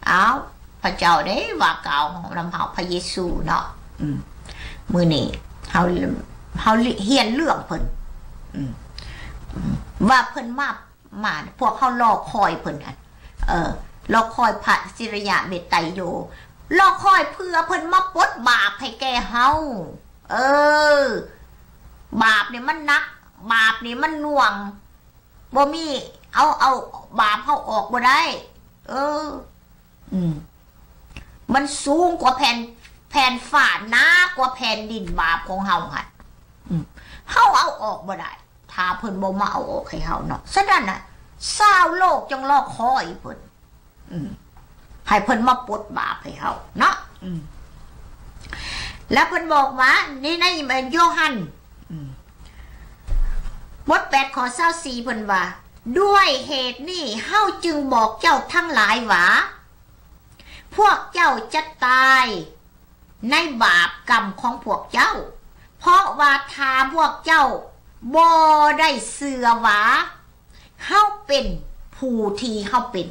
ອ້າວ ພະເຈົ້າເດ້ວ່າກ່າວນຳເຮົາ ພະເຢຊູເນາະ. ອືມ ມື້ນີ້ເຮົາ ເຮົາຮຽນເລື່ອງເພິ່ນ ອືມ ວ່າເພິ່ນມາ ມາ ພວກເຮົາລໍຄອຍເພິ່ນ ເອີ ລໍຄອຍພະສິລິຍະເມດໄຕໂຍ ລໍຄອຍເພື່ອເພິ່ນມາປົດບາບໃຫ້ແກ່ເຮົາ. ເອີ ບາບນີ້ມັນໜັກ ບາບນີ້ມັນໜ່ວງ ບໍ່ມີ ເອົາ ເອົາບາບເຮົາອອກບໍ່ໄດ້. ເອີ ອືມ ມັນສູງກວ່າແຜ່ນ ແຜ່ນຟ້າ ໜາກວ່າແຜ່ນດິນ ບາບຂອງເຮົາຫັ້ນ. ອືມ ເຮົາເອົາອອກບໍ່ໄດ້ ຖ້າເພິ່ນບໍ່ມາເອົາອອກໃຫ້ເຮົາເນາະ. ສະນັ້ນນະ ຊາວໂລກຈຶ່ງລໍຄອຍເພິ່ນ ອືມ ໃຫ້ເພິ່ນມາປົດບາບໃຫ້ເຮົາເນາະ. ອືມ ແລ້ວເພິ່ນບອກວ່າ ໃນ ໃນໂຍຮັນ ອືມ ບົດແປດ ຂໍ້ຊາວສີ່ ເພິ່ນວ່າ ດ້ວຍເຫດນີ້ເຮົາຈຶ່ງບອກເຈົ້າທັງຫຼາຍວ່າ ພວກເຈົ້າຈະຕາຍໃນບາບກຳຂອງພວກເຈົ້າ, ເພາະວ່າຖ້າພວກເຈົ້າບໍ່ໄດ້ເຊື່ອວ່າເຮົາເປັນຜູ້ທີ່ເຮົາເປັນ,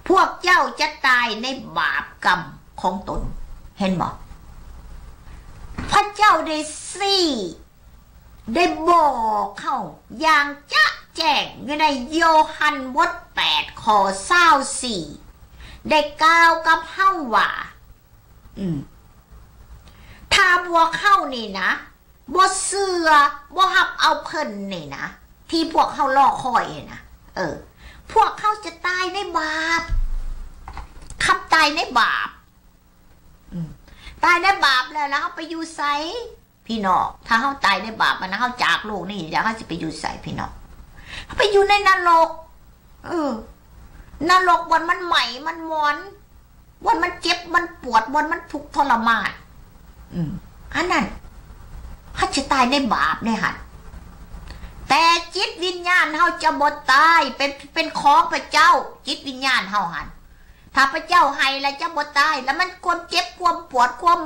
ພວກເຈົ້າຈະຕາຍໃນບາບກຳຂອງຕົນ. ເຫັນບໍ່? ພະເຈົ້າໄດ້ຊີ້ ໄດ້ບອກເຮົາຢ່າງຈະແຈ້ງຢູ່ໃນໂຍຮັນບົດແປດ ຂໍ້ຊາວສີ່ ໄດ້ກ່າວກັບເຮົາວ່າ ອືມ ຖ້າພວກເຮົານີ້ນະ ບໍ່ເຊື່ອ ບໍ່ຮັບເອົາເພິ່ນນີ້ນະ ທີ່ພວກເຮົາລໍຄອຍນີ້ນະ ເອີ ພວກເຮົາຈະຕາຍໃນບາບ. ຄັນຕາຍໃນບາບ ອືມ ຕາຍໃນບາບແລ້ວ ແລ້ວເຮົາໄປຢູ່ໃສ? ພີ່ນ້ອງ. ຖ້າເຮົາຕາຍໃນບາບຫັ້ນນະ ເຮົາຈາກໂລກນີ້ແລ້ວ ເຮົາຊິໄປຢູ່ໃສພີ່ນ້ອງ? ເຮົາໄປຢູ່ໃນນະລົກ. ເອີ ນະລົກບ່ອນມັນໄໝ້ ມັນມອນ ບ່ອນມັນເຈັບ ມັນປວດ ບ່ອນມັນທຸກທໍລະມານ. ອືມ ອັນນັ້ນ ເຮົາຈະຕາຍໃນບາບໃນຫັ້ນ. ແຕ່ຈິດວິນຍານເຮົາຈະບໍ່ຕາຍ ເປັນ ເປັນຂອງພະເຈົ້າ. ຈິດວິນຍານເຮົາຫັ້ນ ຖ້າພະເຈົ້າໃຫ້ແລ້ວຈະບໍ່ຕາຍ. ແລ້ວມັນຄວາມເຈັບ ຄວາມປວດ ຄວາມ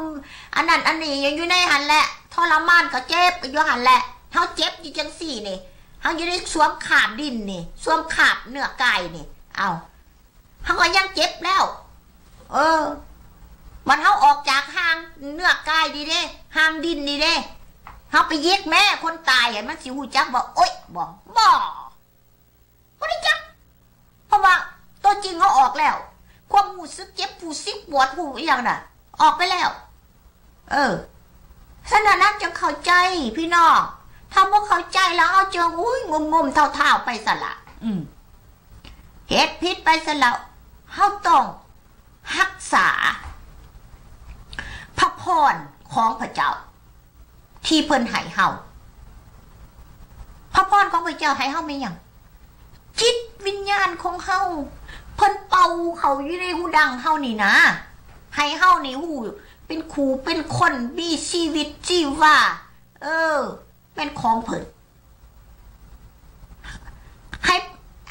ອັນນັ້ນອັນນີ້ ຍັງຢູ່ໃນຫັ້ນແຫຼະ. ທໍລະມານກໍເຈັບກໍຢູ່ຫັ້ນແຫຼະ. ເຮົາເຈັບຢູ່ຈັ່ງຊີ້ນີ້ ເຮົາຢູ່ໃນສວມຄາບດິນນີ້ ສວມຄາບເນື້ອກາຍນີ້ ເອົ້າ ເຮົາກໍຍັງເຈັບແລ້ວ. ເອີ ບັດເຮົາອອກຈາກຮ່າງເນື້ອກາຍນີ້ເດ້ ຮ່າງດິນນີ້ເດ້ ເຮົາໄປຫຍິກແມ້ຄົນຕາຍ ໃຫ້ມັນຊິຮູ້ຈັກວ່າ ໂອ້ຍ ບໍ່ ບໍ່ ບໍ່ໄດ້ຈັກ. ເພາະວ່າຕົວຈິງເຮົາອອກແລ້ວ ຄວາມຮູ້ສຶກເຈັບ ຮູ້ສຶກປວດ ຮູ້ອີ່ຫຍັງນະ ອອກໄປແລ້ວ. ເອີ ສະນັ້ນນະ ຈັ່ງເຂົ້າໃຈພີ່ນ້ອງ. ຖ້າບໍ່ເຂົ້າໃຈແລ້ວ ເຮົາຈະ ໂອ້ຍ ງົມໆທ້າວໆໄປຊັ້ນລະ. ອືມ ເຮັດຜິດໄປຊັ້ນລະ. ເຮົາຕ້ອງຮັກສາພະພອນຂອງພະເຈົ້າທີ່ເພິ່ນໃຫ້ເຮົາ. ພະພອນຂອງພະເຈົ້າໃຫ້ເຮົາແມ່ນຫຍັງ? ຈິດວິນຍານຂອງເຮົາ ເພິ່ນເປົ່າເຂົ້າຢູ່ໃນຫູດັງເຮົານີ້ນະ ໃຫ້ເຮົານີ້ຮູ້ ເປັນຄູ່ເປັນຄົນ ມີຊີວິດຊີວາ. ເອີ ແມ່ນຂອງເພິ່ນ ໃຫ້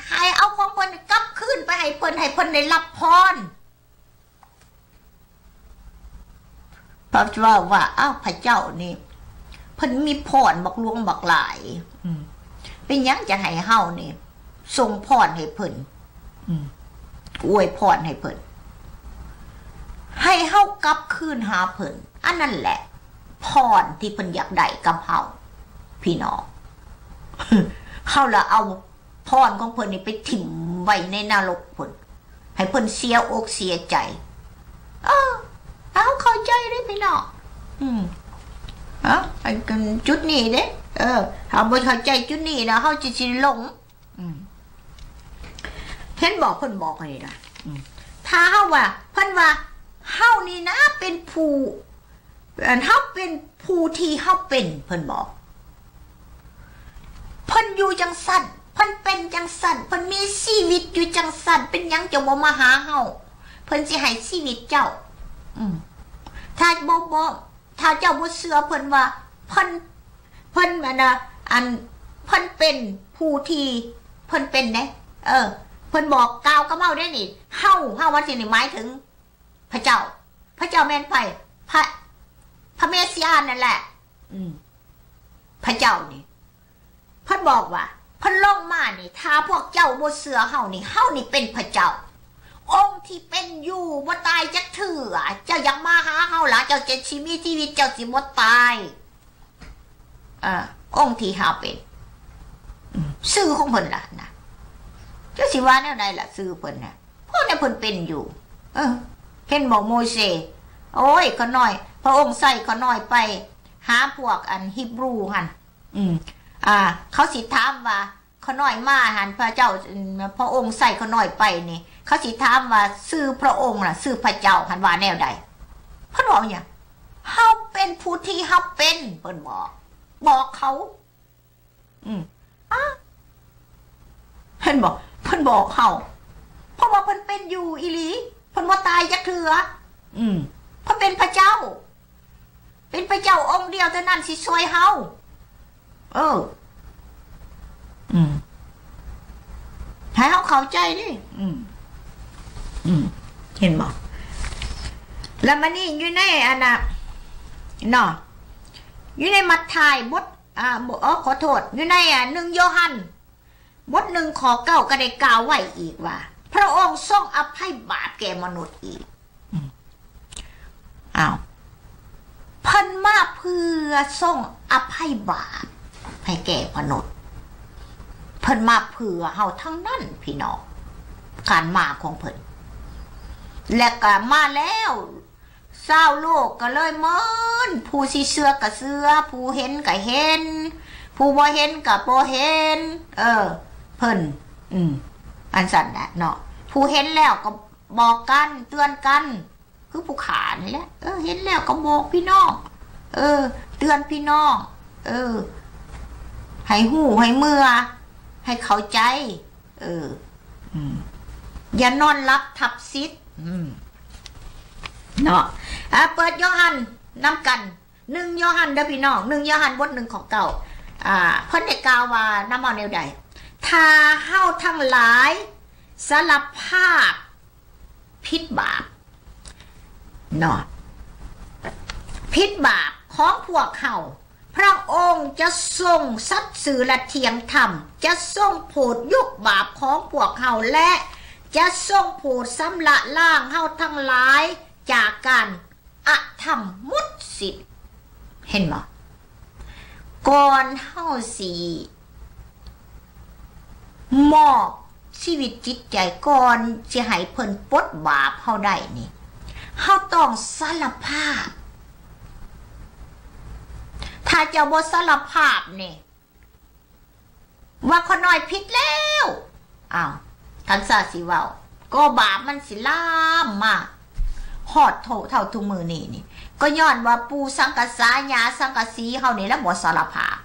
ໃຫ້ເອົາຂອງເພິ່ນກັບຄືນໄປໃຫ້ເພິ່ນ ໃຫ້ເພິ່ນໄດ້ຮັບພອນ. ເຂົາຈະເວົ້າວ່າ ອ້າວ ພະເຈົ້ານີ້ ເພິ່ນມີພອນບັກຫຼວງບັກຫຼາຍ ອືມ ເປັນຫຍັງຈະໃຫ້ເຮົານີ້ສົ່ງພອນໃຫ້ເພິ່ນ ອືມ ອວຍພອນໃຫ້ເພິ່ນ ໃຫ້ເຮົາກັບຄືນຫາເພິ່ນ. ອັນນັ້ນແຫຼະພອນທີ່ເພິ່ນຢາກໄດ້ກັບເຮົາ ພີ່ນ້ອງ. ເຮົາລະເອົາ ພອນຂອງເພິ່ນນີ້ໄປຖິ້ມໄວ້ໃນນະລົກພຸ້ນ ໃຫ້ເພິ່ນເສຍອົກເສຍໃຈ. ເອີ ເຮົາເຂົ້າໃຈເດ້ພີ່ນ້ອງ ອືມ ເອົ້າ ອັນຈຸດນີ້ເດ້ ເອີ ເຮົາບໍ່ເຂົ້າໃຈຈຸດນີ້ນະ ເຮົາຈະຊິຫຼົງ. ອືມ ເຫັນບໍ່ ເພິ່ນບອກອັນນີ້ນະ ອືມ ຖ້າເຮົາວ່າ ເພິ່ນວ່າ ເຮົານີ້ນະເປັນຜູ້ ອັນ ເຮົາເປັນຜູ້ທີ່ເຮົາເປັນ ເພິ່ນບອກ ເພິ່ນຢູ່ຈັ່ງຊັ້ນ ເພິ່ນເປັນຈັ່ງຊັ້ນ ເພິ່ນມີຊີວິດຢູ່ຈັ່ງຊັ້ນ ເປັນຫຍັງຈະບໍ່ມາຫາເຮົາ? ເພິ່ນຊິໃຫ້ຊີວິດເຈົ້າ ອືມ ຖ້າບໍ່ ບໍ່ ຖ້າເຈົ້າບໍ່ເຊື່ອເພິ່ນວ່າ ເພິ່ນ ເພິ່ນ ອັນນະ ອັນ ເພິ່ນເປັນຜູ້ທີ່ເພິ່ນເປັນເດ້ ເອີ ເພິ່ນບອກກ່າວກັບເຮົາເດ້ນີ້ ເຮົາ ເຮົາວ່າຊີ້ນີ້ ໝາຍເຖິງ ພະເຈົ້າ ພະເຈົ້າແມ່ນໃຜ? ພະ ພະເມສຍານັ້ນແຫຼະ ອືມ ພະເຈົ້ານີ້ ເພິ່ນບອກວ່າ ເພິ່ນລົງມານີ້ ຖ້າພວກເຈົ້າບໍ່ເຊື່ອເຮົານີ້ ເຮົານີ້ເປັນພະເຈົ້າ ອົງທີ່ເປັນຢູ່ ບໍ່ຕາຍຈັກເທື່ອ. ເຈົ້າຢາກມາຫາເຮົາລະ ເຈົ້າຈະຊິມີຊີວິດ ເຈົ້າຊິບໍ່ຕາຍ. ເອີ ອົງທີ່ເຮົາເປັນ ອືມ ຊື່ຂອງເພິ່ນລະນະ ເຈົ້າຊິວ່າແນວໃດລະ ຊື່ເພິ່ນນະ ເພາະແນວເພິ່ນເປັນຢູ່. ເອີ ເຫັນບໍ່ໂມເຊ? ໂອ້ຍ ຂ້ານ້ອຍ ພະອົງໃຊ້ຂ້ານ້ອຍໄປຫາພວກອັນຮີບຣູຫັ້ນ ອືມ ອ່າ ເຂົາຊິຖາມວ່າ ຂ້ານ້ອຍມາຫັ້ນ ພະເຈົ້າ ອືມ ພະອົງໃຊ້ຂ້ານ້ອຍໄປນີ້ ເຂົາຊິຖາມວ່າຊື່ພະອົງລະ ຊື່ພະເຈົ້າຫັ້ນວ່າແນວໃດ? ເພິ່ນເວົ້າຫຍັງ? ເຮົາເປັນຜູ້ທີ່ເຮົາເປັນ ເພິ່ນບອກ ບອກເຂົາ ອືມ ອາ ເຫັນບໍ່? ເພິ່ນບອກເຮົາ ເພາະວ່າເພິ່ນເປັນຢູ່ອີ່ຫຼີ ເພິ່ນບໍ່ຕາຍຈັກເທື່ອ ອືມ ເພິ່ນເປັນພະເຈົ້າ ເປັນພະເຈົ້າອົງດຽວເທົ່ານັ້ນຊິຊ່ວຍເຮົາ. ເອີ ອືມ ໃຫ້ເຮົາເຂົ້າໃຈເດ້ ອືມ ອືມ ເຫັນບໍ່? ແລ້ວມານີ້ຢູ່ໃນອັນນ່າເນາະ ຢູ່ໃນມັດທາຍບົດ ອ່າ ບໍ່ ເອີ ຂໍໂທດ ຢູ່ໃນ ອ່າ ໜຶ່ງໂຍຮັນ ບົດໜຶ່ງຂໍ້ເກົ້າກໍໄດ້ກ່າວໄວ້ອີກວ່າ ພະອົງຊົງອະໄພບາບແກ່ມະນຸດອີກ. ອືມ ອ້າວ ເພິ່ນມາເພື່ອຊົງອະໄພບາບໃຫ້ແກ່ມະນຸດ ເພິ່ນມາເພື່ອເຮົາທັງນັ້ນພີ່ນ້ອງ ການມາຂອງເພິ່ນ ແລະກໍມາແລ້ວ ຊາວໂລກກໍເລີຍເມີນ ຜູ້ຊິເຊື່ອກໍເຊື່ອ ຜູ້ເຫັນກໍເຫັນ ຜູ້ບໍ່ເຫັນກໍບໍ່ເຫັນ ເອີ ເພິ່ນ ອືມ ອັນຊັ້ນແຫຼະເນາະ ຜູ້ເຫັນແລ້ວກໍບອກກັນ ເຕືອນກັນ ຄືຜູ້ຂ້ານີ້ແຫຼະ ເອີ ເຫັນແລ້ວກໍບອກພີ່ນ້ອງ ເອີ ເຕືອນພີ່ນ້ອງ ເອີ ໃຫ້ຮູ້ ໃຫ້ເມືອ ໃຫ້ເຂົ້າໃຈ ເອີ ອືມ ຢ່ານອນຫຼັບທັບສິດ ອືມ ເນາະ. ອາ ເປີດໂຍຮັນນຳກັນ ໜຶ່ງໂຍຮັນເດີພີ່ນ້ອງ ໜຶ່ງໂຍຮັນ ບົດໜຶ່ງ ຂໍ້ເກົ້າ ອາ ເພິ່ນໄດ້ກ່າວວ່ານຳເຮົາແນວໃດ? ຖ້າເຮົາທັງຫຼາຍສາລະພາບຜິດບາບເນາະ ຜິດບາບຂອງພວກເຮົາ ພະອົງຈະຊົງສັດຊື່ ແລະ ທ່ຽງທຳ ຈະຊົງໂຜດຍົກບາບຂອງພວກເຮົາ ແລະ ຈະຊົງໂຜດຊຳລະລ້າງເຮົາທັງຫຼາຍຈາກການອະທຳໝົດສິ້ນ. ເຫັນບໍ່? ກ່ອນເຮົາຊິມອບຊີວິດຈິດໃຈ ກ່ອນຊິໃຫ້ເພິ່ນປົດບາບເຮົາໄດ້ນີ້ ເຮົາຕ້ອງສາລະພາບ. ຖ້າເຈົ້າບໍ່ສາລະພາບນີ້ ວ່າຂ້ານ້ອຍຜິດແລ້ວ ອ້າວ ຄັນຊາຊິເວົ້າ ກໍບາບມັນຊິລາມມາຮອດເທົ່າ ເທົ່າທຸກມື້ນີ້ນີ້ ກໍຍ້ອນວ່າປູ່ສັງກະສາ ຍ່າສັງກະສີເຮົານີ້ລະບໍ່ສາລະພາບ.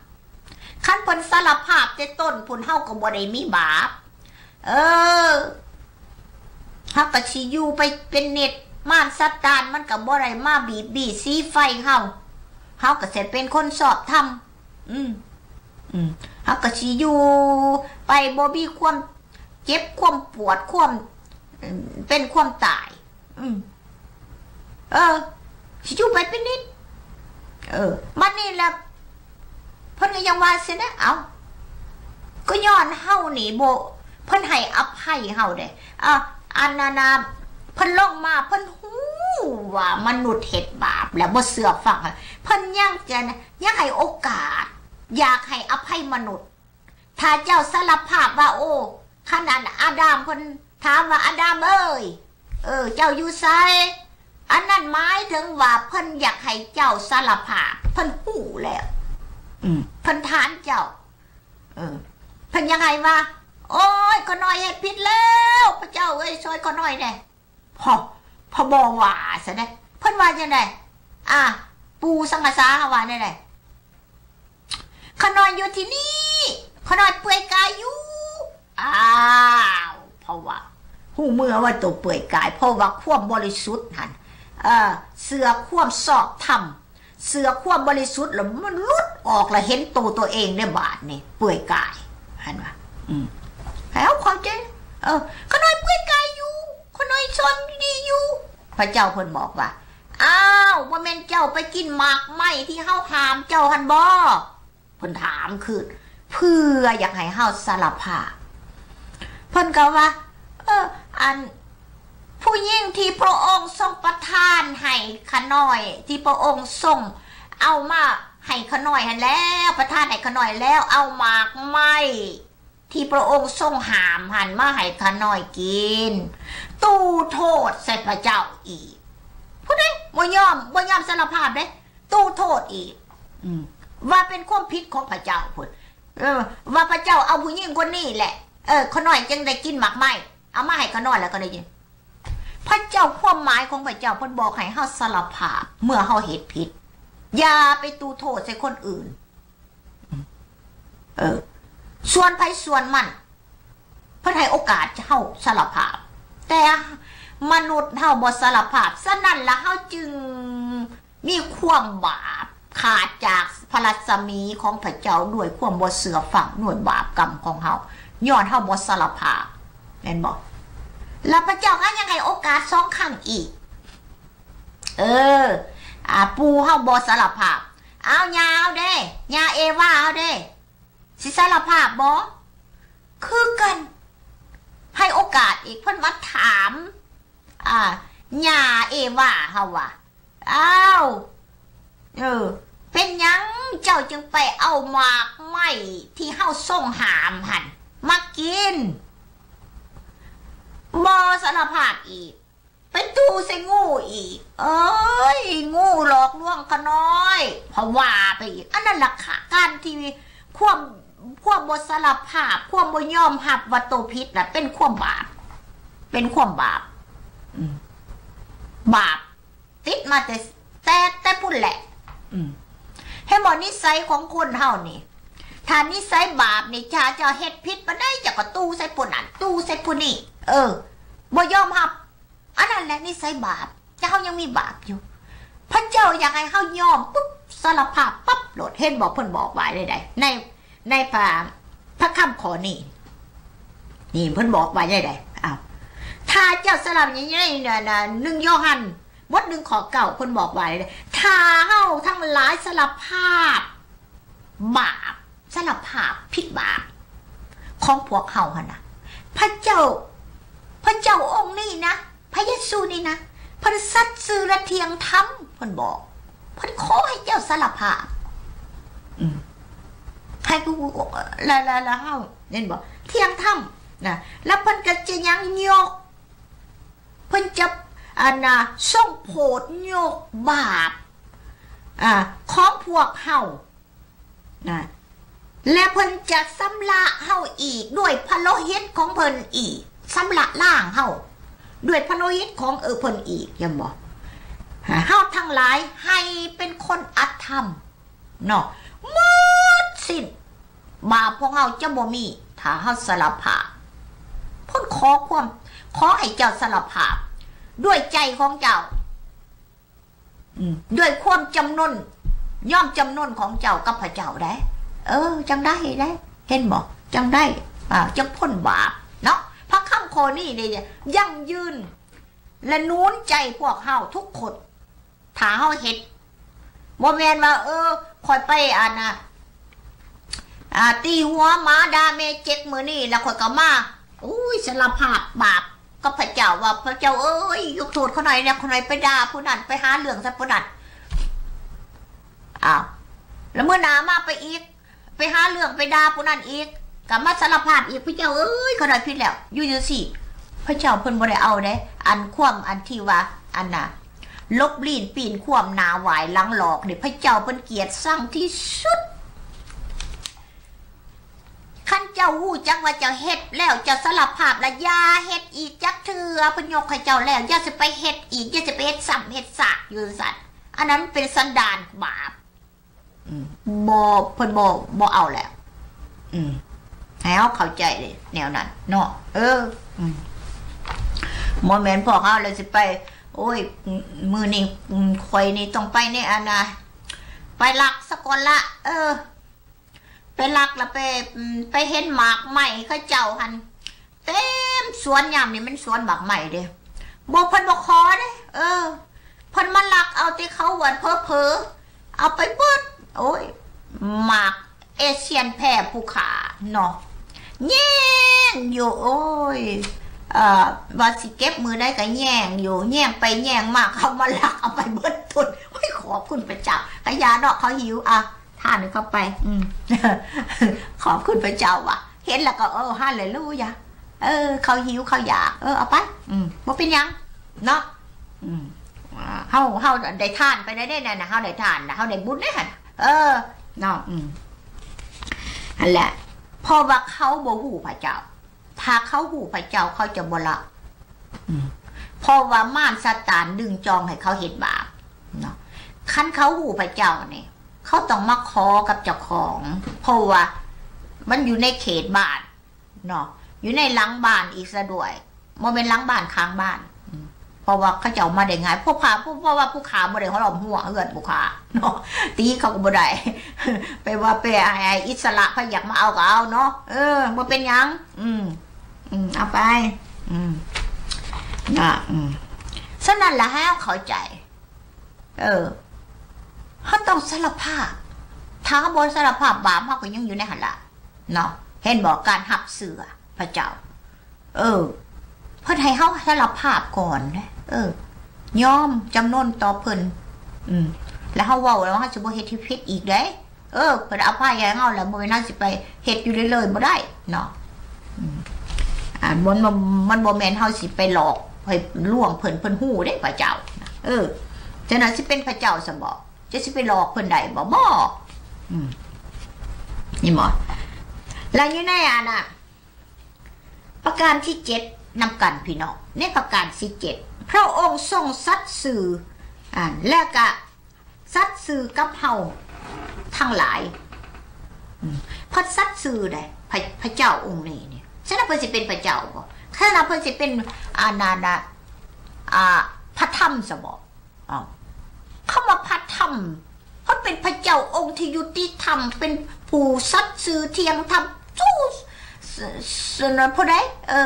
ຄັນເພິ່ນສາລະພາບແຕ່ຕົ້ນພຸ້ນ ເຮົາກໍບໍ່ໄດ້ມີບາບ. ເອີ ເຮົາກໍຊິຢູ່ໄປເປັນນິດ ມານຊາຕານມັນກໍບໍ່ໄດ້ມາບີດບີດສີໄຟເຮົາ ເຮົາກໍຊິເປັນຄົນຊອບທຳ. ອືມ ອືມ ເຮົາກໍຊິຢູ່ໄປ ບໍ່ມີຄວາມເຈັບ ຄວາມປວດ ຄວາມ ເປັນ ຄວາມຕາຍ. ອືມ ເອີ ຊິຢູ່ໄປເປັນນິດ. ເອີ ບັດນີ້ລະ ເພິ່ນກໍຍັງວ່າຊີ້ນະ ເອົ້າ ກໍຍ້ອນເຮົານີ້ບໍ່ ເພິ່ນໃຫ້ອະໄພເຮົາເດ້. ອາ ອັນນັ້ນນະ ເພິ່ນລົງມາ ເພິ່ນຮູ້ວ່າມະນຸດເຮັດບາບ ແລ້ວບໍ່ເຊື່ອຟັງ ເພິ່ນຍັງຈະ ຍັງໃຫ້ໂອກາດ ຢາກໃຫ້ອະໄພມະນຸດ. ຖ້າເຈົ້າສາລະພາບວ່າ ໂອ້ ຄັນອັນອາດາມເພິ່ນຖາມວ່າ ອາດາມເອີຍ ເອີ ເຈົ້າຢູ່ໃສ? ອັນນັ້ນໝາຍເຖິງວ່າເພິ່ນຢາກໃຫ້ເຈົ້າສາລະພາບ ເພິ່ນຮູ້ແລ້ວ ອືມ ເພິ່ນຖາມເຈົ້າ ເອີ ເພິ່ນຢາກໃຫ້ວ່າ ໂອ້ຍ ຂ້ານ້ອຍເຮັດຜິດແລ້ວ ພະເຈົ້າເອີຍ ຊ່ອຍຂ້ານ້ອຍແດ່. ພໍ່ ພໍ່ບໍ່ວ່າຊັ້ນເດ້ ເພິ່ນວ່າຈັ່ງໃດ? ອາ ປູ່ສັງກະສາເຮົາວ່າແນວໃດ? ຂ້ານ້ອຍຢູ່ທີ່ນີ້ ຂ້ານ້ອຍເປືອຍກາຍຢູ່. ອ້າວ ເພາະວ່າຮູ້ເມືອວ່າໂຕເປືອຍກາຍ ເພາະວ່າຄວາມບໍລິສຸດຫັ້ນ ເອີ ເສື້ອຄວາມຊອບທຳ ເສື້ອຄວາມບໍລິສຸດ ແລ້ວມັນຫຼຸດອອກ ແລ້ວເຫັນໂຕໂຕເອງໃນບາດນີ້ເປືອຍກາຍ ຫັ້ນວ່າ ອືມ ໃຫ້ເຮົາເຂົ້າໃຈ ເອີ ຂ້ານ້ອຍເປືອຍກາຍຢູ່ ຂ້ານ້ອຍຊ່ອນດີຢູ່. ພະເຈົ້າເພິ່ນບອກວ່າ ອ້າວ ບໍ່ແມ່ນເຈົ້າໄປກິນໝາກໄມ້ທີ່ເຮົາຫ້າມເຈົ້າຫັ້ນບໍ? ເພິ່ນຖາມຄືນ ເພື່ອຢາກໃຫ້ເຮົາສາລະພາບ. ເພິ່ນກໍວ່າ ເອີ ອັນ ຜູ້ຍິງທີ່ພະອົງຊົງປະທານໃຫ້ຂ້ານ້ອຍ ທີ່ພະອົງຊົງເອົາມາໃຫ້ຂ້ານ້ອຍຫັ້ນແລ້ວ ປະທານໃຫ້ຂ້ານ້ອຍແລ້ວ ເອົາໝາກໄມ້ທີ່ພະອົງຊົງຫ້າມຫັ້ນມາໃຫ້ຂ້ານ້ອຍກິນ ຕູໂທດໃສ່ພະເຈົ້າອີກ. ຜູ້ໃດບໍ່ຍອມ ບໍ່ຍອມສາລະພາບເດ້ ຕູໂທດອີກ ອືມ ວ່າເປັນຄວາມຜິດຂອງພະເຈົ້າພຸ້ນ ເອີ ວ່າພະເຈົ້າເອົາຜູ້ຍິງຄົນນີ້ແຫຼະ ເອີ ຂ້ານ້ອຍຈຶ່ງໄດ້ກິນໝາກໄມ້ ເອົາມາໃຫ້ຂ້ານ້ອຍແລ້ວກໍໄດ້ກິນ. ພະເຈົ້າ ຄວາມໝາຍຂອງພະເຈົ້າ ເພິ່ນບອກໃຫ້ເຮົາສາລະພາບເມື່ອເຮົາເຮັດຜິດ ຢ່າໄປຕູໂທດໃສ່ຄົນອື່ນ. ເອີ ສ່ວນໃຜສ່ວນມັນ ເພິ່ນໃຫ້ໂອກາດເຮົາສາລະພາບ ແຕ່ມະນຸດເຮົາບໍ່ສາລະພາບ ສະນັ້ນລະເຮົາຈຶ່ງມີຄວາມບາບ ຂາດຈາກພະລັດສະໝີຂອງພະເຈົ້າ ດ້ວຍຄວາມບໍ່ເຊື່ອຟັງ ດ້ວຍບາບກຳຂອງເຮົາ ຍ້ອນເຮົາບໍ່ສາລະພາບ ແມ່ນບໍ່? ລະພະເຈົ້າກໍຍັງໃຫ້ໂອກາດສອງຄັ້ງອີກ. ເອີ ອາ ປູ່ເຮົາບໍ່ສາລະພາບ ອ້າວ ຍ່າເຮົາເດ້ ຍ່າເອວາເຮົາເດ້ ຊິສາລະພາບບໍ່? ຄືກັນ ໃຫ້ໂອກາດອີກ ເພິ່ນມາຖາມ ອາ ຍ່າເອວາເຮົາວ່າ ອ້າວ ເອີ ເປັນຫຍັງເຈົ້າຈຶ່ງໄປເອົາໝາກໄມ້ທີ່ເຮົາຊົງຫ້າມຫັ້ນມາກິນ? ບໍ່ສາລະພາບອີກ ໄປຕູ່ໃສ່ງູອີກ ເອີຍ ງູຫຼອກລວງຂ້ານ້ອຍ ພະວ່າໄປອີກ. ອັນນັ້ນລະ ການທີ່ຄວາມ ຄວາມບໍ່ສາລະພາບ ຄວາມບໍ່ຍອມຮັບວ່າໂຕຜິດນະ ເປັນຄວາມບາບ ເປັນຄວາມບາບ ອືມ ບາບຕິດມາແຕ່ ແຕ່ ແຕ່ພຸ້ນແຫຼະ ອືມ ບໍ່ ນິໄສຂອງຄົນເຮົານີ້ ຖ້ານິໄສບາບນີ້ ຖ້າເຈົ້າເຮັດຜິດປານໃດ ເຈົ້າກໍຕູ້ໃສ່ຜູ້ນັ້ນ ຕູ້ໃສ່ຜູ້ນີ້ ເອີ ບໍ່ຍອມຮັບ. ອັນນັ້ນແຫຼະນິໄສບາບ ແຕ່ເຮົາຍັງມີບາບຢູ່. ພະເຈົ້າຢາກໃຫ້ເຮົາຍອມປຸບ ສາລະພາບປັບໂລດ. ເຫັນບໍ່ ເພິ່ນບອກວ່າໃດໃດ ໃນ ໃນພະ ພະຄຳຂໍ້ນີ້ ນີ້ເພິ່ນບອກວ່າໃດໃດ. ອ້າວ ຖ້າເຈົ້າສາລະພາບ ໃນ ໃນ ໃນ ໃນ ໜຶ່ງໂຢຮັນ ບົດໜຶ່ງຂໍ້ເກົ້າ ເພິ່ນບອກວ່າໃດໃດ ຖ້າເຮົາທັງຫຼາຍສາລະພາບບາບ ສາລະພາບຜິດບາບຂອງພວກເຮົາຫັ້ນນະ ພະເຈົ້າ ພະເຈົ້າອົງນີ້ນະ ພະເຢຊູນີ້ນະ ເພິ່ນສັດຊື່ ແລະ ທ່ຽງທຳ ເພິ່ນບອກ ເພິ່ນຂໍໃຫ້ເຈົ້າສາລະພາບ ອືມ ໃຫ້ຜູ້ ແລະ ແລະ ແລະເຮົາ ເຫັນບໍ່ ທ່ຽງທຳນະ ແລ້ວເພິ່ນກໍຈະຍັງຍົກ ເພິ່ນຈະ ອັນນະ ຊົງໂຜດຍົກບາບ ອາ ຂອງພວກເຮົາ ນະ ແລະ ເພິ່ນຈະຊຳລະເຮົາອີກດ້ວຍພະໂລຫິດຂອງເພິ່ນອີກ ຊຳລະລ້າງເຮົາດ້ວຍພະໂລຫິດຂອງ ເອີ ເພິ່ນອີກ ເຫັນບໍ່? ເຮົາທັງຫຼາຍໃຫ້ເປັນຄົນອະທຳເນາະ ໝົດສິ້ນ ບາບຂອງເຮົາຈະບໍ່ມີ ຖ້າເຮົາສາລະພາບ. ເພິ່ນຂໍຄວາມ ຂໍໃຫ້ເຈົ້າສາລະພາບດ້ວຍໃຈຂອງເຈົ້າ ອືມ ດ້ວຍຄວາມຈຳນົນ ຍອມຈຳນົນຂອງເຈົ້າກັບພະເຈົ້າໄດ໋ ເອີ ຈັ່ງໄດ້ໄດ໋ ເຫັນບໍ່? ຈັ່ງໄດ້ ອ່າ ຈັ່ງພົ້ນບາບເນາະ. ພະຄຳຂໍ້ນີ້ນີ້ຢັ້ງຢືນ ແລະ ໜູນໃຈພວກເຮົາທຸກຄົນ ຖ້າເຮົາເຮັດ ບໍ່ແມ່ນວ່າ ເອີ ຂ້ອຍໄປ ອັນນະ ອ່າ ຕີຫົວໝາດ່າແມ່ເຈັກມື້ນີ້ ແລ້ວຂ້ອຍກໍມາ ໂອ້ຍ ສາລະພາບບາບກັບພະເຈົ້າວ່າ ພະເຈົ້າເອີຍ ຍົກໂທດຂ້ານ້ອຍແດ່ ຂ້ານ້ອຍໄປດ່າຜູ້ນັ້ນ ໄປຫາເລື່ອງໃສ່ຜູ້ນັ້ນ. ອ້າວ ແລ້ວມື້ໜ້າມາໄປອີກ ໄປຫາເລື່ອງໄປດ່າຜູ້ນັ້ນອີກ ກໍມາສາລະພາບອີກ ພະເຈົ້າເອີຍ ຂ້ານ້ອຍຜິດແລ້ວ. ຢູ່ຈັ່ງຊີ້ ພະເຈົ້າເພິ່ນບໍ່ໄດ້ເອົາເດ້ ອັນຄວາມ ອັນທີ່ວ່າ ອັນນະ ຫຼົບລີ້ນປີ້ນຄວ້ຳ ໜ້າຫວ້າຍຫຼັງຫຼອກນີ້ ພະເຈົ້າເພິ່ນກຽດຊັງທີ່ສຸດ. ຄັນເຈົ້າຮູ້ຈັກວ່າເຈົ້າເຮັດແລ້ວ ເຈົ້າສາລະພາບແລ້ວ ຢ່າເຮັດອີກຈັກເທື່ອ. ເພິ່ນຍົກໃຫ້ເຈົ້າແລ້ວ ຢ່າຊິໄປເຮັດອີກ ຢ່າຊິໄປເຮັດຊ້ຳເຮັດຊາກຢູ່ຊັ້ນ. ອັນນັ້ນມັນເປັນສັນດານບາບ. ອືມ ບໍ່ ເພິ່ນບໍ່ ບໍ່ເອົາແລ້ວ. ອືມ ໃຫ້ເຮົາເຂົ້າໃຈແນວນັ້ນເນາະ. ເອີ ອືມ ບໍ່ແມ່ນພວກເຮົາແລ້ວຊິໄປ ໂອ້ຍ ມື້ນີ້ ອືມ ຂ້ອຍນີ້ຕ້ອງໄປໃນ ອັນນະ ໄປລັກສາກ່ອນລະ ເອີ ໄປລັກລະໄປ ອືມ ໄປເຫັນໝາກໄມ້ເຂົາເຈົ້າຫັ້ນ ເຕັມສວນ. ຍາມນີ້ແມ່ນສວນໝາກໄມ້ເດ້. ບໍ່ ເພິ່ນບໍ່ຂໍເດ້. ເອີ ເພິ່ນມາລັກເອົາແຕ່ເຂົາ ອັນເຜີໆ ເອົາໄປເບິດ. ໂອ້ຍ ໝາກເອເຊຍນແພ້ຜູ້ຂ້າເນາະ ແຍ່ງຢູ່. ໂອ້ຍ ເອີ ວ່າຊິເກັບມື້ໃດກໍແຍ່ງຢູ່ ແຍ່ງໄປແຍ່ງມາ ເຂົາມາລັກເອົາໄປເບິດພຸ້ນ. ໂອ້ຍ ຂອບຄຸນພະເຈົ້າ ກະຢ່າເນາະ ເຂົາຫິວ ອ່ະ ທານໃຫ້ເຂົາໄປ. ອືມ ຂອບຄຸນພະເຈົ້າວ່າ ເຫັນແລ້ວກໍ ເອີ ຮາເລລູຢາ ເອີ ເຂົາຫິວເຂົາຢາກ ເອີ ເອົາໄປ. ອືມ ບໍ່ເປັນຫຍັງເນາະ. ອືມ ເຮົາ ເຮົາໄດ້ທານໄປແລ້ວເດ້ ນັ້ນນະ ເຮົາໄດ້ທານນະ ເຮົາໄດ້ບຸນເດ້ຫັ້ນ. ເອີ ເນາະ. ອືມ ຫັ້ນແຫຼະ ເພາະວ່າເຂົາບໍ່ຮູ້ພະເຈົ້າ. ຖ້າເຂົາຮູ້ພະເຈົ້າ ເຂົາຈະບໍ່ລະ ອືມ ເພາະວ່າມານຊາຕານດຶງຈອງໃຫ້ເຂົາເຮັດບາບເນາະ. ຄັນເຂົາຮູ້ພະເຈົ້ານີ້ ເຂົາຕ້ອງມາຂໍກັບເຈົ້າຂອງ ເພາະວ່າມັນຢູ່ໃນເຂດບ້ານເນາະ ຢູ່ໃນຫຼັງບ້ານອີກຊະດ້ວຍ ບໍ່ແມ່ນຫຼັງບ້ານ ຂ້າງບ້ານ. ອືມ ເພາະວ່າເຂົາເຈົ້າມາໄດ້ງ່າຍ ພວກຂ້າ ເພາະ ເພາະວ່າຜູ້ຂ້າບໍ່ໄດ້ລ້ອມຮົ້ວເຮືອນຜູ້ຂ້າເນາະ ຕີເຂົາກໍບໍ່ໄດ້ ໄປວ່າໄປໃຫ້ ໃຫ້ອິດສະຫຼະ ໃຜຢາກມາເອົາກໍເອົາເນາະ. ເອີ ບໍ່ເປັນຫຍັງ. ອືມ ອືມ ເອົາໄປ. ອືມ ນະ ອືມ ສະນັ້ນລະ ໃຫ້ເຮົາເຂົ້າໃຈ ເອີ ເຮົາຕ້ອງສາລະພາບ. ຖ້າເຮົາບໍ່ສາລະພາບບາບ ເຮົາກໍຍັງຢູ່ໃນຫັ້ນລະເນາະ. ເຫັນບໍ່? ການຮັບເຊື່ອພະເຈົ້າ ເອີ ເພິ່ນໃຫ້ເຮົາສາລະພາບກ່ອນເດ້ ເອີ ຍອມຈຳນົນຕໍ່ເພິ່ນ. ອືມ ແລ້ວເຮົາເວົ້າແລ້ວ ເຮົາຊິບໍ່ເຮັດທີ່ຜິດອີກເດ້. ເອີ ເພິ່ນອະໄພໃຫ້ເຮົາແລ້ວ ບໍ່ແມ່ນເຮົາຊິໄປເຮັດຢູ່ເລື້ອຍໆ ບໍ່ໄດ້ເນາະ. ອືມ ອ່າ ມັນ ມັນ ມັນບໍ່ແມ່ນເຮົາຊິໄປຫຼອກ ໄປລວງເພິ່ນ ເພິ່ນຮູ້ເດ້ພະເຈົ້າ. ເອີ ຈັ່ງນັ້ນຊິເປັນພະເຈົ້າຊັ້ນບໍ? ຈະຊິໄປຫຼອກເພິ່ນໄດ້ບໍ? ບໍ່. ອືມ ເຫັນບໍ່? ແລ້ວຢູ່ໃນ ອັນນ່າ ປະການທີເຈັດນຳກັນ ພີ່ນ້ອງ ໃນປະການທີເຈັດ ພະອົງຊົງສັດຊື່ ອາ ແລະກະສັດຊື່ກັບເຮົາ ທ ທັງຫຼາຍ. ອືມ ເພິ່ນສັດຊື່ໃດ ພະ ພະເຈົ້າອົງນີ້ນີ້ ສະນັ້ນເພິ່ນຊິເປັນພະເຈົ້າບໍ່? ສະນັ້ນເພິ່ນຊິເປັນ ອັນນັ້ນນະ ອ່າ ພະທຳຊະບໍ່? ອ້າວ ຄຳວ່າພະທຳ ເພິ່ນເປັນພະເຈົ້າອົງທີ່ຍຸຕິທຳ ເປັນຜູ້ສັດຊື່ທ່ຽງທຳ ສ- ສ- ຜູ້ໃດ? ເອີ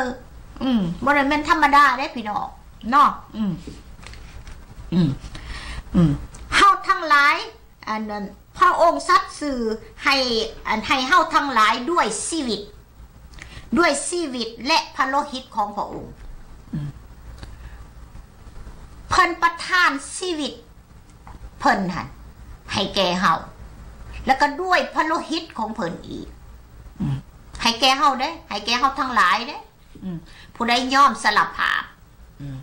ອືມ ບໍ່ໄດ້ແມ່ນທຳມະດາເດ້ພີ່ນ້ອງເນາະ. ອືມ ອືມ ອືມ ເຮົາທັງຫຼາຍ ອັນນັ້ນ ພະອົງສັດຊື່ໃຫ້ ອັນ ໃຫ້ເຮົາທັງຫຼາຍດ້ວຍຊີວິດ ດ້ວຍຊີວິດ ແລະ ພະໂລຫິດຂອງພະອົງ. ອືມ ເພິ່ນປະທານຊີວິດເພິ່ນຫັ້ນໃຫ້ແກ່ເຮົາ ແລ້ວກໍດ້ວຍພະໂລຫິດຂອງເພິ່ນອີກ. ອືມ ໃຫ້ແກ່ເຮົາເດ້ ໃຫ້ແກ່ເຮົາທັງຫຼາຍເດ້. ອືມ ຜູ້ໃດຍອມສາລະພາບ ອືມ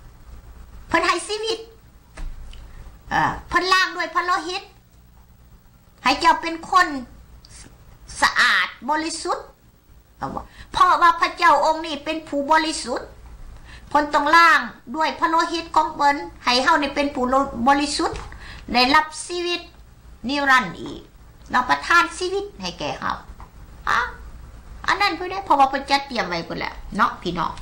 ເພິ່ນໃຫ້ຊີວິດ ເອີ ເພິ່ນລ້າງດ້ວຍພະໂລຫິດ ໃຫ້ເຈົ້າເປັນຄົນສະອາດບໍລິສຸດ. ເພາະວ່າພະເຈົ້າອົງນີ້ເປັນຜູ້ບໍລິສຸດ ເພິ່ນຕ້ອງລ້າງດ້ວຍພະໂລຫິດຂອງເພິ່ນ ໃຫ້ເຮົານີ້ເປັນຜູ້ບໍລິສຸດ ໄດ້ຮັບຊີວິດ ນິລັນອີກ ເນາະ ປະທານຊີວິດໃຫ້ແກ່ເຮົາ. ອາ ອັນນັ້ນເພິ່ນເດ້ ເພາະວ່າເພິ່ນຈັດຕຽມໄວ້ພຸ້ນແຫຼະເນາະພີ່ນ້ອງ.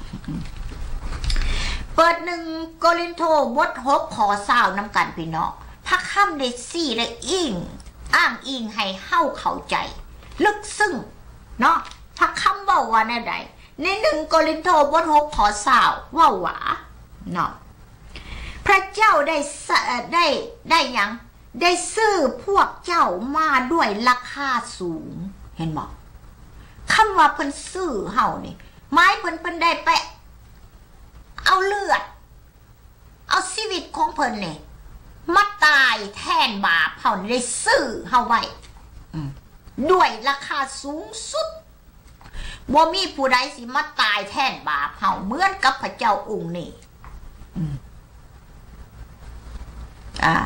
ເປີດໜຶ່ງໂກລິນໂທ ບົດຫົກ ຂໍ້ຊາວນຳກັນພີ່ນ້ອງ. ພະຄຳໄດ້ຊີ້ ໄດ້ອີງ ອ້າງອີງໃຫ້ເຮົາເຂົ້າໃຈເລິກເຊິ່ງເນາະ. ພະຄຳເວົ້າວ່າແນວໃດ? ໃນໜຶ່ງໂກລິນໂທ ບົດຫົກ ຂໍ້ຊາວ ເວົ້າວ່າເນາະ ພະເຈົ້າໄດ້ສະ ໄດ້ ໄດ້ຫຍັງ? ໄດ້ຊື້ພວກເຈົ້າມາດ້ວຍລາຄາສູງ. ເຫັນບໍ່? ຄຳວ່າເພິ່ນຊື້ເຮົານີ້ ໝາຍເພິ່ນ ເພິ່ນໄດ້ໄປເອົາເລືອດ ເອົາຊີວິດຂອງເພິ່ນນີ້ມາຕາຍແທນບາບເຮົານີ້ ໄດ້ຊື້ເຮົາໄວ້ ອືມ ດ້ວຍລາຄາສູງສຸດ. ບໍ່ມີຜູ້ໃດຊິມາຕາຍແທນບາບເຮົາເໝືອນກັບພະເຈົ້າອົງນີ້. ອືມ ອາ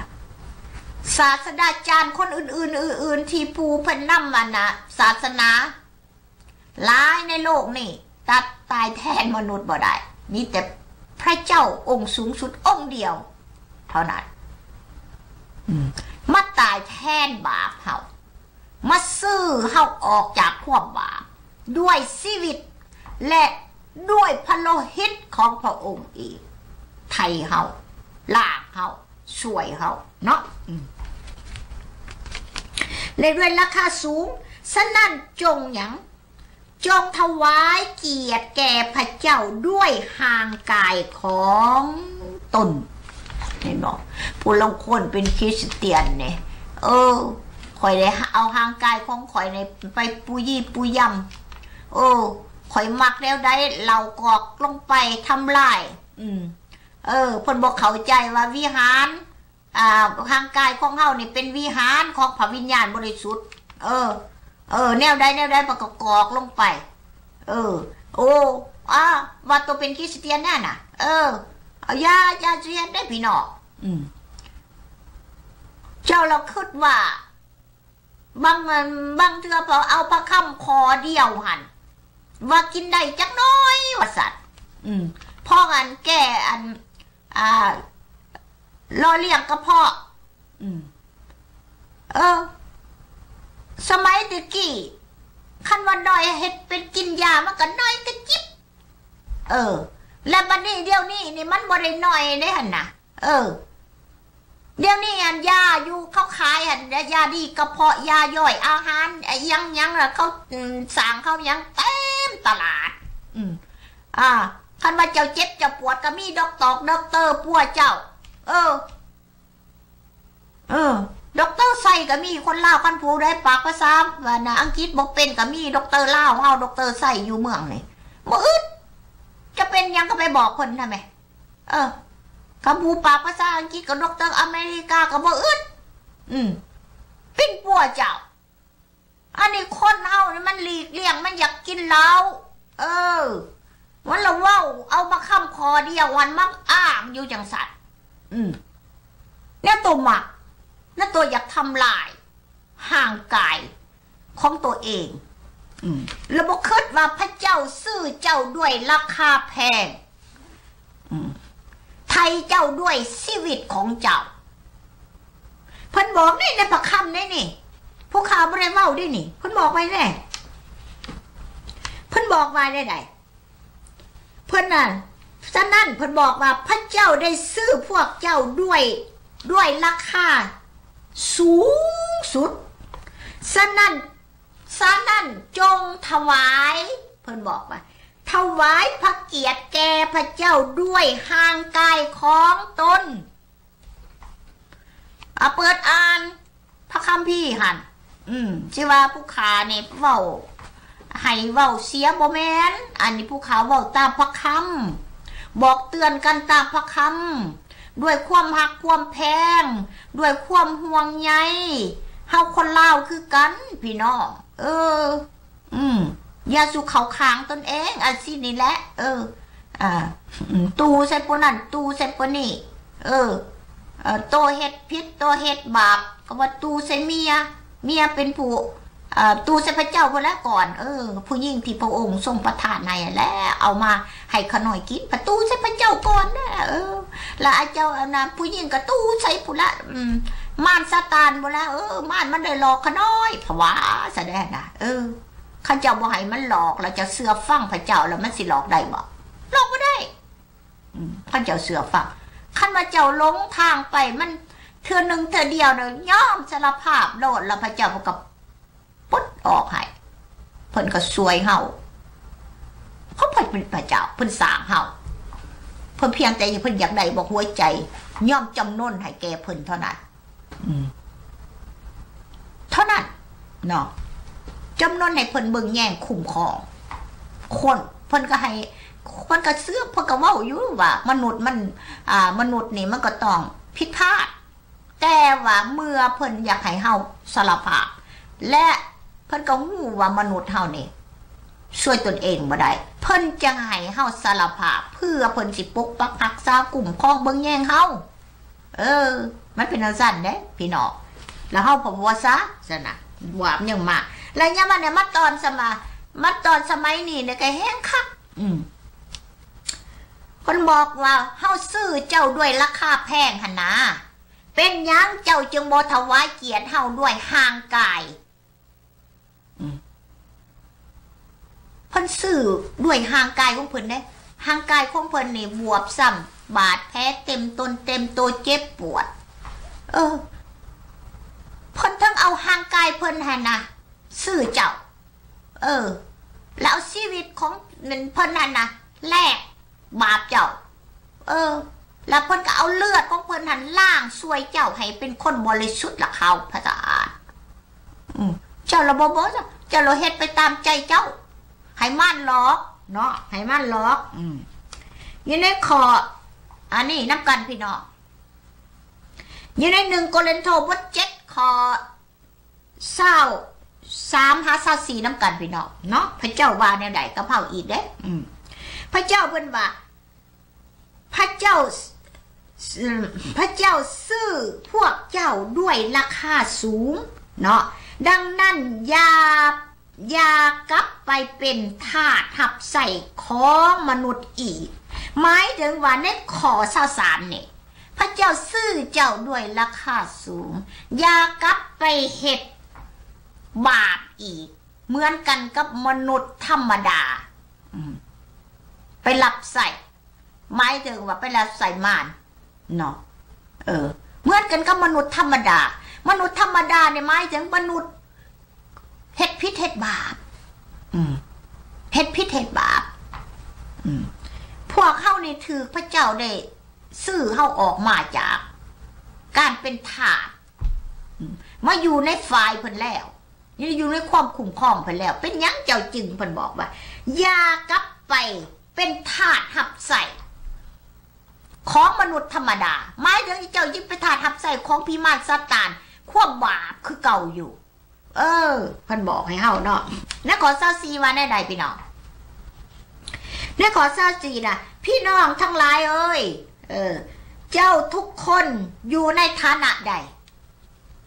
ສາສະດາຈານຄົນອື່ນໆ ອື່ນໆ ທີ່ຜູ້ເພິ່ນນຳ ອັນນະ ສາສະໜາຫຼາຍໃນໂລກນີ້ ຕັດຕາຍແທນມະນຸດບໍ່ໄດ້ ມີແຕ່ພະເຈົ້າອົງສູງສຸດອົງດຽວເທົ່ານັ້ນ ອືມ ມາຕາຍແທນບາບເຮົາ. ມາຊື້ເຮົາອອກຈາກຄວາມບາບ ດ້ວຍຊີວິດ ແລະ ດ້ວຍພະໂລຫິດຂອງພະອົງເອງ ໄຖ່ເຮົາ ລ້າງເຮົາ ຊ່ວຍເຮົາເນາະ ອືມ ແລະ ດ້ວຍລາຄາສູງ. ສະນັ້ນ ຈົ່ງຫຍັງ? ຈົ່ງຖວາຍກຽດແກ່ພະເຈົ້າດ້ວຍຮ່າງກາຍຂອງຕົນ. ເຫັນບໍ່? ຜູ້ລາງຄົນເປັນຄຣິສຕຽນນີ້ ເອີ ຂ້ອຍໄດ້ເອົາຮ່າງກາຍຂອງຂ້ອຍນີ້ໄປປູຢີປູຢຳ. ເອີ ຂ້ອຍມັກແນວໃດ ເຫຼົ້າກອກລົງໄປທຳລາຍ. ອືມ ເອີ ເພິ່ນບໍ່ເຂົ້າໃຈວ່າວິຫານ ອ່າ ຮ່າງກາຍຂອງເຮົານີ້ເປັນວິຫານຂອງພະວິນຍານບໍລິສຸດ. ເອີ ເອີ ແນວໃດແນວໃດ ມັນກໍກອກລົງໄປ. ເອີ ໂອ້ ອາ ວ່າໂຕເປັນຄຣິສຕຽນແນ່ນະ. ເອີ ເອົາ ຢ່າ ຢ່າຊິເຮັດເດ້ພີ່ນ້ອງ. ອືມ ເຈົ້າລະຄິດວ່າ ບາງ ບາງເທື່ອເຂົາເອົາພະຄຳຂໍ້ດຽວຫັ້ນ ວ່າກິນໄດ້ຈັກໜ້ອຍວ່າຊັ້ນ. ອືມ ພໍອັນແກ້ອັນ ອ່າ ຫຼໍ່ລ້ຽງກະເພາະ. ອືມ ເອີ ສະໄໝແຕ່ກີ້ ຄັນວ່າໜ້ອຍເຮັດເປັນກິນຢາ ມັນກໍໜ້ອຍກະຈິບ. ເອີ ແລະ ບັດນີ້ ດຽວນີ້ນີ້ມັນບໍ່ໄດ້ໜ້ອຍເດ້ຫັ້ນນະ. ເອີ ດຽວນີ້ອັນຢາຢູ່ເຂົາຂາຍຫັ້ນ ຢາດີກະເພາະ ຢາຍ່ອຍອາຫານ ອີ່ຫຍັງຫຍັງລະ ເຂົາ ອືມ ສ້າງເຂົາຫຍັງເຕັມຕະຫຼາດ. ອືມ ອ່າ ຄັນວ່າເຈົ້າເຈັບເຈົ້າປວດກໍມີດັອກຕອກດັອກເຕີປົວເຈົ້າ. ເອີ ເອີ ດັອກເຕີໄຊກໍມີ ຄົນລາວ ຄັນຜູ້ໃດປາກພາສາອັງກິດບໍ່ເປັນກໍມີ ດັອກເຕີລາວເຮົາ ດັອກເຕີໄຊຢູ່ເມືອງນີ້. ບໍ່ອຶດ ຈະເປັນຫຍັງກໍໄປບອກເພິ່ນຫັ້ນແໝ. ເອີ ຄຳຜູ້ປາກພາສາອັງກິດກັບດັອກເຕີອາເມລິກາກໍບໍ່ອຶດ. ອືມ ປິ່ນປົວເຈົ້າ. ອັນນີ້ຄົນເຮົານີ້ມັນຫຼີກລ່ຽງ ມັນຢາກກິນເຫຼົ້າ. ເອີ ມັນລະເວົ້າເອົາມາຄຳຂໍ້ດຽວຫັ້ນມາອ້າງຢູ່ຈັ່ງຊັ້ນ. ອືມ ແນວໂຕມັກ ແນວໂຕຢາກທຳລາຍຮ່າງກາຍ ຂອງຕົວເອງ ອືມ ແລະ ບໍ່ຄິດວ່າພະເຈົ້າຊື້ເຈົ້າດ້ວຍລາຄາແພງ ອືມ ໄຖ່ເຈົ້າດ້ວຍຊີວິດຂອງເຈົ້າ. ເພິ່ນບອກໃນ ໃນພະຄຳໃນນີ້ ຜູ້ຂ້າບໍ່ໄດ້ເວົ້າເດ້ນີ້ ເພິ່ນບອກໄວ້ແດ່ ເພິ່ນບອກວ່າແນວໃດ ເພິ່ນນັ້ນ ສະນັ້ນເພິ່ນບອກວ່າ ພະເຈົ້າໄດ້ຊື້ພວກເຈົ້າດ້ວຍ ດ້ວຍລາຄາສູງສຸດ ສະນັ້ນ ສະນັ້ນຈົ່ງຖວາຍ ເພິ່ນບອກວ່າ ຖວາຍພະກຽດແກ່ພະເຈົ້າດ້ວຍຮ່າງກາຍຂອງຕົນ. ອາ ເປີດອ່ານພະຄຳພີຫັ້ນ ອືມ ຊິວ່າຜູ້ຂ້ານີ້ເວົ້າ ໃຫ້ເວົ້າເສຍ ບໍ່ແມ່ນ ອັນນີ້ຜູ້ຂ້າເວົ້າຕາມພະຄຳ ບອກເຕືອນກັນຕາມພະຄຳ ດ້ວຍຄວາມຮັກຄວາມແພງ ດ້ວຍຄວາມຫ່ວງໃຍ ເຮົາຄົນລາວຄືກັນ ພີ່ນ້ອງ ເອີ ອືມ ຢ່າສູ່ເຂົ້າຂ້າງຕົນເອງ ອັນຊີ້ນີ້ແຫຼະ ເອີ ອ່າ ຕູໃສ່ຜູ້ນັ້ນ ຕູໃສ່ຜູ້ນີ້ ເອີ ເອີ ໂຕເຮັດຜິດ ໂຕເຮັດບາບ ກໍວ່າຕູໃສ່ເມຍ ເມຍເປັນຜູ້ ເອີ ຕູໃສ່ພະເຈົ້າພຸ້ນແຫຼະກ່ອນ ເອີ ຜູ້ຍິງທີ່ພະອົງຊົງປະທານໃຫ້ຫັ້ນແຫຼະ ເອົາມາໃຫ້ຂ້ານ້ອຍກິນ ພະຕູໃສ່ພະເຈົ້າກ່ອນແຫຼະ ເອີ ລະອາເຈົ້າອັນນັ້ນ ຜູ້ຍິງກໍຕູໃສ່ພຸ້ນລະ ອືມ ມານຊາຕານພຸ້ນລະ ເອີ ມານມັນໄດ້ຫຼອກຂ້ານ້ອຍ ພະວ່າຊະແດ່ນະ ເອີ ຄັນເຈົ້າບໍ່ໃຫ້ມັນຫຼອກ ແລ້ວເຈົ້າເຊື່ອຟັງພະເຈົ້າ ແລ້ວມັນຊິຫຼອກໄດ້ບໍ່? ຫຼອກບໍ່ໄດ້ ອືມ ຄັນເຈົ້າເຊື່ອຟັງ ຄັນວ່າເຈົ້າຫຼົງທາງໄປ ມັນເທື່ອໜຶ່ງເທື່ອດຽວນະ ຍອມສາລະພາບໂລດ ແລ້ວພະເຈົ້າເພິ່ນກໍປົດອອກໃຫ້ ເພິ່ນກໍຊ່ວຍເຮົາ ເພາະເພິ່ນເປັນພະເຈົ້າ ເພິ່ນສ້າງເຮົາ ເພິ່ນພຽງແຕ່ເພິ່ນຢາກໄດ້ບໍ່ ຫົວໃຈ ຍອມຈຳນົນໃຫ້ແກ່ເພິ່ນເທົ່ານັ້ນ. ອືມ ເທົ່ານັ້ນເນາະ ຈຳນົນໃຫ້ເພິ່ນເບິ່ງແຍງຄຸ້ມຄອງ ຄົນ ເພິ່ນກໍໃຫ້ ເພິ່ນກໍເຊື່ອ ເພິ່ນກໍເວົ້າຢູ່ວ່າມະນຸດມັນ ອ່າ ມະນຸດນີ້ມັນກໍຕ້ອງຜິດພາດ ແຕ່ວ່າເມື່ອເພິ່ນຢາກໃຫ້ເຮົາສາລະພາບ ແລະ ເພິ່ນກໍຮູ້ວ່າມະນຸດເຮົານີ້ຊ່ວຍຕົນເອງບໍ່ໄດ້ ເພິ່ນຈຶ່ງໃຫ້ເຮົາສາລະພາບ ເພື່ອເພິ່ນຊິປົກປັກຮັກສາ ຄຸ້ມຄອງເບິ່ງແຍງເຮົາ. ເອີ ມັນເປັນຈັ່ງຊັ້ນເດ້ພີ່ນ້ອງ ແລ້ວເຮົາກໍບໍ່ວ່າຊະຊັ້ນນະ ວ່າມັນຍັງມາ ແລ້ວຍາມນັ້ນນະ ມາຕອນສະມາ ມາຕອນສະໄໝນີ້ນະ ກໍແຮງຄັກ ອືມ ເພິ່ນບອກວ່າ ເຮົາຊື້ເຈົ້າດ້ວຍລາຄາແພງຫັ້ນນາ ເປັນຫຍັງເຈົ້າຈຶ່ງບໍ່ຖວາຍກຽດເຮົາດ້ວຍຮ່າງກາຍ? ອືມ ເພິ່ນຊື້ດ້ວຍຮ່າງກາຍຂອງເພິ່ນເດ້ ຮ່າງກາຍຂອງເພິ່ນນີ້ບວບຊ້ຳ ບາດແຜເຕັມຕົນເຕັມໂຕ ເຈັບປວດ ເອີ ເພິ່ນທັງເອົາຮ່າງກາຍເພິ່ນຫັ້ນນະ ຊື້ເຈົ້າ ເອີ ແລ້ວເອົາຊີວິດຂອງເພິ່ນຫັ້ນນະ ແລກບາບເຈົ້າ ເອີ ແລ້ວເພິ່ນກໍເອົາເລືອດຂອງເພິ່ນຫັ້ນລ້າງຊ່ວຍເຈົ້າໃຫ້ເປັນຄົນບໍລິສຸດ ແລະ ຂາວສະອາດ. ອືມ ເຈົ້າລະບໍ່ ບໍ່ ເຈົ້າລະເຮັດໄປຕາມໃຈເຈົ້າ ໃຫ້ມານຫຼອກເນາະ ໃຫ້ມານຫຼອກ. ອືມ ຢູ່ໃນຂໍ້ອັນນີ້ນຳກັນພີ່ນ້ອງ ຢູ່ໃນໜຶ່ງໂກລິນໂທ ບົດເຈັດ ຂໍ້ ຊາວສາມຫາຊາວສີ່ນຳກັນພີ່ນ້ອງເນາະ ພະເຈົ້າວ່າແນວໃດກັບເຮົາອີກເດ້. ອືມ ພະເຈົ້າເພິ່ນວ່າ ພະເຈົ້າ ພະເຈົ້າຊື້ພວກເຈົ້າດ້ວຍລາຄາສູງເນາະ ດັ່ງນັ້ນຢ່າ ຢ່າກັບໄປເປັນທາດຮັບໃຊ້ຂອງມະນຸດອີກ. ໝາຍເຖິງວ່າໃນຂໍ້ຊາວສາມນີ້ ພະເຈົ້າຊື້ເຈົ້າດ້ວຍລາຄາສູງ ຢ່າກັບໄປເຮັດບາບອີກ ເໝືອນກັນກັບມະນຸດທຳມະດາ ອືມ ໄປຮັບໃຊ້ ໝາຍເຖິງວ່າໄປຮັບໃຊ້ມານເນາະ ເອີ ເໝືອນກັນກັບມະນຸດທຳມະດາ ມະນຸດທຳມະດານີ້ໝາຍເຖິງມະນຸດ ເຮັດຜິດເຮັດບາບ ອືມ ເຮັດຜິດເຮັດບາບ ອືມ ພວກເຮົານີ້ຖືກພະເຈົ້າໄດ້ຊື້ເຮົາອອກມາຈາກການເປັນທາດ ອືມ ມາຢູ່ໃນຝ່າຍເພິ່ນແລ້ວ ຢູ່ໃນຄວາມຄຸ້ມຄອງເພິ່ນແລ້ວ. ເປັນຫຍັງເຈົ້າຈຶ່ງ ເພິ່ນບອກວ່າ ຢ່າກັບໄປເປັນທາດຮັບໃຊ້ຂອງມະນຸດທຳມະດາ ໝາຍເຖິງເຈົ້າຍັງເປັນທາດຮັບໃຊ້ຂອງຜີມານຊາຕານ ຄວາມບາບຄືເກົ່າຢູ່. ເອີ ເພິ່ນບອກໃຫ້ເຮົາເນາະ ໃນຂໍ້ຊາວສີ່ວ່າແນວໃດພີ່ນ້ອງ? ໃນຂໍ້ຊາວສີ່ນະ ພີ່ນ້ອງທັງຫຼາຍເອີຍ ເອີ ເຈົ້າທຸກຄົນຢູ່ໃນຖານະໃດ?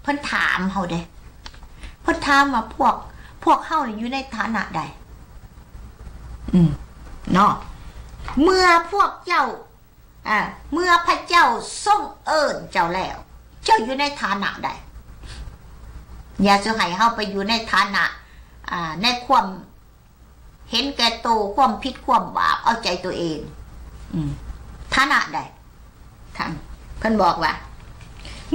ເພິ່ນຖາມເຮົາເດ້ ເພິ່ນຖາມວ່າພວກ ພວກເຮົານີ້ຢູ່ໃນຖານະໃດ? ອືມ ເນາະ ເມື່ອພວກເຈົ້າ ອ່າ ເມື່ອພະເຈົ້າຊົງເອີ້ນເຈົ້າແລ້ວ ເຈົ້າຢູ່ໃນຖານະໃດ? ຢ່າຊິໃຫ້ເຮົາໄປຢູ່ໃນຖານະ ອ່າ ໃນຄວາມເຫັນແກ່ໂຕ, ຄວາມຜິດຄວາມບາບ, ເອົາໃຈຕົວເອງ. ອືມ ຖານະໃດ? ທ່ານ ເພິ່ນບອກວ່າ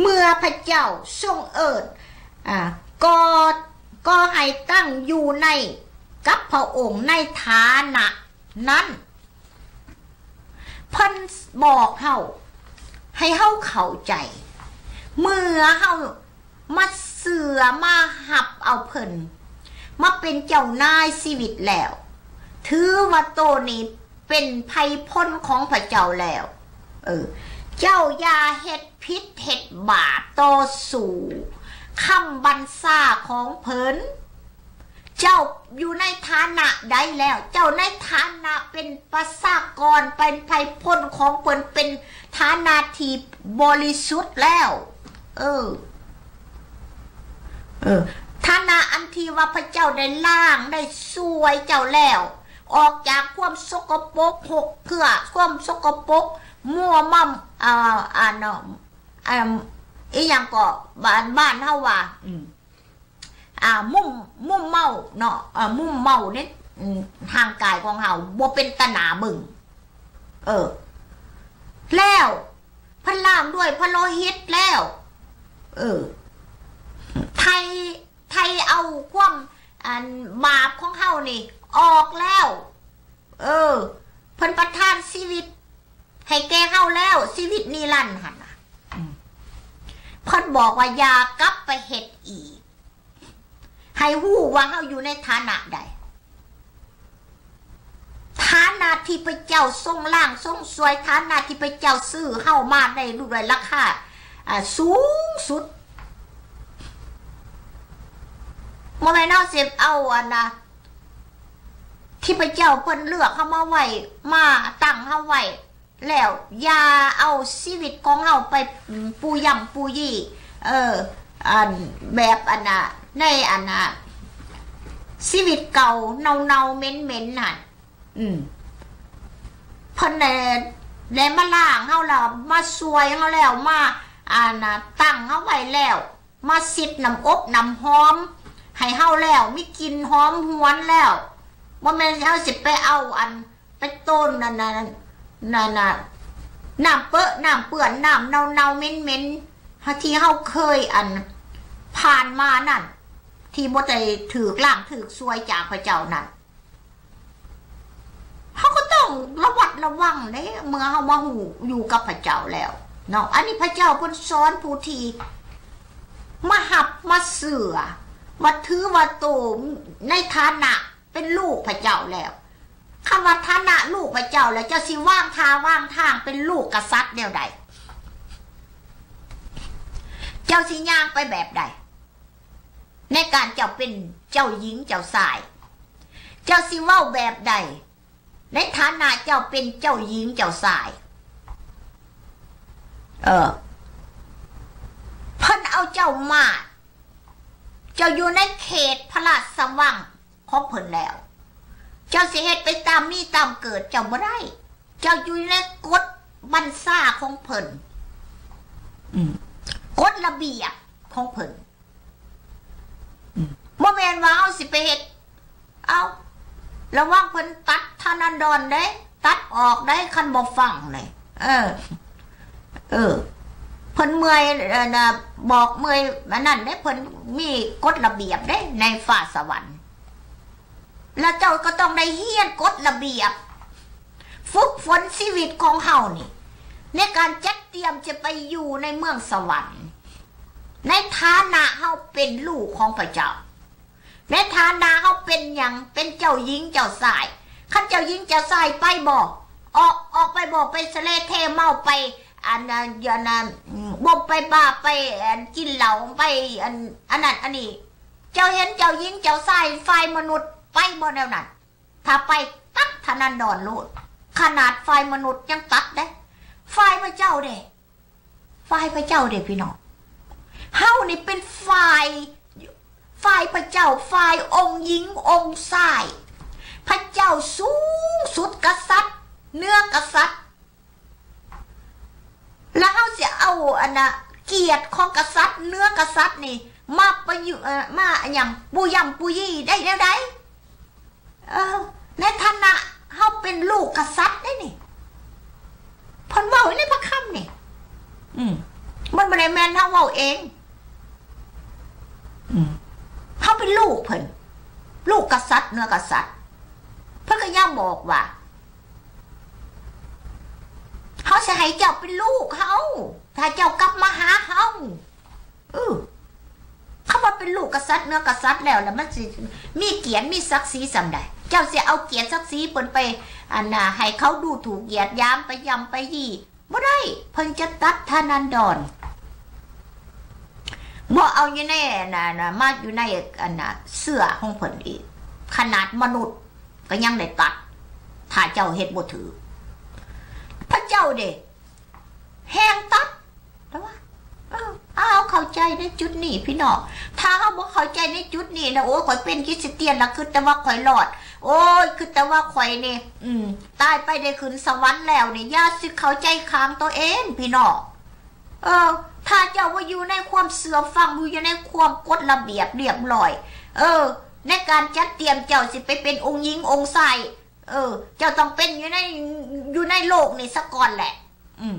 ເມື່ອພະເຈົ້າຊົງເອີ້ນ ອ່າ ກໍ ກໍໃຫ້ຕັ້ງຢູ່ໃນ ກັບພະອົງໃນຖານະນັ້ນ. ເພິ່ນບອກເຮົາ ໃຫ້ເຮົາເຂົ້າໃຈ ເມື່ອເຮົາມາເຊື່ອ ມາຮັບເອົາເພິ່ນມາເປັນເຈົ້ານາຍຊີວິດແລ້ວ ຖືວ່າໂຕນີ້ເປັນໄພພົນຂອງພະເຈົ້າແລ້ວ. ເອີ ເຈົ້າຢ່າເຮັດຜິດເຮັດບາບຕໍ່ສູ້ຄຳບັນຊາຂອງເພິ່ນ. ເຈົ້າຢູ່ໃນຖານະໃດແລ້ວ? ເຈົ້າໃນຖານະເປັນປະຊາກອນ, ເປັນໄພພົນຂອງເພິ່ນ, ເປັນຖານະທີ່ບໍລິສຸດແລ້ວ. ເອີ ເອີ ຖານະອັນທີ່ວ່າພະເຈົ້າໄດ້ລ້າງ, ໄດ້ຊ່ວຍເຈົ້າແລ້ວ ອອກຈາກຄວາມສົກກະປົກ, ຫົກເພື່ອຄວາມສົກກະປົກ, ມົວເມົາ, ອ່າ ອັນ ອ່າ ອີ່ຫຍັງກໍ ບ້ານ ບ້ານເຮົາວ່າ ອືມ ອ່າ ມຸມ ມຸມເມົາເນາະ, ເອີ ມຸມເມົາໃນ ອືມ ຮ່າງກາຍຂອງເຮົາ ບໍ່ເປັນຕາໜ້າເບິ່ງ. ເອີ ແລ້ວ ເພິ່ນລ້າງດ້ວຍພະໂລຫິດແລ້ວ ເອີ ໄຖ່ ໄຖ່ເອົາຄວາມ ອັນ ບາບຂອງເຮົານີ້ອອກແລ້ວ. ເອີ ເພິ່ນປະທານຊີວິດໃຫ້ແກ່ເຮົາແລ້ວ, ຊີວິດນິລັນຫັ້ນນະ. ອືມ ເພິ່ນບອກວ່າຢ່າກັບໄປເຮັດອີກ. ໃຫ້ຮູ້ວ່າເຮົາຢູ່ໃນຖານະໃດ. ຖານະທີ່ພະເຈົ້າຊົງລ້າງຊົງຊ່ວຍ, ຖານະທີ່ພະເຈົ້າຊື້ເຮົາມາໄດ້ດ້ວຍລາຄາ ອ່າ ສູງສຸດ. ບໍ່ແມ່ນເຮົາຊິເອົາອັນນະ ທີ່ພະເຈົ້າເພິ່ນເລືອກເຮົາມາໄວ້, ມາຕັ້ງເຮົາໄວ້ ແລ້ວຢ່າເອົາຊີວິດຂອງເຮົາໄປ ອືມ ປູ່ຢ້ຳປູ່ຢີ້ ເອີ ອັນ ແບບອັນນະ ໃນອັນນະ ຊີວິດເກົ່າເນົ່າໆເໝັນໆນັ້ນ. ອືມ ເພິ່ນໄດ້ ໄດ້ມາລ້າງເຮົາແລ້ວ, ມາຊ່ວຍເຮົາແລ້ວ, ມາອັນນະ ຕັ້ງເຮົາໄວ້ແລ້ວ. ມາຊິດນ້ຳອົບນ້ຳຫອມໃຫ້ເຮົາແລ້ວ, ມີກິ່ນຫອມຫວນແລ້ວ. ບໍ່ແມ່ນເຮົາຊິໄປເອົາອັນ ໄປໂຕນນັ້ນນະ ນັ້ນນະ ນ້ຳເປິນ້ຳເປື້ອນ ນ້ຳເນົ່າໆເໝັນໆ ທີ່ເຮົາເຄີຍອັນ ຜ່ານມານັ້ນ ທີ່ບໍ່ໄດ້ຖືກລ້າງຖືກຊ່ວຍຈາກພະເຈົ້ານັ້ນ. ເຮົາກໍຕ້ອງລະມັດລະວັງເດ້ ເມື່ອເຮົາມາຮູ້ຢູ່ກັບພະເຈົ້າແລ້ວເນາະ. ອັນນີ້ພະເຈົ້າເພິ່ນສອນຜູ້ທີ່ມາຮັບມາເຊື່ອວ່າ ຖືວ່າໂຕໃນຖານະເປັນລູກພະເຈົ້າແລ້ວ. ຄຳວ່າຖານະລູກພະເຈົ້າແລ້ວ ເຈົ້າຊິວາງທ່າວາງທາງເປັນລູກກະສັດແນວໃດ? ເຈົ້າຊິຍ່າງໄປແບບໃດ? ໃນການເຈົ້າເປັນເຈົ້າຍິງເຈົ້າຊາຍ ເຈົ້າຊິເວົ້າແບບໃດ ໃນຖານະເຈົ້າເປັນເຈົ້າຍິງເຈົ້າຊາຍ? ເອີ ເພິ່ນເອົາເຈົ້າມາ ເຈົ້າຢູ່ໃນເຂດພະລາຊະວັງຂອງເພິ່ນແລ້ວ ເຈົ້າຊິເຮັດໄປຕາມມີຕາມເກີດເຈົ້າບໍ່ໄດ້. ເຈົ້າຢູ່ໃນກົດບັນຊາຂອງເພິ່ນ ອືມ ກົດລະບຽບຂອງເພິ່ນ. ອືມ ບໍ່ແມ່ນວ່າເຮົາຊິໄປເຮັດ ເອົາ ລະວັງເພິ່ນຕັດທະນາດອນເດ້ ຕັດອອກໄດ້ ຄັນບໍ່ຟັງນີ້. ເອີ ເອີ ເພິ່ນເມື່ອຍ ເອີ ນະ ບອກເມື່ອຍອັນນັ້ນເດ້ ເພິ່ນມີກົດລະບຽບເດ້ໃນຟ້າສະຫວັນ. ແລ້ວເຈົ້າກໍຕ້ອງໄດ້ຮຽນກົດລະບຽບ ຝຶກຝົນຊີວິດຂອງເຮົານີ້ ໃນການຈັດຕຽມຈະໄປຢູ່ໃນເມືອງສະຫວັນ ໃນຖານະເຮົາເປັນລູກຂອງພະເຈົ້າ ໃນຖານະເຮົາເປັນຫຍັງ? ເປັນເຈົ້າຍິງເຈົ້າຊາຍ. ຄັນເຈົ້າຍິງເຈົ້າຊາຍໄປບໍ່? ອອກ ອອກໄປບໍ່? ໄປສະເລເທເມົາ ໄປອັນນັ້ນ ອັນນັ້ນ ບໍ່ໄປບາ ໄປອັນກິນເຫຼົ້າ ໄປອັນ ອັນນັ້ນອັນນີ້. ເຈົ້າເຫັນເຈົ້າຍິງເຈົ້າຊາຍຝ່າຍມະນຸດໄປບໍ່ແນວນັ້ນ? ຖ້າໄປຕັດທະນາດອນໂລດ. ຂະໜາດຝ່າຍມະນຸດຍັງຕັດເດ້. ຝ່າຍພະເຈົ້າເດ້? ຝ່າຍພະເຈົ້າເດ້ພີ່ນ້ອງ? ເຮົານີ້ເປັນຝ່າຍ ຝ່າຍພະເຈົ້າ ຝ່າຍອົງຍິງອົງຊາຍ. ພະເຈົ້າສູງສຸດ ກະສັດເໜືອກະສັດ. ແລ້ວເຮົາຊິເອົາອັນນະ ກຽດຂອງກະສັດເໜືອກະສັດນີ້ ມາປະຍຸ ເອີ ມາຫຍັງ ປູຢຳປູຢີໄດ້ແນວໃດ? ເອີ ໃນຖານະເຮົາເປັນລູກກະສັດເດ້ນີ້ ເພິ່ນເວົ້າຢູ່ໃນພະຄຳນີ້ ອືມ ມັນບໍ່ໄດ້ແມ່ນເຮົາເວົ້າເອງ ອືມ ເຮົາເປັນລູກເພິ່ນ ລູກກະສັດເໜືອກະສັດ ເພິ່ນກໍຍັງບອກວ່າ ເຮົາຊິໃຫ້ເຈົ້າເປັນລູກເຮົາ ຖ້າເຈົ້າກັບມາຫາເຮົາ. ເອີ ຄຳວ່າເປັນລູກກະສັດເໜືອກະສັດແລ້ວ ແລ້ວມັນຊິມີກຽດມີສັກສີສ່ຳໃດ? ເຈົ້າຊິເອົາກຽດສັກສີເພິ່ນໄປ ອັນນ່າ ໃຫ້ເຂົາດູຖູກຢຽດຫຍາມ ໄປຢຳໄປຢີ້ ບໍ່ໄດ້ ເພິ່ນຈະຕັດຖານັນດອນ ບໍ່ເອົາຢູ່ໃນ ອັນນ່າ ມາຢູ່ໃນ ອັນນ່າ ເຊື້ອຂອງເພິ່ນອີກ ຂະໜາດມະນຸດກໍຍັງໄດ້ຕັດ ຖ້າເຈົ້າເຮັດບໍ່ຖືກ ພະເຈົ້າເດ້ ແຮງຕັດ ແຕ່ວ່າ ເອີ ເອົາ ເຂົ້າໃຈໃນຈຸດນີ້ພີ່ນ້ອງ ຖ້າເຮົາບໍ່ເຂົ້າໃຈໃນຈຸດນີ້ນະ ໂອ້ຍ ຂ້ອຍເປັນຄຣິສຕຽນລະ ຄິດແຕ່ວ່າຂ້ອຍລອດ ໂອ້ຍ ຄິດແຕ່ວ່າຂ້ອຍນີ້ ອືມ ຕາຍໄປໄດ້ຂຶ້ນສະຫວັນແລ້ວນີ້ ຢ່າຊິເຂົ້າໃຈຂ້າງຕົວເອງພີ່ນ້ອງ ເອີ ຖ້າເຈົ້າບໍ່ຢູ່ໃນຄວາມເຊື່ອຟັງ ບໍ່ຢູ່ໃນຄວາມກົດລະບຽບລຽບຮ້ອຍ ເອີ ໃນການຈັດຕຽມເຈົ້າຊິໄປເປັນອົງຍິງອົງຊາຍ ເອີ ເຈົ້າຕ້ອງເປັນຢູ່ໃນ ຢູ່ໃນໂລກນີ້ສາກ່ອນແຫຼະ ອືມ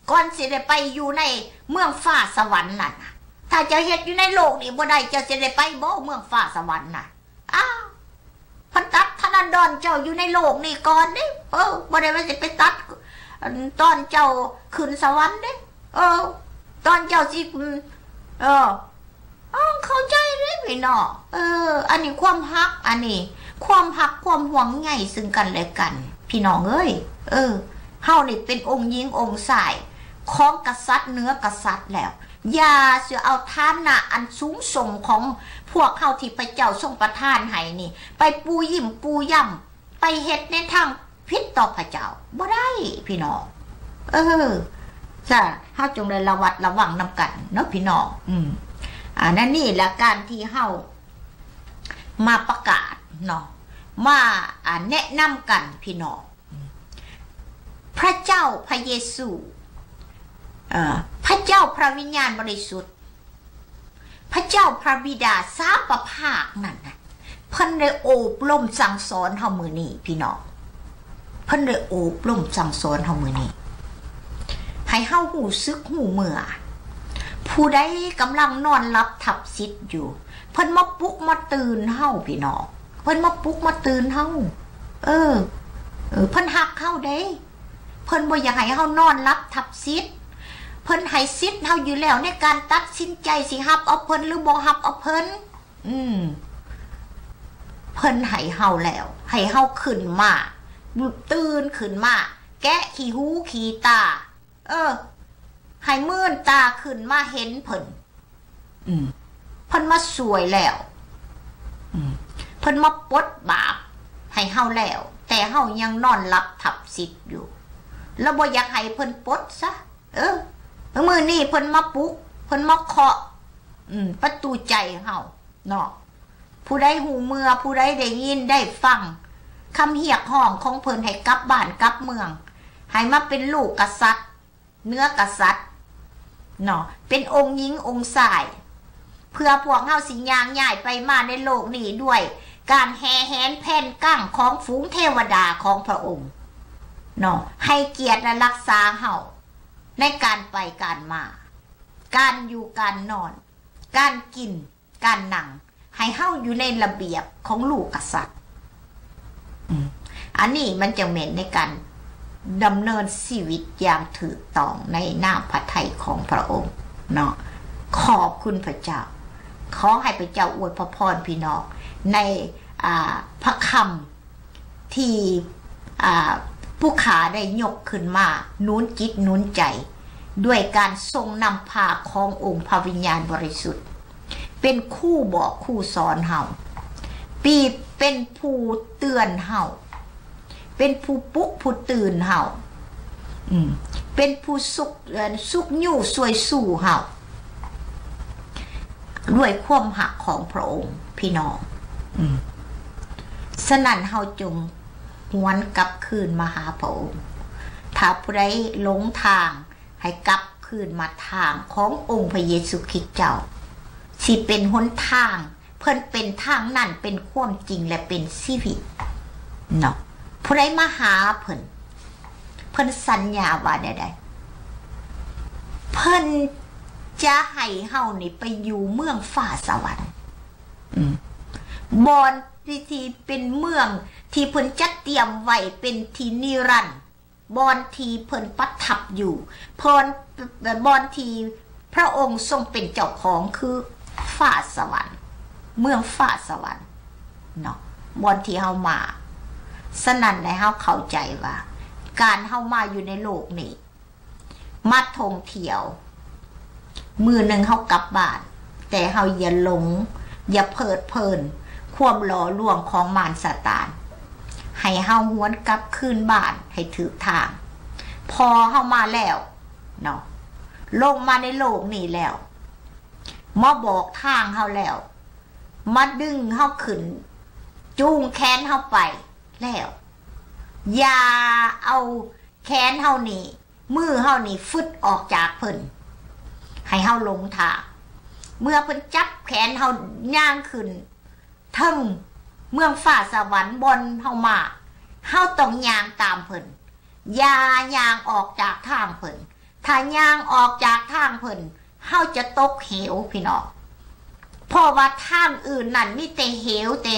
ກ່ອນຊິໄດ້ໄປຢູ່ໃນເມືອງຟ້າສະຫວັນນັ້ນນະ ຖ້າເຈົ້າເຮັດຢູ່ໃນໂລກນີ້ບໍ່ໄດ້ ເຈົ້າຊິໄດ້ໄປບໍ່ເມືອງຟ້າສະຫວັນນະ? ອ້າວ ເພິ່ນຕັດຖານະດອນເຈົ້າຢູ່ໃນໂລກນີ້ກ່ອນເດ້ ເອີ ບໍ່ໄດ້ວ່າຊິໄປຕັດ ອັນ ຕອນເຈົ້າຂຶ້ນສະຫວັນເດ້ ເອີ ຕອນເຈົ້າຊິ ເອີ ເອີ ເຂົ້າໃຈເດ້ພີ່ນ້ອງ ເອີ ອັນນີ້ຄວາມຮັກ ອັນນີ້ຄວາມຮັກຄວາມຫ່ວງໃຍຊຶ່ງກັນແລະກັນ ພີ່ນ້ອງເອີຍ ເອີ ເຮົານີ້ເປັນອົງຍິງອົງຊາຍຂອງກະສັດເໜືອກະສັດແລ້ວ ຢ່າຊິເອົາຖານະອັນສູງສົ່ງຂອງພວກເຮົາທີ່ພະເຈົ້າຊົງປະທານໃຫ້ນີ້ ໄປປູຢຳປູຢຳ ໄປເຮັດໃນທາງຜິດຕໍ່ພະເຈົ້າ ບໍ່ໄດ້ພີ່ນ້ອງ ເອີ ຈະ ເຮົາຈົ່ງໄດ້ລະມັດລະວັງນຳກັນເນາະພີ່ນ້ອງ ອືມ ອັນນັ້ນນີ້ລະ ການທີ່ເຮົາມາປະກາດເນາະ ມາ ອາ ແນະນຳກັນພີ່ນ້ອງ ພະເຈົ້າ ພະເຢຊູ ເອີ ພະເຈົ້າ ພະວິນຍານບໍລິສຸດ ພະເຈົ້າ ພະບິດາ ສາມພະພາກນັ້ນນະ ເພິ່ນໄດ້ໂອບລົມສັ່ງສອນເຮົາມື້ນີ້ພີ່ນ້ອງ ເພິ່ນໄດ້ໂອບລົມສັ່ງສອນເຮົາມື້ນີ້ ໃຫ້ເຮົາຮູ້ສຶກຮູ້ເມື່ອ ຜູ້ໃດກຳລັງນອນຫຼັບທັບສິດຢູ່ ເພິ່ນມາປຸກມາຕື່ນເຮົາພີ່ນ້ອງ ເພິ່ນມາປຸກມາຕື່ນເຮົາ ເອີ ເອີ ເພິ່ນຮັກເຮົາເດ້ ເພິ່ນບໍ່ຢາກໃຫ້ເຮົານອນຫຼັບທັບສິດ ເພິ່ນໃຫ້ສິດເຮົາຢູ່ແລ້ວໃນການຕັດສິນໃຈຊິຮັບເອົາເພິ່ນ ຫຼື ບໍ່ຮັບເອົາເພິ່ນ ອືມ ເພິ່ນໃຫ້ເຮົາແລ້ວ ໃຫ້ເຮົາຂຶ້ນມາ ຕື່ນຂຶ້ນມາ ແກະຂີ້ຫູຂີ້ຕາ ເອີ ໃຫ້ມື່ນຕາຂຶ້ນມາເຫັນເພິ່ນ ອືມ ເພິ່ນມາຊ່ວຍແລ້ວ ອືມ ເພິ່ນມາປົດບາບໃຫ້ເຮົາແລ້ວ ແຕ່ເຮົາຍັງນອນຫຼັບທັບສິດຢູ່ ລະບໍ່ຢາກໃຫ້ເພິ່ນປົດຊະ ເອີ ມື້ນີ້ເພິ່ນມາປຸກ ເພິ່ນມາເຄາະ ອືມ ປະຕູໃຈເຮົາເນາະ ຜູ້ໃດຮູ້ເມື່ອ ຜູ້ໃດໄດ້ຍິນໄດ້ຟັງຄຳຮຽກຮ້ອງຂອງເພິ່ນ ໃຫ້ກັບບ້ານກັບເມືອງ ໃຫ້ມາເປັນລູກກະສັດ ເໜືອກະສັດເນາະ ເປັນອົງຍິງອົງຊາຍ ເພື່ອພວກເຮົາຊິຍ່າງຍ້າຍໄປມາໃນໂລກນີ້ດ້ວຍການແຫ່ແຫນແຜ່ນກັ້ງຂອງຝູງເທວະດາຂອງພະອົງເນາະ ໃຫ້ກຽດ ແລະ ຮັກສາເຮົາໃນການໄປການມາ ການຢູ່ການນອນ ການກິນ ການນັ່ງ ໃຫ້ເຮົາຢູ່ໃນລະບຽບຂອງລູກກະສັດ ອືມ ອັນນີ້ມັນຈະແມ່ນໃນການດຳເນີນຊີວິດຢ່າງຖືກຕ້ອງໃນນາມພະໄທຂອງພະອົງເນາະ ຂອບຄຸນພະເຈົ້າ ຂໍໃຫ້ພະເຈົ້າອວຍພະພອນພີ່ນ້ອງໃນ ອ່າ ພະຄຳ ທີ່ ອ່າ ຜູ້ຂ້າໄດ້ຍົກຂຶ້ນມາໜູນຈິດໜູນໃຈ ດ້ວຍການຊົງນຳພາຂອງອົງພະວິນຍານບໍລິສຸດ ເປັນຄູບອກຄູສອນເຮົາ ປີ ເປັນຜູ້ເຕືອນເຮົາ ເປັນຜູ້ປຸກຜູ້ຕື່ນເຮົາ ອືມ ເປັນຜູ້ຊຸກ ເອີ ຊຸກຍູ້ຊ່ວຍຊູເຮົາ ດ້ວຍຄວາມຮັກຂອງພະອົງ ພີ່ນ້ອງ ອືມ ສະນັ້ນເຮົາຈົ່ງຫວນກັບຄືນມາຫາພະອົງ ຖ້າຜູ້ໃດຫຼົງທາງ ໃຫ້ກັບຄືນມາທາງຂອງອົງພະເຢຊູຄຣິດເຈົ້າ ຊິ ທີ່ເປັນຫົນທາງ, ເພິ່ນເປັນທາງນັ້ນ, ເປັນຄວາມຈິງ ແລະ ເປັນຊີວິດເນາະ. ຜູ້ໃດມາຫາເພິ່ນ, ເພິ່ນສັນຍາວ່າແນວໃດ? ເພິ່ນຈະໃຫ້ເຮົານີ້ໄປຢູ່ເມືອງຟ້າສະຫວັນ, ອືມ, ບ່ອນທີ່ ທີ່ເປັນເມືອງທີ່ເພິ່ນຈັດຕຽມໄວ້ເປັນທີ່ນິລັນ. ບ່ອນທີ່ເພິ່ນປະທັບຢູ່, ບ່ອນ, ບ່ອນທີ່ພະອົງຊົງເປັນເຈົ້າຂອງ ຄືຟ້າສະຫວັນ, ເມືອງຟ້າສະຫວັນເນາະ, ບ່ອນທີ່ເຮົາມາ. ສະນັ້ນແຫຼະ ເຮົາເຂົ້າໃຈວ່າ ການເຮົາມາຢູ່ໃນໂລກນີ້ ມາທ່ອງທ່ຽວ, ມື້ໜຶ່ງເຮົາກັບບ້ານ, ແຕ່ເຮົາຢ່າຫຼົງ, ຢ່າເພີດເພີນຄວາມຫຼໍ່ລວງຂອງມານຊາຕານ, ໃຫ້ເຮົາຫວນກັບຄືນບ້ານໃຫ້ຖືກທາງ. ພໍເຮົາມາແລ້ວເນາະ, ລົງມາໃນໂລກນີ້ແລ້ວ, ມາບອກທາງເຮົາແລ້ວ, ມາດຶງເຮົາຂຶ້ນ, ຈູງແຂນເຮົາໄປແລ້ວ, ຢ່າເອົາແຂນເຮົານີ້ ມືເຮົານີ້ຟຶດອອກຈາກເພິ່ນ, ໃຫ້ເຮົາຫຼົງທາງ. ເມື່ອເພິ່ນຈັບແຂນເຮົາຍ່າງຂຶ້ນເທິງເມືອງຟ້າສະຫວັນບ່ອນເຮົາມາ, ເຮົາຕ້ອງຍ່າງຕາມເພິ່ນ, ຢ່າຍ່າງອອກຈາກທາງເພິ່ນ. ຖ້າຍ່າງອອກຈາກທາງເພິ່ນ, ເຮົາຈະຕົກເຫວ, ພີ່ນ້ອງ. ເພາະວ່າທາງອື່ນນັ້ນມີແຕ່ເຫວ, ແຕ່,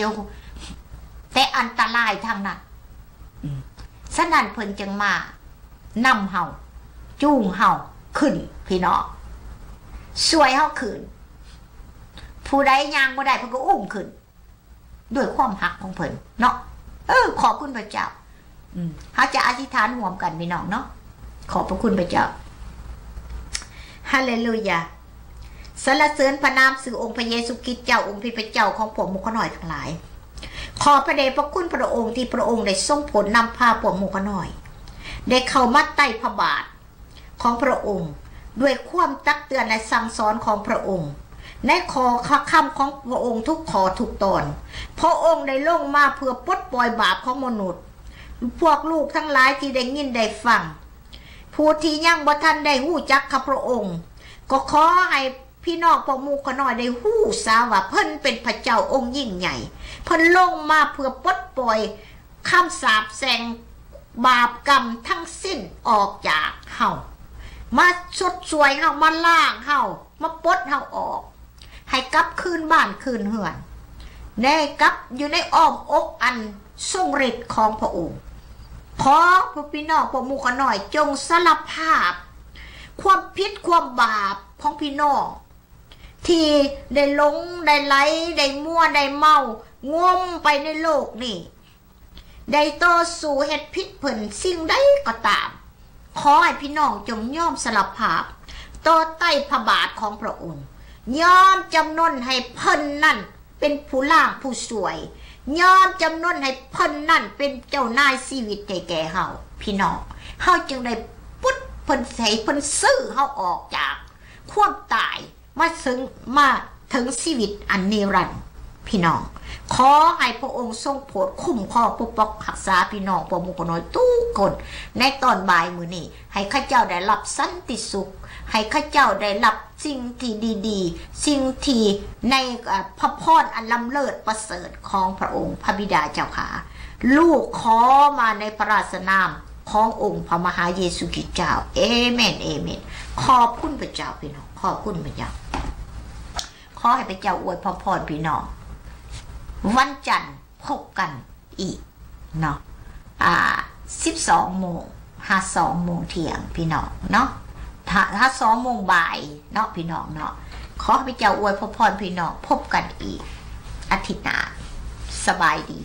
ແຕ່ອັນຕະລາຍທັງນັ້ນ. ອືມ, ສະນັ້ນເພິ່ນຈຶ່ງມານຳເຮົາ, ຈູງເຮົາຂຶ້ນ, ພີ່ນ້ອງ, ຊ່ວຍເຮົາຂຶ້ນ. ຜູ້ໃດຍ່າງບໍ່ໄດ້, ເພິ່ນກໍອຸ້ມຂຶ້ນ. ດ້ວຍຄວາມຮັກຂອງເພິ່ນເນາະ. ເອີ, ຂອບຄຸນພະເຈົ້າ. ອືມ, ເຮົາຈະອະທິຖານຮ່ວມກັນ, ພີ່ນ້ອງເນາະ. ຂອບພະຄຸນພະເຈົ້າ. ຮາເລລູຢາ. ສັນລະເສີນພະນາມຊື່ອົງພະເຢຊູຄຣິດເຈົ້າ, ອົງເປັນພະເຈົ້າຂອງພວກໝູ່ຂ້ານ້ອຍທັງຫຼາຍ. ຂອບພະເດດພະຄຸນພະອົງ ທີ່ພະອົງໄດ້ຊົງໂປດນຳພາພວກໝູ່ຂ້ານ້ອຍ ໄດ້ເຂົ້າມາໃຕ້ພະບາດ ຂອງພະອົງ, ດ້ວຍຄວາມຕັກເຕືອນ ແລະ ສັ່ງສອນຂອງພະອົງ, ໃນຂໍ້ພະຄຳຂອງພະອົງທຸກຂໍ້ທຸກຕອນ. ພະອົງໄດ້ລົງມາເພື່ອປົດປ່ອຍບາບຂອງມະນຸດ. ພວກລູກທັງຫຼາຍທີ່ໄດ້ຍິນໄດ້ຟັງ, ຜູ້ທີ່ຍັງບໍ່ທັນໄດ້ຮູ້ຈັກກັບພະອົງ, ກໍຂໍໃຫ້ພີ່ນ້ອງພວກໝູ່ຂ້ານ້ອຍໄດ້ຮູ້ຊະວ່າເພິ່ນເປັນພະເຈົ້າອົງຍິ່ງໃຫຍ່. ເພິ່ນລົງມາເພື່ອປົດປ່ອຍ ຄຳສາບແຊ່ງບາບກຳທັງສິ້ນອອກຈາກເຮົາ, ມາຊົດຊ່ວຍເຮົາ, ມາລ້າງເຮົາ, ມາປົດເຮົາອອກ, ໃຫ້ກັບຄືນບ້ານຄືນເຮືອນ, ໄດ້ກັບຢູ່ໃນອ້ອມອົກອັນຊົງລິດຂອງພະອົງ. ຂໍພວກພີ່ນ້ອງພວກໝູ່ຂ້ານ້ອຍ ຈົ່ງສາລະພາບຄວາມຜິດຄວາມບາບຂອງພີ່ນ້ອງ ທີ່ໄດ້ຫຼົງ, ໄດ້ໄຫຼ, ໄດ້ມົວ, ໄດ້ເມົາ, ງົມໄປໃນໂລກນີ້, ໄດ້ຕໍ່ສູ້ເຮັດຜິດເພິ່ນສິ່ງໃດກໍຕາມ, ຂໍໃຫ້ພີ່ນ້ອງຈົ່ງຍອມສາລະພາບຕໍ່ໃຕ້ພະບາດຂອງພະອົງ, ຍອມຈຳນົນໃຫ້ເພິ່ນນັ້ນເປັນຜູ້ລ້າງຜູ້ຊ່ວຍ, ຍອມຈຳນົນໃຫ້ເພິ່ນນັ້ນເປັນເຈົ້ານາຍຊີວິດໃຫ້ແກ່ເຮົາ. ພີ່ນ້ອງ, ເຮົາຈຶ່ງໄດ້ປຸດເພິ່ນ, ໃຫ້ເພິ່ນຊື້ເຮົາອອກຈາກຄວາມຕາຍ ມາເຖິງ, ມາເຖິງຊີວິດອັນນິລັນ. ພີ່ນ້ອງ, ຂໍໃຫ້ພະອົງຊົງໂປດຄຸ້ມຄອງປົກປັກຮັກສາພີ່ນ້ອງພວກໝູ່ຂ້ານ້ອຍທຸກຄົນໃນຕອນບ່າຍມື້ນີ້, ໃຫ້ເຂົາເຈົ້າໄດ້ຮັບສັນຕິສຸກ, ໃຫ້ເຂົາເຈົ້າໄດ້ຮັບສິ່ງທີ່ດີໆ, ສິ່ງທີ່ໃນ, ເອີ, ພະພອນອັນລ້ຳເລີດປະເສີດຂອງພະອົງພະບິດາເຈົ້າຂ້າ. ລູກຂໍມາໃນພະລາຊະນາມ ຂອງອົງພະມະຫາເຢຊູຄຣິດເຈົ້າ. ເອເມນ, ເອເມນ. ຂອບຄຸນພະເຈົ້າ, ພີ່ນ້ອງ, ຂອບຄຸນພະເຈົ້າ. ຂໍໃຫ້ພະເຈົ້າອວຍພອນພີ່ນ້ອງ. ວັນຈັນພົບກັນອີກເນາະ, ອາ, ສິບສອງໂມງຫາສອງໂມງທ່ຽງ, ພີ່ນ້ອງເນາະ, ຫາ, ຫາສອງໂມງບ່າຍເນາະ, ພີ່ນ້ອງເນາະ. ຂໍໃຫ້ພະເຈົ້າອວຍພອນພີ່ນ້ອງ. ພົບກັນອີກອາທິດໜ້າ. ສະບາຍດີ.